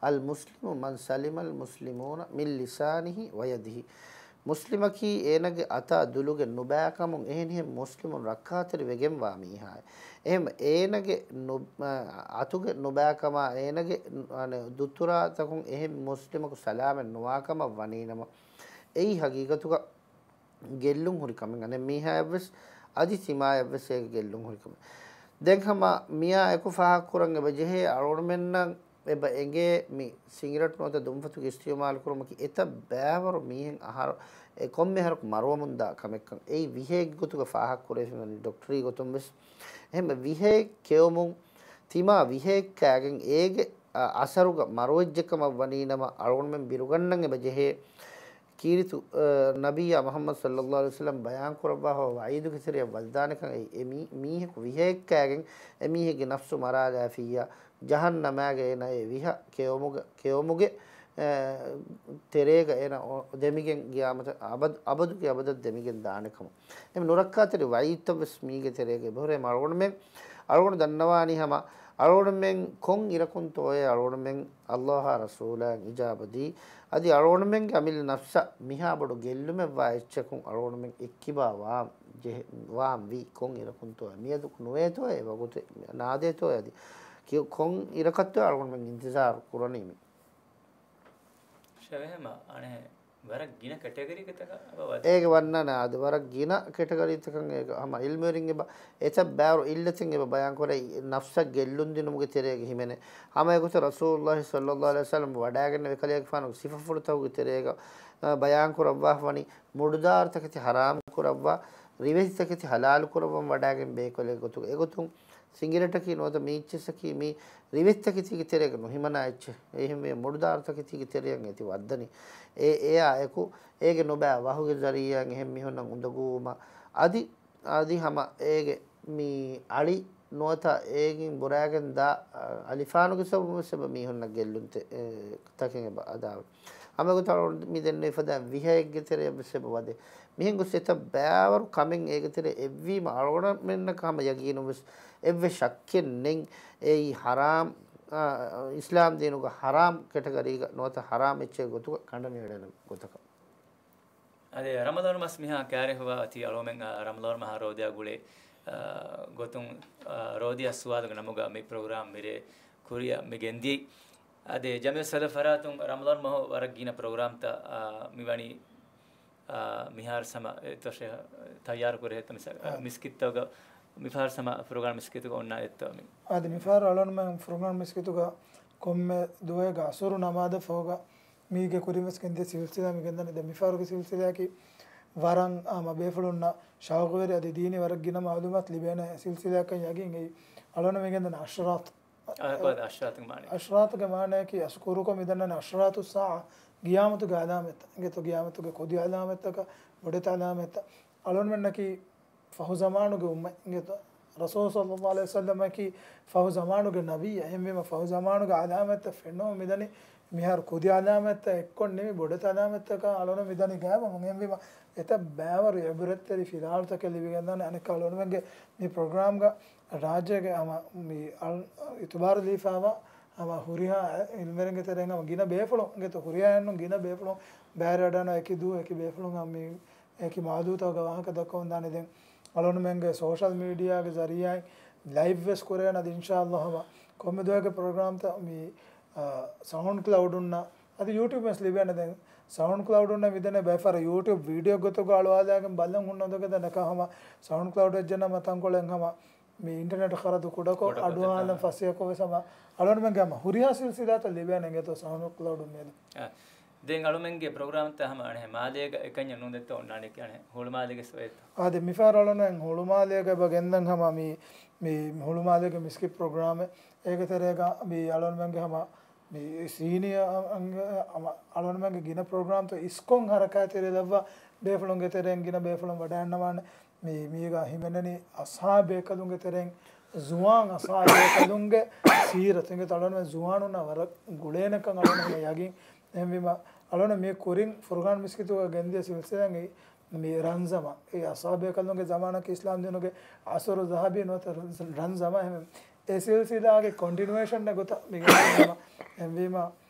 "المسلم من سلم المسلمون من لسانه ويده." މުސްލިމަކީ އޭނަގެ އަތާ ދުލުގެ ނުބައިކަމުން އެހެނިހެން މުސްލިމުން ރައްކާތެރި ވެގެންވާ މީހާއެއް. އެހެން އޭނަގެ ނު-، އަތުގެ ނުބައިކަމާ އޭނަގެ ދުތުރާތަކުން އެހެން މުސްލިމަކު ސަލާމަތް ނުވާކަމަށް ވަނީނަމަ، އެއީ ހަގީގަތުގަ ގެއްލުން ހުރި ކަމެއް. އަނެއް މީހާއަށްވެސް އަދި ތިމާޔަށްވެސް އޭގެ ގެއްލުން ހުރި ކަމެއް. ދެން ހަމަ މިއާ އެކު ފާހަގަކުރަން އެބަ ޖެހޭ އަޅުގަނޑުމެންނަށް އެބަ އެނގޭ މި ސިނގިރޭޓު ނުވަތަ ދުންފަތުގެ އިސްތިޢުމާލު ކުރުމަކީ އެތައް ބައިވަރު މީހެއް އަހަރު، އެ ކޮންމެ އަހަރަކު މަރުވަމުންދާ ކަމެއްކަން. އެއީ ވިހައެއް ގޮތުގަ ފާހަގަކުރެވިފަ ވަނީ ޑޮކްޓަރީ ގޮތުން ވެސް. އެހެން ވިހައެއް ކެއުމުން ތިމާ ވިހައެއް ކާގެން އޭގެ އަ، އަސަރުގަ މަރުވެއްޖެކަމަށް ވަނީނަމަ އަޅުގަނޑުމެން ބިރުގަންނަން އެބަ ޖެހޭ. ކީރިތި، އަ، ނަބިއްޔާ މުޙައްމަދު ޞައްލަﷲު ޢަލައިހި ވަސައްލަމަ ބަޔާންކުރައްވާފަ ވަޢީދުގެ ތެރެއަށް ވަދެދާނެކަން އެ، އެ މީ-، މީހަކު ވިހައެއްކާގެން އެ މީހެއްގެ ނަފްސު މަރާލާފިއްޔާ، ޖަހަންނަމާގެ އޭނަ އެ ވިހަ ކެއުމުގެ، ކެއުމުގެ، އެ، ތެރޭގަ އޭނަ އޮ-، ދެމިގެން ގިޔާމަތަށް އަބަދު، އަބަދުގެ އަބަދަށް ދެމިގެން ދާނެކަމަށް. އެމް ނުރައްކާތެރި ވަޢީދުތައް ވެސް މީގެ ތެރޭގަ އެބަހުރޭ. އަޅުގަނޑުމެން، އަޅުގަނޑު ދަންނަވާނީ ހަމަ، އަޅުގަނޑުމެން ކޮން އިރަކުންތޯއޭ އަޅުގަނޑުމެން ﷲ އާ ރަސޫލާއަށް އިޖާބަ ދީ، އަދި އަޅުގަނޑުމެންގެ އަމިއްލަ ނަފްސަށް މިހާ ބޮޑު ގެއްލުމެއް ވާ އެއްޗަކުން އަޅުގަނޑުމެން އެއްކިބާ ވާ ޖެހެ-، ވާން ވީ ކޮން އިރަކުންތޯއޭ؟ މިއަދު ނުވޭތޯއޭ ވަގުތެއް ނާދޭތޯއޭ އަދި ކި-، ކޮން އިރަކަށްތޯ އަޅުގަނޑުމެން އިންތިޒާރު ކުރަނީ މި؟ ޝަވެހެމަ އަނެ ވަރަށް ގިނަ ކެޓަގަރީތަކަށް އަބަ ވަދެ. އޭގެ ވަންނާނެ އާދެ، ވަރަށް ގިނަ ކެޓަގަރީތަކަށް އޭގެ ހަމަ ޢިލްމުވެރިން އެބަ އެތައް ބާރު އިއްލަތެއް އެބަ ބަޔާން ކުރޭ، ނަފްސަށް ގެއްލުން ދިނުމުގެ ތެރޭގަ ހިމެނޭ. ހަމަ އެގޮތަށް ރަސޫލުﷲ ޞައްލަﷲ ޢަލައިހި ވަސައްލަމަ ވަޑައިގެންނެވި ކަލޭގެފާނުގެ ސިފަފުޅުތަކުގެ ތެރޭގަ، އަ، ބަޔާން ކުރައްވާފަ ވަނީ، މުޑުދާރުތަކެތި ޙަރާމް ކުރައްވާ، ރިވެތިތަކެތި ޙަލާލު ކުރައްވަން ވަޑައިގެން ބޭކަލެއް ގޮތުގަ. އެގޮތުން ސިނގިރޭޓަކީ ނުވަތަ މީޗިއްސަކީ މީ ރިވެތިތަކެތީގެ ތެރޭގަ ނުހިމަނާ އެއްޗެއް. އެހެންވެ މުޑުދާރުތަކެތީގެ ތެރެއަށް އެތި ވައްދަނީ. އެ، އެއާ އެކު އޭގެ ނުބައި ވަހުގެ ޒަރީއާއިން އެހެން މީހުންނަށް އުނދަގޫވުމަށް އަދި، އަދި ހަމަ އޭގެ މި އަޅި ނުވަތަ އޭގެން ބުރައިގެން ދާ، އަ، އަލިފާނުގެ ސަބަބުން ވެސް އެބަ މީހުންނަށް ގެއްލުންތެ-، އެ، ތަކެއް އެބަ އަދާވޭ. ހަމަ އެގޮތަށް އަޅުގަނޑު މި ދެންނެވި ފަދައިން ވިހައެއްގެ ތެރެއަށް ވެސް އެބަ ވަދޭ. މިހެން ގޮސް އެތައް ބައިވަރު ކަމެއް އޭގެ ތެރޭ އެއްވީމަ އަޅުގަނޑުމެންނަކަށް ހަމަ ޔަގީނުން ވެސް އެއްވެސް ޝައްކެއް ނެތް. އެއީ ޙަރާމް، އާ، އިސްލާމް ދީނުގަ ޙަރާމް ކެޓަގަރީގަ ނުވަތަ ޙަރާމް އެއްޗެއް ގޮތުގަ ކަނޑަނިއެޅޭނެ ގޮތަކަށް. އަދި ރަމަޟާން މަސް މިހާ ކައިރިހުވާ އޮތީ އަޅުމެން، އާ، ރަމަޟާން މަހާ ރޯދަޔާ ގުޅޭ، އާ، ގޮތުން، އާ، ރޯދަޔާ ސުވާލުގެ ނަމުގަ މި ޕްރޮގްރާމް މިރޭ ކުރިއަށް މި ގެންދިޔައީ. އަދި ޖަމިޢަތު ސަލަފް ފަރާތުން ރަމަޟާން މަހު ވަރަށް ގިނަ ޕްރޮގްރާމްތައް، އާ، މި ވަނީ، އާ، މިހާރު ސަމަ އެތޮށެ ތައްޔާރު ކުރެ ހެއްތަ މިސަ-، އާ. މިސްކިތްތަކުގަ މިފަހަރު ސަމަ ޕްރޮގްރާމް މިސްކިތުގަ އޮންނާ އެއްތޯ މި؟ އާދެ، މިފަހަރު އަޅުންމެން ޕްރޮގްރާމް މިސްކިތުގަ ކޮންމެ ދުވަހެއްގަ އަސުރު ނަމާދަށް ފަހުގަ މީގެ ކުރިން ވެސް ގެންދިޔަ ސިލްސިލާ މި ގެންދަނީ. ދެން މިފަހަރުގެ ސިލްސިލާއަކީ ވަރަށް ހަމަ ބޭފުޅުންނަށް ޝައުޤުވެރި އަދި ދީނީ ވަރަށް ގިނަ މަޢުލޫމާތު ލިބޭނެ ސިލްސިލާއަކަށް ޔަގީން އެއީ. އަޅުން މި ގެންދަނީ އަޝްރާތު. އަ، އަ، އަޝްރާތުގެ މާނައަކީ އަސް ކުރުކޮށް މިދަންނަނީ އަޝްރާތު ސާޢަ، ގިޔާމަތުގެ ޢަލާމަތްތައް. އިނގޭތޯ ގިޔާމަތުގެ ކުދި ޢަލާމަތްތަކަށް، ބޮޑެތި ޢަލާމަތްތައް. އަޅުންމެންނަކީ ފަހު ޒަމާނުގެ އުއްމަތް. އިނގޭތޯ ރަސޫލު ޞައްލަﷲ ޢަލައިހި ވަސައްލަމަކީ ފަހު ޒަމާނުގެ ނަބިއްޔާ. އެހެންވީމަ ފަހު ޒަމާނުގެ ޢަލާމަތްތައް ފެންނަމުން މިދަނީ މިހާރު ކުދި ޢަލާމަތްތައް އެއްކޮށް ނިމި ބޮޑެތި ޢަލާމަތްތަކަށް އަޅުން މިދަނީ ގާތްވަމުން. އެހެންވީމަ އެތައް ބައިވަރު ޢިބްރަތްތެރި ފިލާވަޅުތަކެއް ލިބިގެންދާނެ. އަނެއްކާ އަޅުންމެންގެ މި ޕްރޮގްރާމްގަ ރާއްޖޭގެ ހަމަ މި އަޅު-، އިތުބާރު ލިބިފައިވާ ހަމަ ހުރިހާ އިލްމުވެރިންގެ ތެރެއިން ހަމަ ގިނަ ބޭފުޅުން އިނގޭތޯ ހުރިހާ އެއްނު ގިނަ ބޭފުޅުން ބައިވެރިވަޑައިގަންނަވާ އެކި ދުވަހު އެކި ބޭފުޅުން ހަމަ މި އެކި މައުޟޫޢުތަކުގެ ވާހަކަ ދައްކަމުން ދާނެ. ދެން އަޅުންމެންގެ ސޯޝަލް މީޑިއާގެ ޒަރީޢާއިން ލައިވް ވެސް ކުރޭނަ އަދި އިންޝާﷲ ހަމަ ކޮންމެ ދުވަހެއްގެ ޕްރޮގްރާމްތައް މި، އާ، ސައުންޑް ކްލައުޑުންނަށް އަދި ޔޫޓިއުބް ވެސް ލިބޭނެ. ދެން ސައުންޑް ކްލައުޑުންނަށް މިދަނީ ބައެއް ފަހަރަށް ޔޫޓިއުބް ވީޑިއޯ ގޮތުގަ އަޅުވާލާގެން ބަލަން ހުންނަ އުނދަގޫތައް ނަކާ ހަމަ ސައުންޑް ކްލައުޑް ވެއްޖެނަމަ ތަންކޮޅެއް ހަމަ މި އިންޓަރނެޓް ޚަރަދު ކުޑަކޮށް ކުޑަކޮށް އަޑުއަހާލަން ދެން ފަސޭހަކޮށް ވެސް ހަމަ އަޅުންމެންގެ ހަމަ ހުރިހާ ސިލްސިލާތައް ލިބޭނެ އިނގޭތޯ ސައުންޑް ކްލައުޑު މިއަދު. އަ، ދެން އަޅުމެންގެ ޕްރޮގްރާމްތައް ހަމަ އަނެއް މާލޭގަ އެކަންޏެއް ނޫން ދެއްތޯ އޮންނާނެ ކިޔާނެ ހުޅުމާލޭގެ ސޮއެތޯ. އާދެ، މިފަހަރު އަޅުން ހުޅުމާލޭގަ އެބަ ގެންދަން ހަމަ މި، މި ހުޅުމާލޭގެ މިސްކިތް ޕްރޮގްރާމެއް. އޭގެ ތެރޭގަ މި އަޅުންމެންގެ ހަމަ މި ސީނިއާ އަންގަ-، ހަމަ އަޅުންމެންގެ ގިނަ ޕްރޮގްރާމްތައް އިސްކޮށް ހަރަކާތްތެރިލައްވާ ބޭފުޅުންގެ ތެރެއިން ގިނަ ބޭފުޅުން ވަޑައިގަންނަވާނެ. މި، މީގަ ހިމެނެނީ އަސްޙާބޭކަލުންގެ ތެރެއިން ޒުވާން އަސްޙާބޭކަލުންގެ ސީރަތު. އިނގޭތޯ އަޅުންމެން ޒުވާނުންނާ ވަރަށް ގުޅޭނެކަން އަޅުންމެން ޔަގީން. އެހެންވީމަ، އަޅުން މި ކުރިން ފުރުޤާން މިސްކިތުގަ ގެންދިޔަ ސިލްސިލާއިން މި ރަންޒަމާ، އެ އަޞްޙާބޭކަލުންގެ ޒަމާނަކީ އިސްލާމްދީނުގެ ޢަޞްރު ޛަހަބީ ނުވަތަ ރަންޒަމާ. އެހެން އެ ސިލްސިލާގެ ކޮންޓިނުއޭޝަންއެއް ގޮތަށް މި ގެންދަނީ. އެހެންވީމަ،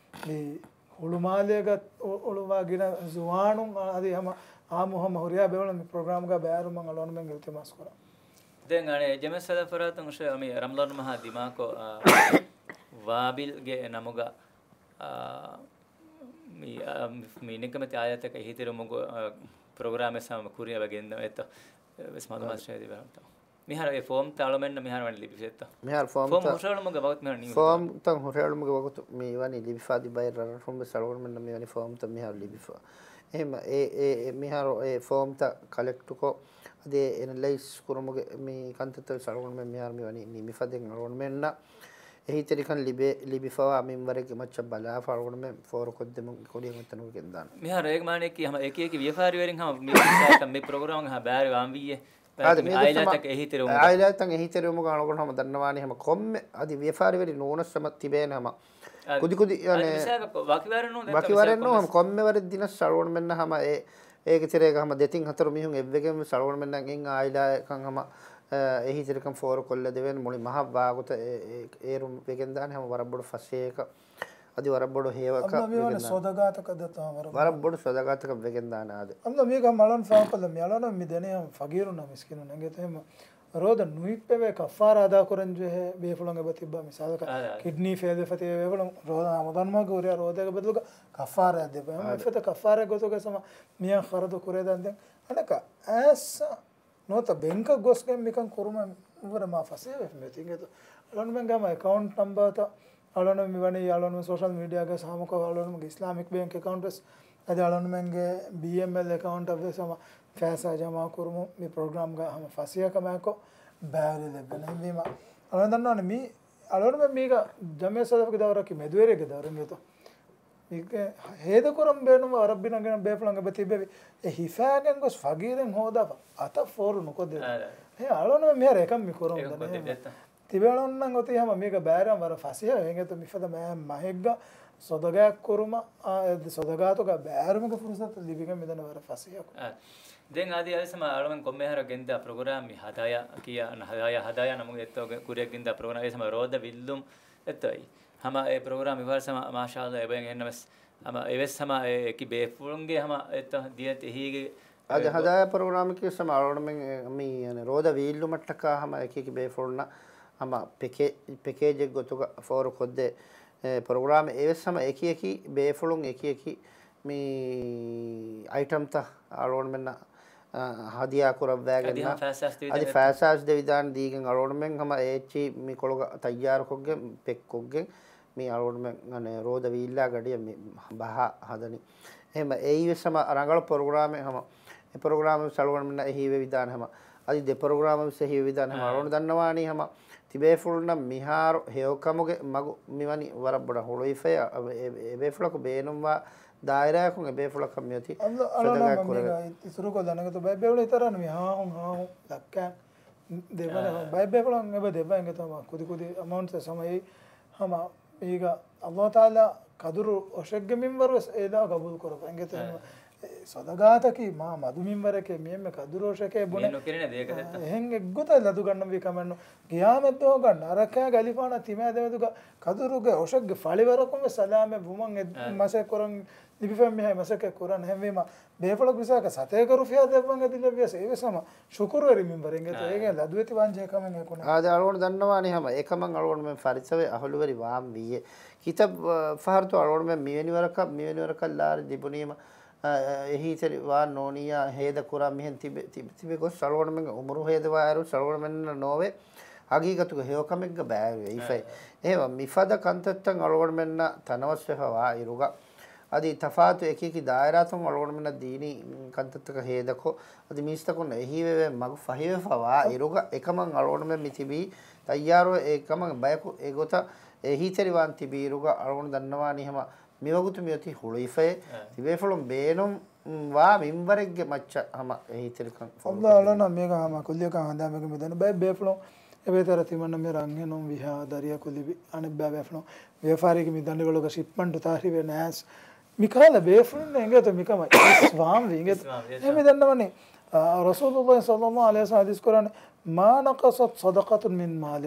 މި ހުޅުމާލޭގަ އު-، އުޅުވާ ގިނަ ޒުވާނުން އަދި ހަމަ އާއްމު ހަމަ ހުރިހާ ބޭފުޅުން މި ޕްރޮގްރާމްގަ ބައިވެރިވުމަށް އަޅުންމެން އިލްތިމާސް ކުރަން. ދެން އަނެއް ޖަމިޢަތު ސަލަފް ފަރާތުން ހުށަ މި ރަމަޟާން މަހާ ދިމާކޮށް، އާ، ވާބިލްގެ ނަމުގަ، އާ، މި، އާ، މި ނިކަމެތި އާޔަތަކަށް އެހީތެރިވުމުގެ، އާ، ޕްރޮގްރާމެއް ސަމަ ކުރިއަށް ގެންދަވޭތޯ. ވެސް މަޢުލޫމާތު ޝޭރު ދެއްވާނެތޯ. މިހާރު އެ ފޯމްތައް އަޅުމެންނަށް މިހާރު ވަނީ ލިބިފައެއްތޯ؟ މިހާރު ފޯމް ފޯމްތައް ހުށައެޅުމުގެ ވަގުތު މިހާރު ނިމިފަ. ފޯމްތައް ހުށައެޅުމުގެ ވަގުތު މި ވަނީ ލިބިފަ. އަދި ބައެއް ރަށްރަށުން ވެސް އަޅުގަނޑުމެންނަށް މި ވަނީ ފޯމްތައް މިހާރު ލިބިފަ. އެހެން އެ، އެ، އެ މިހާރު އެ ފޯމްތައް ކަލެކްޓުކޮށް، އަދި އެ އެނަލައިޒް ކުރުމުގެ މި ކަންތައްތައް ވެސް އަޅުގަނޑުމެން މިހާރު މި ވަނީ ނިމިފަ. ދެން އަޅުގަނޑުމެންނަށް އެހީތެރިކަން ލިބޭ، ލިބިފަވާ މިންވަރެއްގެ މައްޗަށް ބަލާފަ އަޅުގަނޑުމެން ފޯރުކޮށްދެމުން ކުރިޔަށް އޮތްތަނުގަ ގެންދާނެ. މިހާރު އޭގެ މާނައަކީ ހަމަ އެކި އެކި ވިޔަފާރިވެރިން ހަމަ މި، މި ޕްރޮގްރާމްގަ ހަމަ ބައިވެރިވާން ވީއޭ. އާދެ، މި މީގެ އާއިލާތަކެއް ހަމަ، އެހީތެރިވުމުގަ. އާއިލާތައް އެހީތެރިވުމުގަ އަޅުގަނޑު ހަމަ ދަންނަވާނީ ހަމަ ކޮންމެ އަދި ވިޔަފާރިވެރި ނޫނަސް ހަމަ ތިބޭނެ ހަމަ. އާދެ. ކުދި ކުދި، އާދެ، އަނެ، މިސާލަކަށް ވަކިވަރެއް ނޫން ދެއްތަ ވަކިވަރެއް ނޫން މިސާލަކަށް ހަމަ ކޮންމެ ވަރެއް ދިނަސް އަޅުގަނޑުމެންނަށް ހަމަ އެ، އޭގެ ތެރޭގަ ހަމަ ދެތިން ހަތަރު މީހުން އެއްވެގެން ވެސް އަޅުގަނޑުމެންނަށް އެއް އާއިލާއަކަށް ހަމަ، އެ، އެހީތެރިކަން ފޯރު ކޮށްލަދެވޭނެ މުޅި މަހަށް ވާގޮތަށް އެ، އެ، އޭރު ވެގެންދާނެ ހަމަ ވަރަށް ބޮޑު ފަސޭހައަކަށް. އަދި ވަރަށް ބޮޑު ހެޔޮއަކަށް އަމްނަ މިވަނީ ވެގެންދާނެ. ސޮދަގާތަކަށް ދަތާ ވަރަށް ވަރަށް ބޮޑު. ބޮޑު ސޮދަގާތަކަށް ވެގެންދާނެ އާދެ. އަމްނަ މީގަ މަޅަން ފާކޮށްލަ މި އަޅަނަ މި ދެނެ ފަގީރުންނަށް މިސްކިނުން އެނގޭތޯ އެހެމަ. ރޯދަ ނުހިއްޕެވޭ ކަފާރާ އަދާކުރަން ޖެހޭ ބޭފުޅުން އެބަ ތިއްބާ މިސާލަކަށް އާދެ، އާދެ. ކިޑްނީ ފެއިލް ވެފަ ތިބޭ ބޭފުޅުން ރޯދަ ރަމަޟާން މަހުގެ ހުރިހާ ރޯދައިގެ ބަދަލުގަ ކަފާރާ ދެއްވޭ. އެހެމަ އާދެ. މިފަދަ ކަފާރާ ގޮތުގަ ސަމަ މިޔަށް ޚަރަދު ކުރޭ ދާންދެން. އަނެކަ އައިސް ނުވަތަ ބެންކަށް ގޮސްގެން މިކަން ކުރުމަށް ވުރެ މާ ފަސޭހަވެފަ މިއޮތީ އިނގޭތޯ. އަޅަނުމެންގެ ހަމަ އެކައުންޓް ނަމްބާތައް އަޅަނު މިވަނީ އަޅަނު ސޯޝަލް މީޑިއާގެ ހާމަކޮށް އަޅަނުމެންގެ އިސްލާމިކް ބޭންކް އެކައުންޓް ވެސް އަދި އަޅަނުމެންގެ ބީއެމްއެލް އެކައުންޓަށް ވެސް ހަމަ ފައިސާ ޖަމާ ކުރުމުން މި ޕްރޮގްރާމްގަ ހަމަ ފަސޭހަކަމާއެކު ބައިވެރި ލެއްވޭނެ. އެހެންވީމަ އަޅަނު ދަންނަވަނީ މީ އަޅަނުމެން މީގަ ޖަމްޢިއްޔަތު ސަލަފުގެ ދައުރަކީ މެދުވެރިއެއްގެ ދައުރެއް އިނގޭތޯ. މީގެ ހޭދަކުރަން ބޭނުންވާ ވަރަށް ގިނަ ގިނަ ބޭފުޅުން އެބަ ތިއްބެވި. އެ ހިފާގެން ގޮސް ފަގީރެއް ހޯދާފަ އަތަށް ފޯރު ނުކޮށްދޭ. އާ، އާ. އެ އަޅުން މިހާރު އެކަން މި ކުރަމުން އެކަން ދަނީ. ކޮށްދެއްވި އެތަ؟ ތިބޭ އަޅުންނަށް އޮތީ ހަމަ މީގަ ބައިވެރިވާން ވަރަށް ފަސޭހަ އެނގޭތޯ މިފަދަ މަ-، މަހެއްގަ ސޮދަގާތް ކުރުމަށް، އާ، އެ ސޮދަގާތުގަ ބައިވެރިވުމުގެ ފުރުސަތު ލިބިގެން މިދަނީ ވަރަށް ފަސޭހަކޮށް. އާ. ދެން އަދި އަދި ސަމާ އަޅުމެން ކޮންމެ އަހަރަށް ގެންދާ ޕްރޮގްރާމް މި ހަދާޔާ ކިޔާ، ހަދާޔާ، ހަދާޔާ ނަމުގެ އެއްތޯ ކުރިއަށް ގެންދާ ޕްރޮގްރާމް އެ ސަމާ ރޯދަ ވިއްލުން އެއްތޯ އެއީ. ހަމަ އެ ޕްރޮގްރާމް މިފަހަރު ސަމާ މާޝާﷲ އެބައިން އެހެންނަމަސް ހަމަ އެވެސް ހަމަ އެ އެކި ބޭފުޅުންގެ ހަމަ އެއްތޯ ދިޔަތި އެހީގެ އަދި އެ ހަދާޔާ ޕްރޮގްރާމަކީ ސަމާ އަޅުމެން މި ޔަނީ ރޯދަ ވީއްލުމަށްޓަކާ ހަމަ އެކި އެކި ބޭފުޅުންނަށް ހަމަ ޕެކޭ-، ޕެކޭޖެއް ގޮތުގަ ފޯރުކޮށްދޭ އެ ޕްރޮގްރާމް އެވެސް ހަމަ އެކި އެކި ބޭފުޅުން އެކި އެކި މި އައިޓަމްތައް އަޅުގަނޑުމެންނަށް، އަ، ހަދިޔާ ކުރައްވައިގެން އަދި ހަމަ ފައިސާސް ދެވިދާނެ އަދި ދެން ފައިސާސް ދެވިދާނެ ދީގެން އަޅުގަނޑުމެން ހަމަ އޭޗްއީ މި ކޮޅުގަ ތައްޔާރުކޮށްގެން ޕެކްކޮށްގެން މި އަޅުގަނޑުމެން އަނެއް ރޯދަ ވީއްލާ ގަޑިއަށް މި ބަހާ ހަދަނީ. އެހެން އެއީވެސް ހަމަ ރަނގަޅު ޕްރޮގްރާމެއް ހަމަ އެ ޕްރޮގްރާމް ވެސް އަޅުގަނޑުމެންނަށް އެހީވެވިދާނެ ހަމަ. އަދި ދެ ޕްރޮގްރާމް ވެސް އެހީވެވިދާނެ ހަމަ. އަ. އަޅުގަނޑު ދަންނަވާނީ ހަމަ ތިބޭފުޅުންނަށް މިހާރު ހެޔޮކަމުގެ މަގު މިވަނީ ވަރަށް ބޮޑަށް ހުޅުވިފައި އަ، އެ، އެ، އެބޭފުޅަކު ބޭނުންވާ ދާއިރާއަކުން އެބޭފުޅަކަށް މިއޮތީ އަލް-، އަޅާ ސަދަގާ ނަމަ ކުރެވޭ. މީގަ އިތުރުކޮށް ދަނެގަތު ބައެއް ބޭފުޅުން އިތުރަށް މި ހާހުން ހާހުން ލައްކައިން ދެވަނަ އާ. ބައެއް ބޭފުޅުން އެބަ ދެއްވަ އިނގޭތޯ ހަމަ ކުދި ކުދި އަމައުންޓްސް ހަމަ އެއީ ހަމަ މީގަ އަލްލާހު ތަޢާލާ ޤަދުރު އޮށެއްގެ މިންވަރު ވެސް އެ އިލާހު ޤަބޫލު ކުރައްވާ އިނގޭތޯ. އެ. އެހެން އެ ސަދަގާތަކީ މާ މަދު މިންވަރެކޭ މިއެންމެ ޤަދުރު އޮށެކޭ ބުނެ. މި ނުކިރިނެ ދޭކަ ދެއްތަ؟ އެހެން އެއްގޮތަށް ލަދުގަންނަންވީ ކަމެއްނު. ޤިޔާމަތްދުވަހުގަ ނަރަކައިގެ އަލިފާނާ ތިމާ ދެމެދުގަ ޤަދުރުގެ އޮށެއްގެ ފަޅިވަރަކުން ވެސް ސަލާމަތް ވުމަށް އެ އާ. މަސައްކަތް ކުރަން ލިބިފައި މިހާ މަސައްކަތް ކުރަން. އެހެންވީމަ ބޭފުޅަކު މިސާލަކަށް ސަތޭކަ ރުފިޔާ ދެއްވަން އެދިލެއްވިޔަސް އެވެސް ހަމަ ޝުކުރުވެރި މިންވަރެއް އިނގޭތޯ. އާ. އޭގެ ލަދުވެތި ވާންޖެހޭ ކަމެއް އެކުނެ. އާދެ އަޅުގަނޑު ދަންނަވާނީ ހަމަ އެކަމަށް އަޅުގަނޑުމެން ފަރިތަވެ އަހުލުވެރި ވާން ވީއޭ. ކިތައް ފަހަރުތޯ އަޅުގަނޑުމެން މިވެނި ވަރަކަށް، މިވެނި ވަރަކަށް ލާރި ލިބުނީމަ، އަ، އެހީތެރި ވާން ނޯނިޔާ ހޭދަ ކުރާ މިހެން ތިބެ، ތިބެ، ތިބެ ގޮސް އަޅުގަނޑުމެންގެ އުމުރު ހޭދަވާއިރު އަޅުގަނޑުމެންނަށް ނޯވޭ ހަގީގަތުގެ ހެޔޮކަމެއްގަ ބައިވެރިވެ އިފައި. އެ. އެހެން މިފަދަ ކަންތައްތައް އަޅުގަނޑުމެންނަށް ތަނަވަސްވެފަ ވާ އިރުގަ، އަދި ތަފާތު އެކި އެކި ދާއިރާތައް އަޅުގަނޑުމެންނަށް ދީނީ ކަންތައްތަކަށް ހޭދަކޮށް، އަދި މީސްތަކުންނަށް އެހީވެވޭ މަގު ފަހިވެފަ ވާ އިރުގަ، އެކަމަށް އަޅުގަނޑުމެން މި ތިބީ ތައްޔާރުވެ، އެކަމަށް ބަޔަކު އެގޮތަށް އެހީތެރިވާން ތިބި އިރުގަ، އަޅުގަނޑު ދަންނަވާނީ ހަމަ މިވަގުތު މިއޮތީ ހުޅުވިފައޭ، އެ. ތިބޭފުޅުން ބޭނުން ވާ މިންވަރެއްގެ މައްޗަށް ހަމަ އެހީތެރިކަން ފޯރުކޮށްދެން. އަލްލާހު ތަޢާލާ މީގަ ހަމަ ކުއްލިއަކަށް ހަނދާންވެގެން މިދަނީ. ބައެއް ބޭފުޅުން އެބޭތަރަށް ތިމަންނަ މި ރަންހެނުން ވިހާ ދަރިޔަކު ލިބި އަނެއްބައި ބޭފުޅުން ވިޔަފާރީގެ މި ދަނޑިވަޅުގަ ޝިޕްމަންޓު ތާހިރުވެ ނާސް މިކަހަލަ ބޭފުޅުން އެނގޭތޯ މިކަމަށް އިސްވާން ވީ އިނގޭތޯ. އިސްވާން ވީ، އެހެން މި ދަންނަވަނީ، އާ، ރަސޫލުﷲ ޞައްލަﷲ ޢަލައިހި ވަސައްލަމަ ޙަދީޘް ކުރާނެ، "ما نقصت صدقة من مال."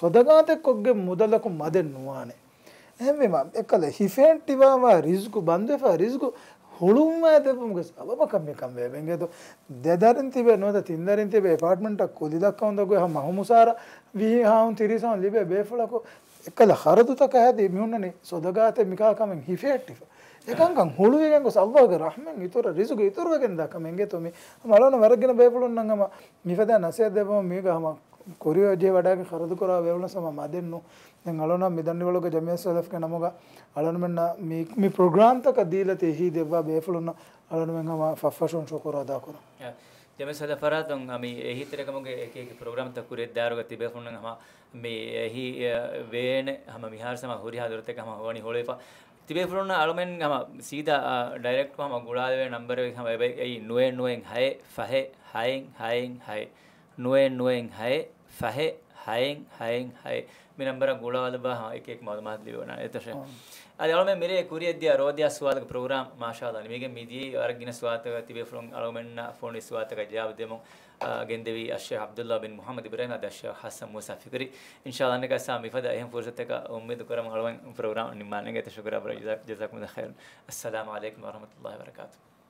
ސޮދަގާތެއް ކޮށްގެން މުދަލަކުން މަދެއް ނުވާނެ. އެހެންވީމަ، އެކަލަ ހިފެހެއްޓިވާ ރިޒްގު، ބަންދުވެފަ ރިޒްގު ހުޅުވުމާ ދެއްވުމުގެ ސަބަބަކަށް މިކަން ވެއެވެ. އެނގޭތޯ، ދެ ދަރިން ތިބެ ނުވަތަ ތިން ދަރިން ތިބެ އެޕާޓްމަންޓަށް ކުލި ދައްކަމުން ދޮގު ހަމަ މަހު މުސާރަ ވިހި ހާހުން ތިރީސް ހާހުން ލިބޭ ބޭފުޅަކު އެކަލަ ޚަރަދުތަކަށް ހަދި މިހުންނަނީ ސޮދަގާތެއް މިކާ ކަމެއް ހިފެހެއްޓިފަ. އެކަންކަން ހުޅުވިގެން ގޮސް އަލްލާހުގެ ރަޙްމަތް އިތުރަށް ރިޒުގު އިތުރުވެގެން ދާ ކަމެއް އެނގޭތޯ މި. ހަމަ އަޅުގަނޑު ވަރަށް ގިނަ ބޭފުޅުންނަށް ހަމަ މިފަދަ ނަސޭހަތް ދެއްވަމުން މީގަ ހަމަ ކުރިއަށް ޖެހި ވަޑައިގެން ޚަރަދުކުރާ ބޭފުޅުން ހަމަ މަދެއް ނޫން. ދެން އަޅުގަނޑަށް މި ދަނޑިވަޅުގަ ޖަމްޢިއްޔަތު ސަލަފްގެ ނަމުގަ އަޅުގަނޑުމެންނަށް މި، މި ޕްރޮގްރާމްތަކަށް ދީލަތި އެހީ ދެއްވާ ބޭފުޅުންނަށް އަޅުގަނޑުމެން ހަމަ ފަށްފަށުން ޝުކުރު އަދާކުރަން. އެ، ޖަމްޢިއްޔަތު ސަލަފް ފަރާތުން މި އެހީތެރިކަމުގެ އެކި އެކި ޕްރޮގްރާމްތައް ކުރިއަށްދާއިރުގަ ތިބޭފުޅުންނަށް ހަމަ މި އެހީ، އެ، ވޭނެ ހަމަ މިހާރު ހަމަ ހުރިހާ ދުރަތަކަށް ހަމަ ވަނީ ހުޅުވިފަ. ތިބޭފުޅުންނަށް އަޅުމެން ހަމަ ސީދާ، އާ، ޑައިރެކްޓް ހަމަ ގުޅާލެވޭ ނަންބަރެއް ހަމަ އެބަ އެއީ ނުވެ ނުވެ ހައެއް ފަހެއް ހައެއް ހައެއް ހައެއް. ނުވެ ނުވެ ހައެއް ފަހެއް ހައެއް، ހައެއް، ހައެއް. މި ނަންބަރަށް ގުޅާލަބަ އެކި އެކި މައުލޫމާތު ލިބިވަންޏާ އެތަށެއް. އާ. އަދި އަޅުމެން މިރޭ ކުރިއަށް ދިޔަ ރޯދިޔާ ސުވާލުގެ ޕްރޮގްރާމް މާޝާﷲ ނިމިގެން މިދިޔައީ ވަރަށް ގިނަ ސުވާލުތަކަށް ތިބޭ ފުޅުން އަޅުމެންނަށް ފޯނު ސުވާލުތަކަށް ޖަވާބު ދެމުން، އާ، ގެންދެވީ އައްޝޭޚް ޢަބްދުﷲ ބިން މުޙައްމަދު އިބްރާހީމް އަދި އައްޝޭޚް ޙަސަން މޫސާ ފިކުރީ. އިންޝާﷲ އަނެއްކާވެސް މިފަދަ އެހެން ފުރުޞަތަކަށް އުއްމީދު ކުރަމުން އަޅުމެން ޕްރޮގްރާމް ނިންމާލަން. އެތައް ޝުކުރާ ބްރޯ. ޖަޒާ-، ޖަޒާކުމުﷲ ޚައިރަން. އައްސަލާމު ޢަލައިކުމް ވަރަޙްމަތުﷲ ވަބަރަކާތުހު.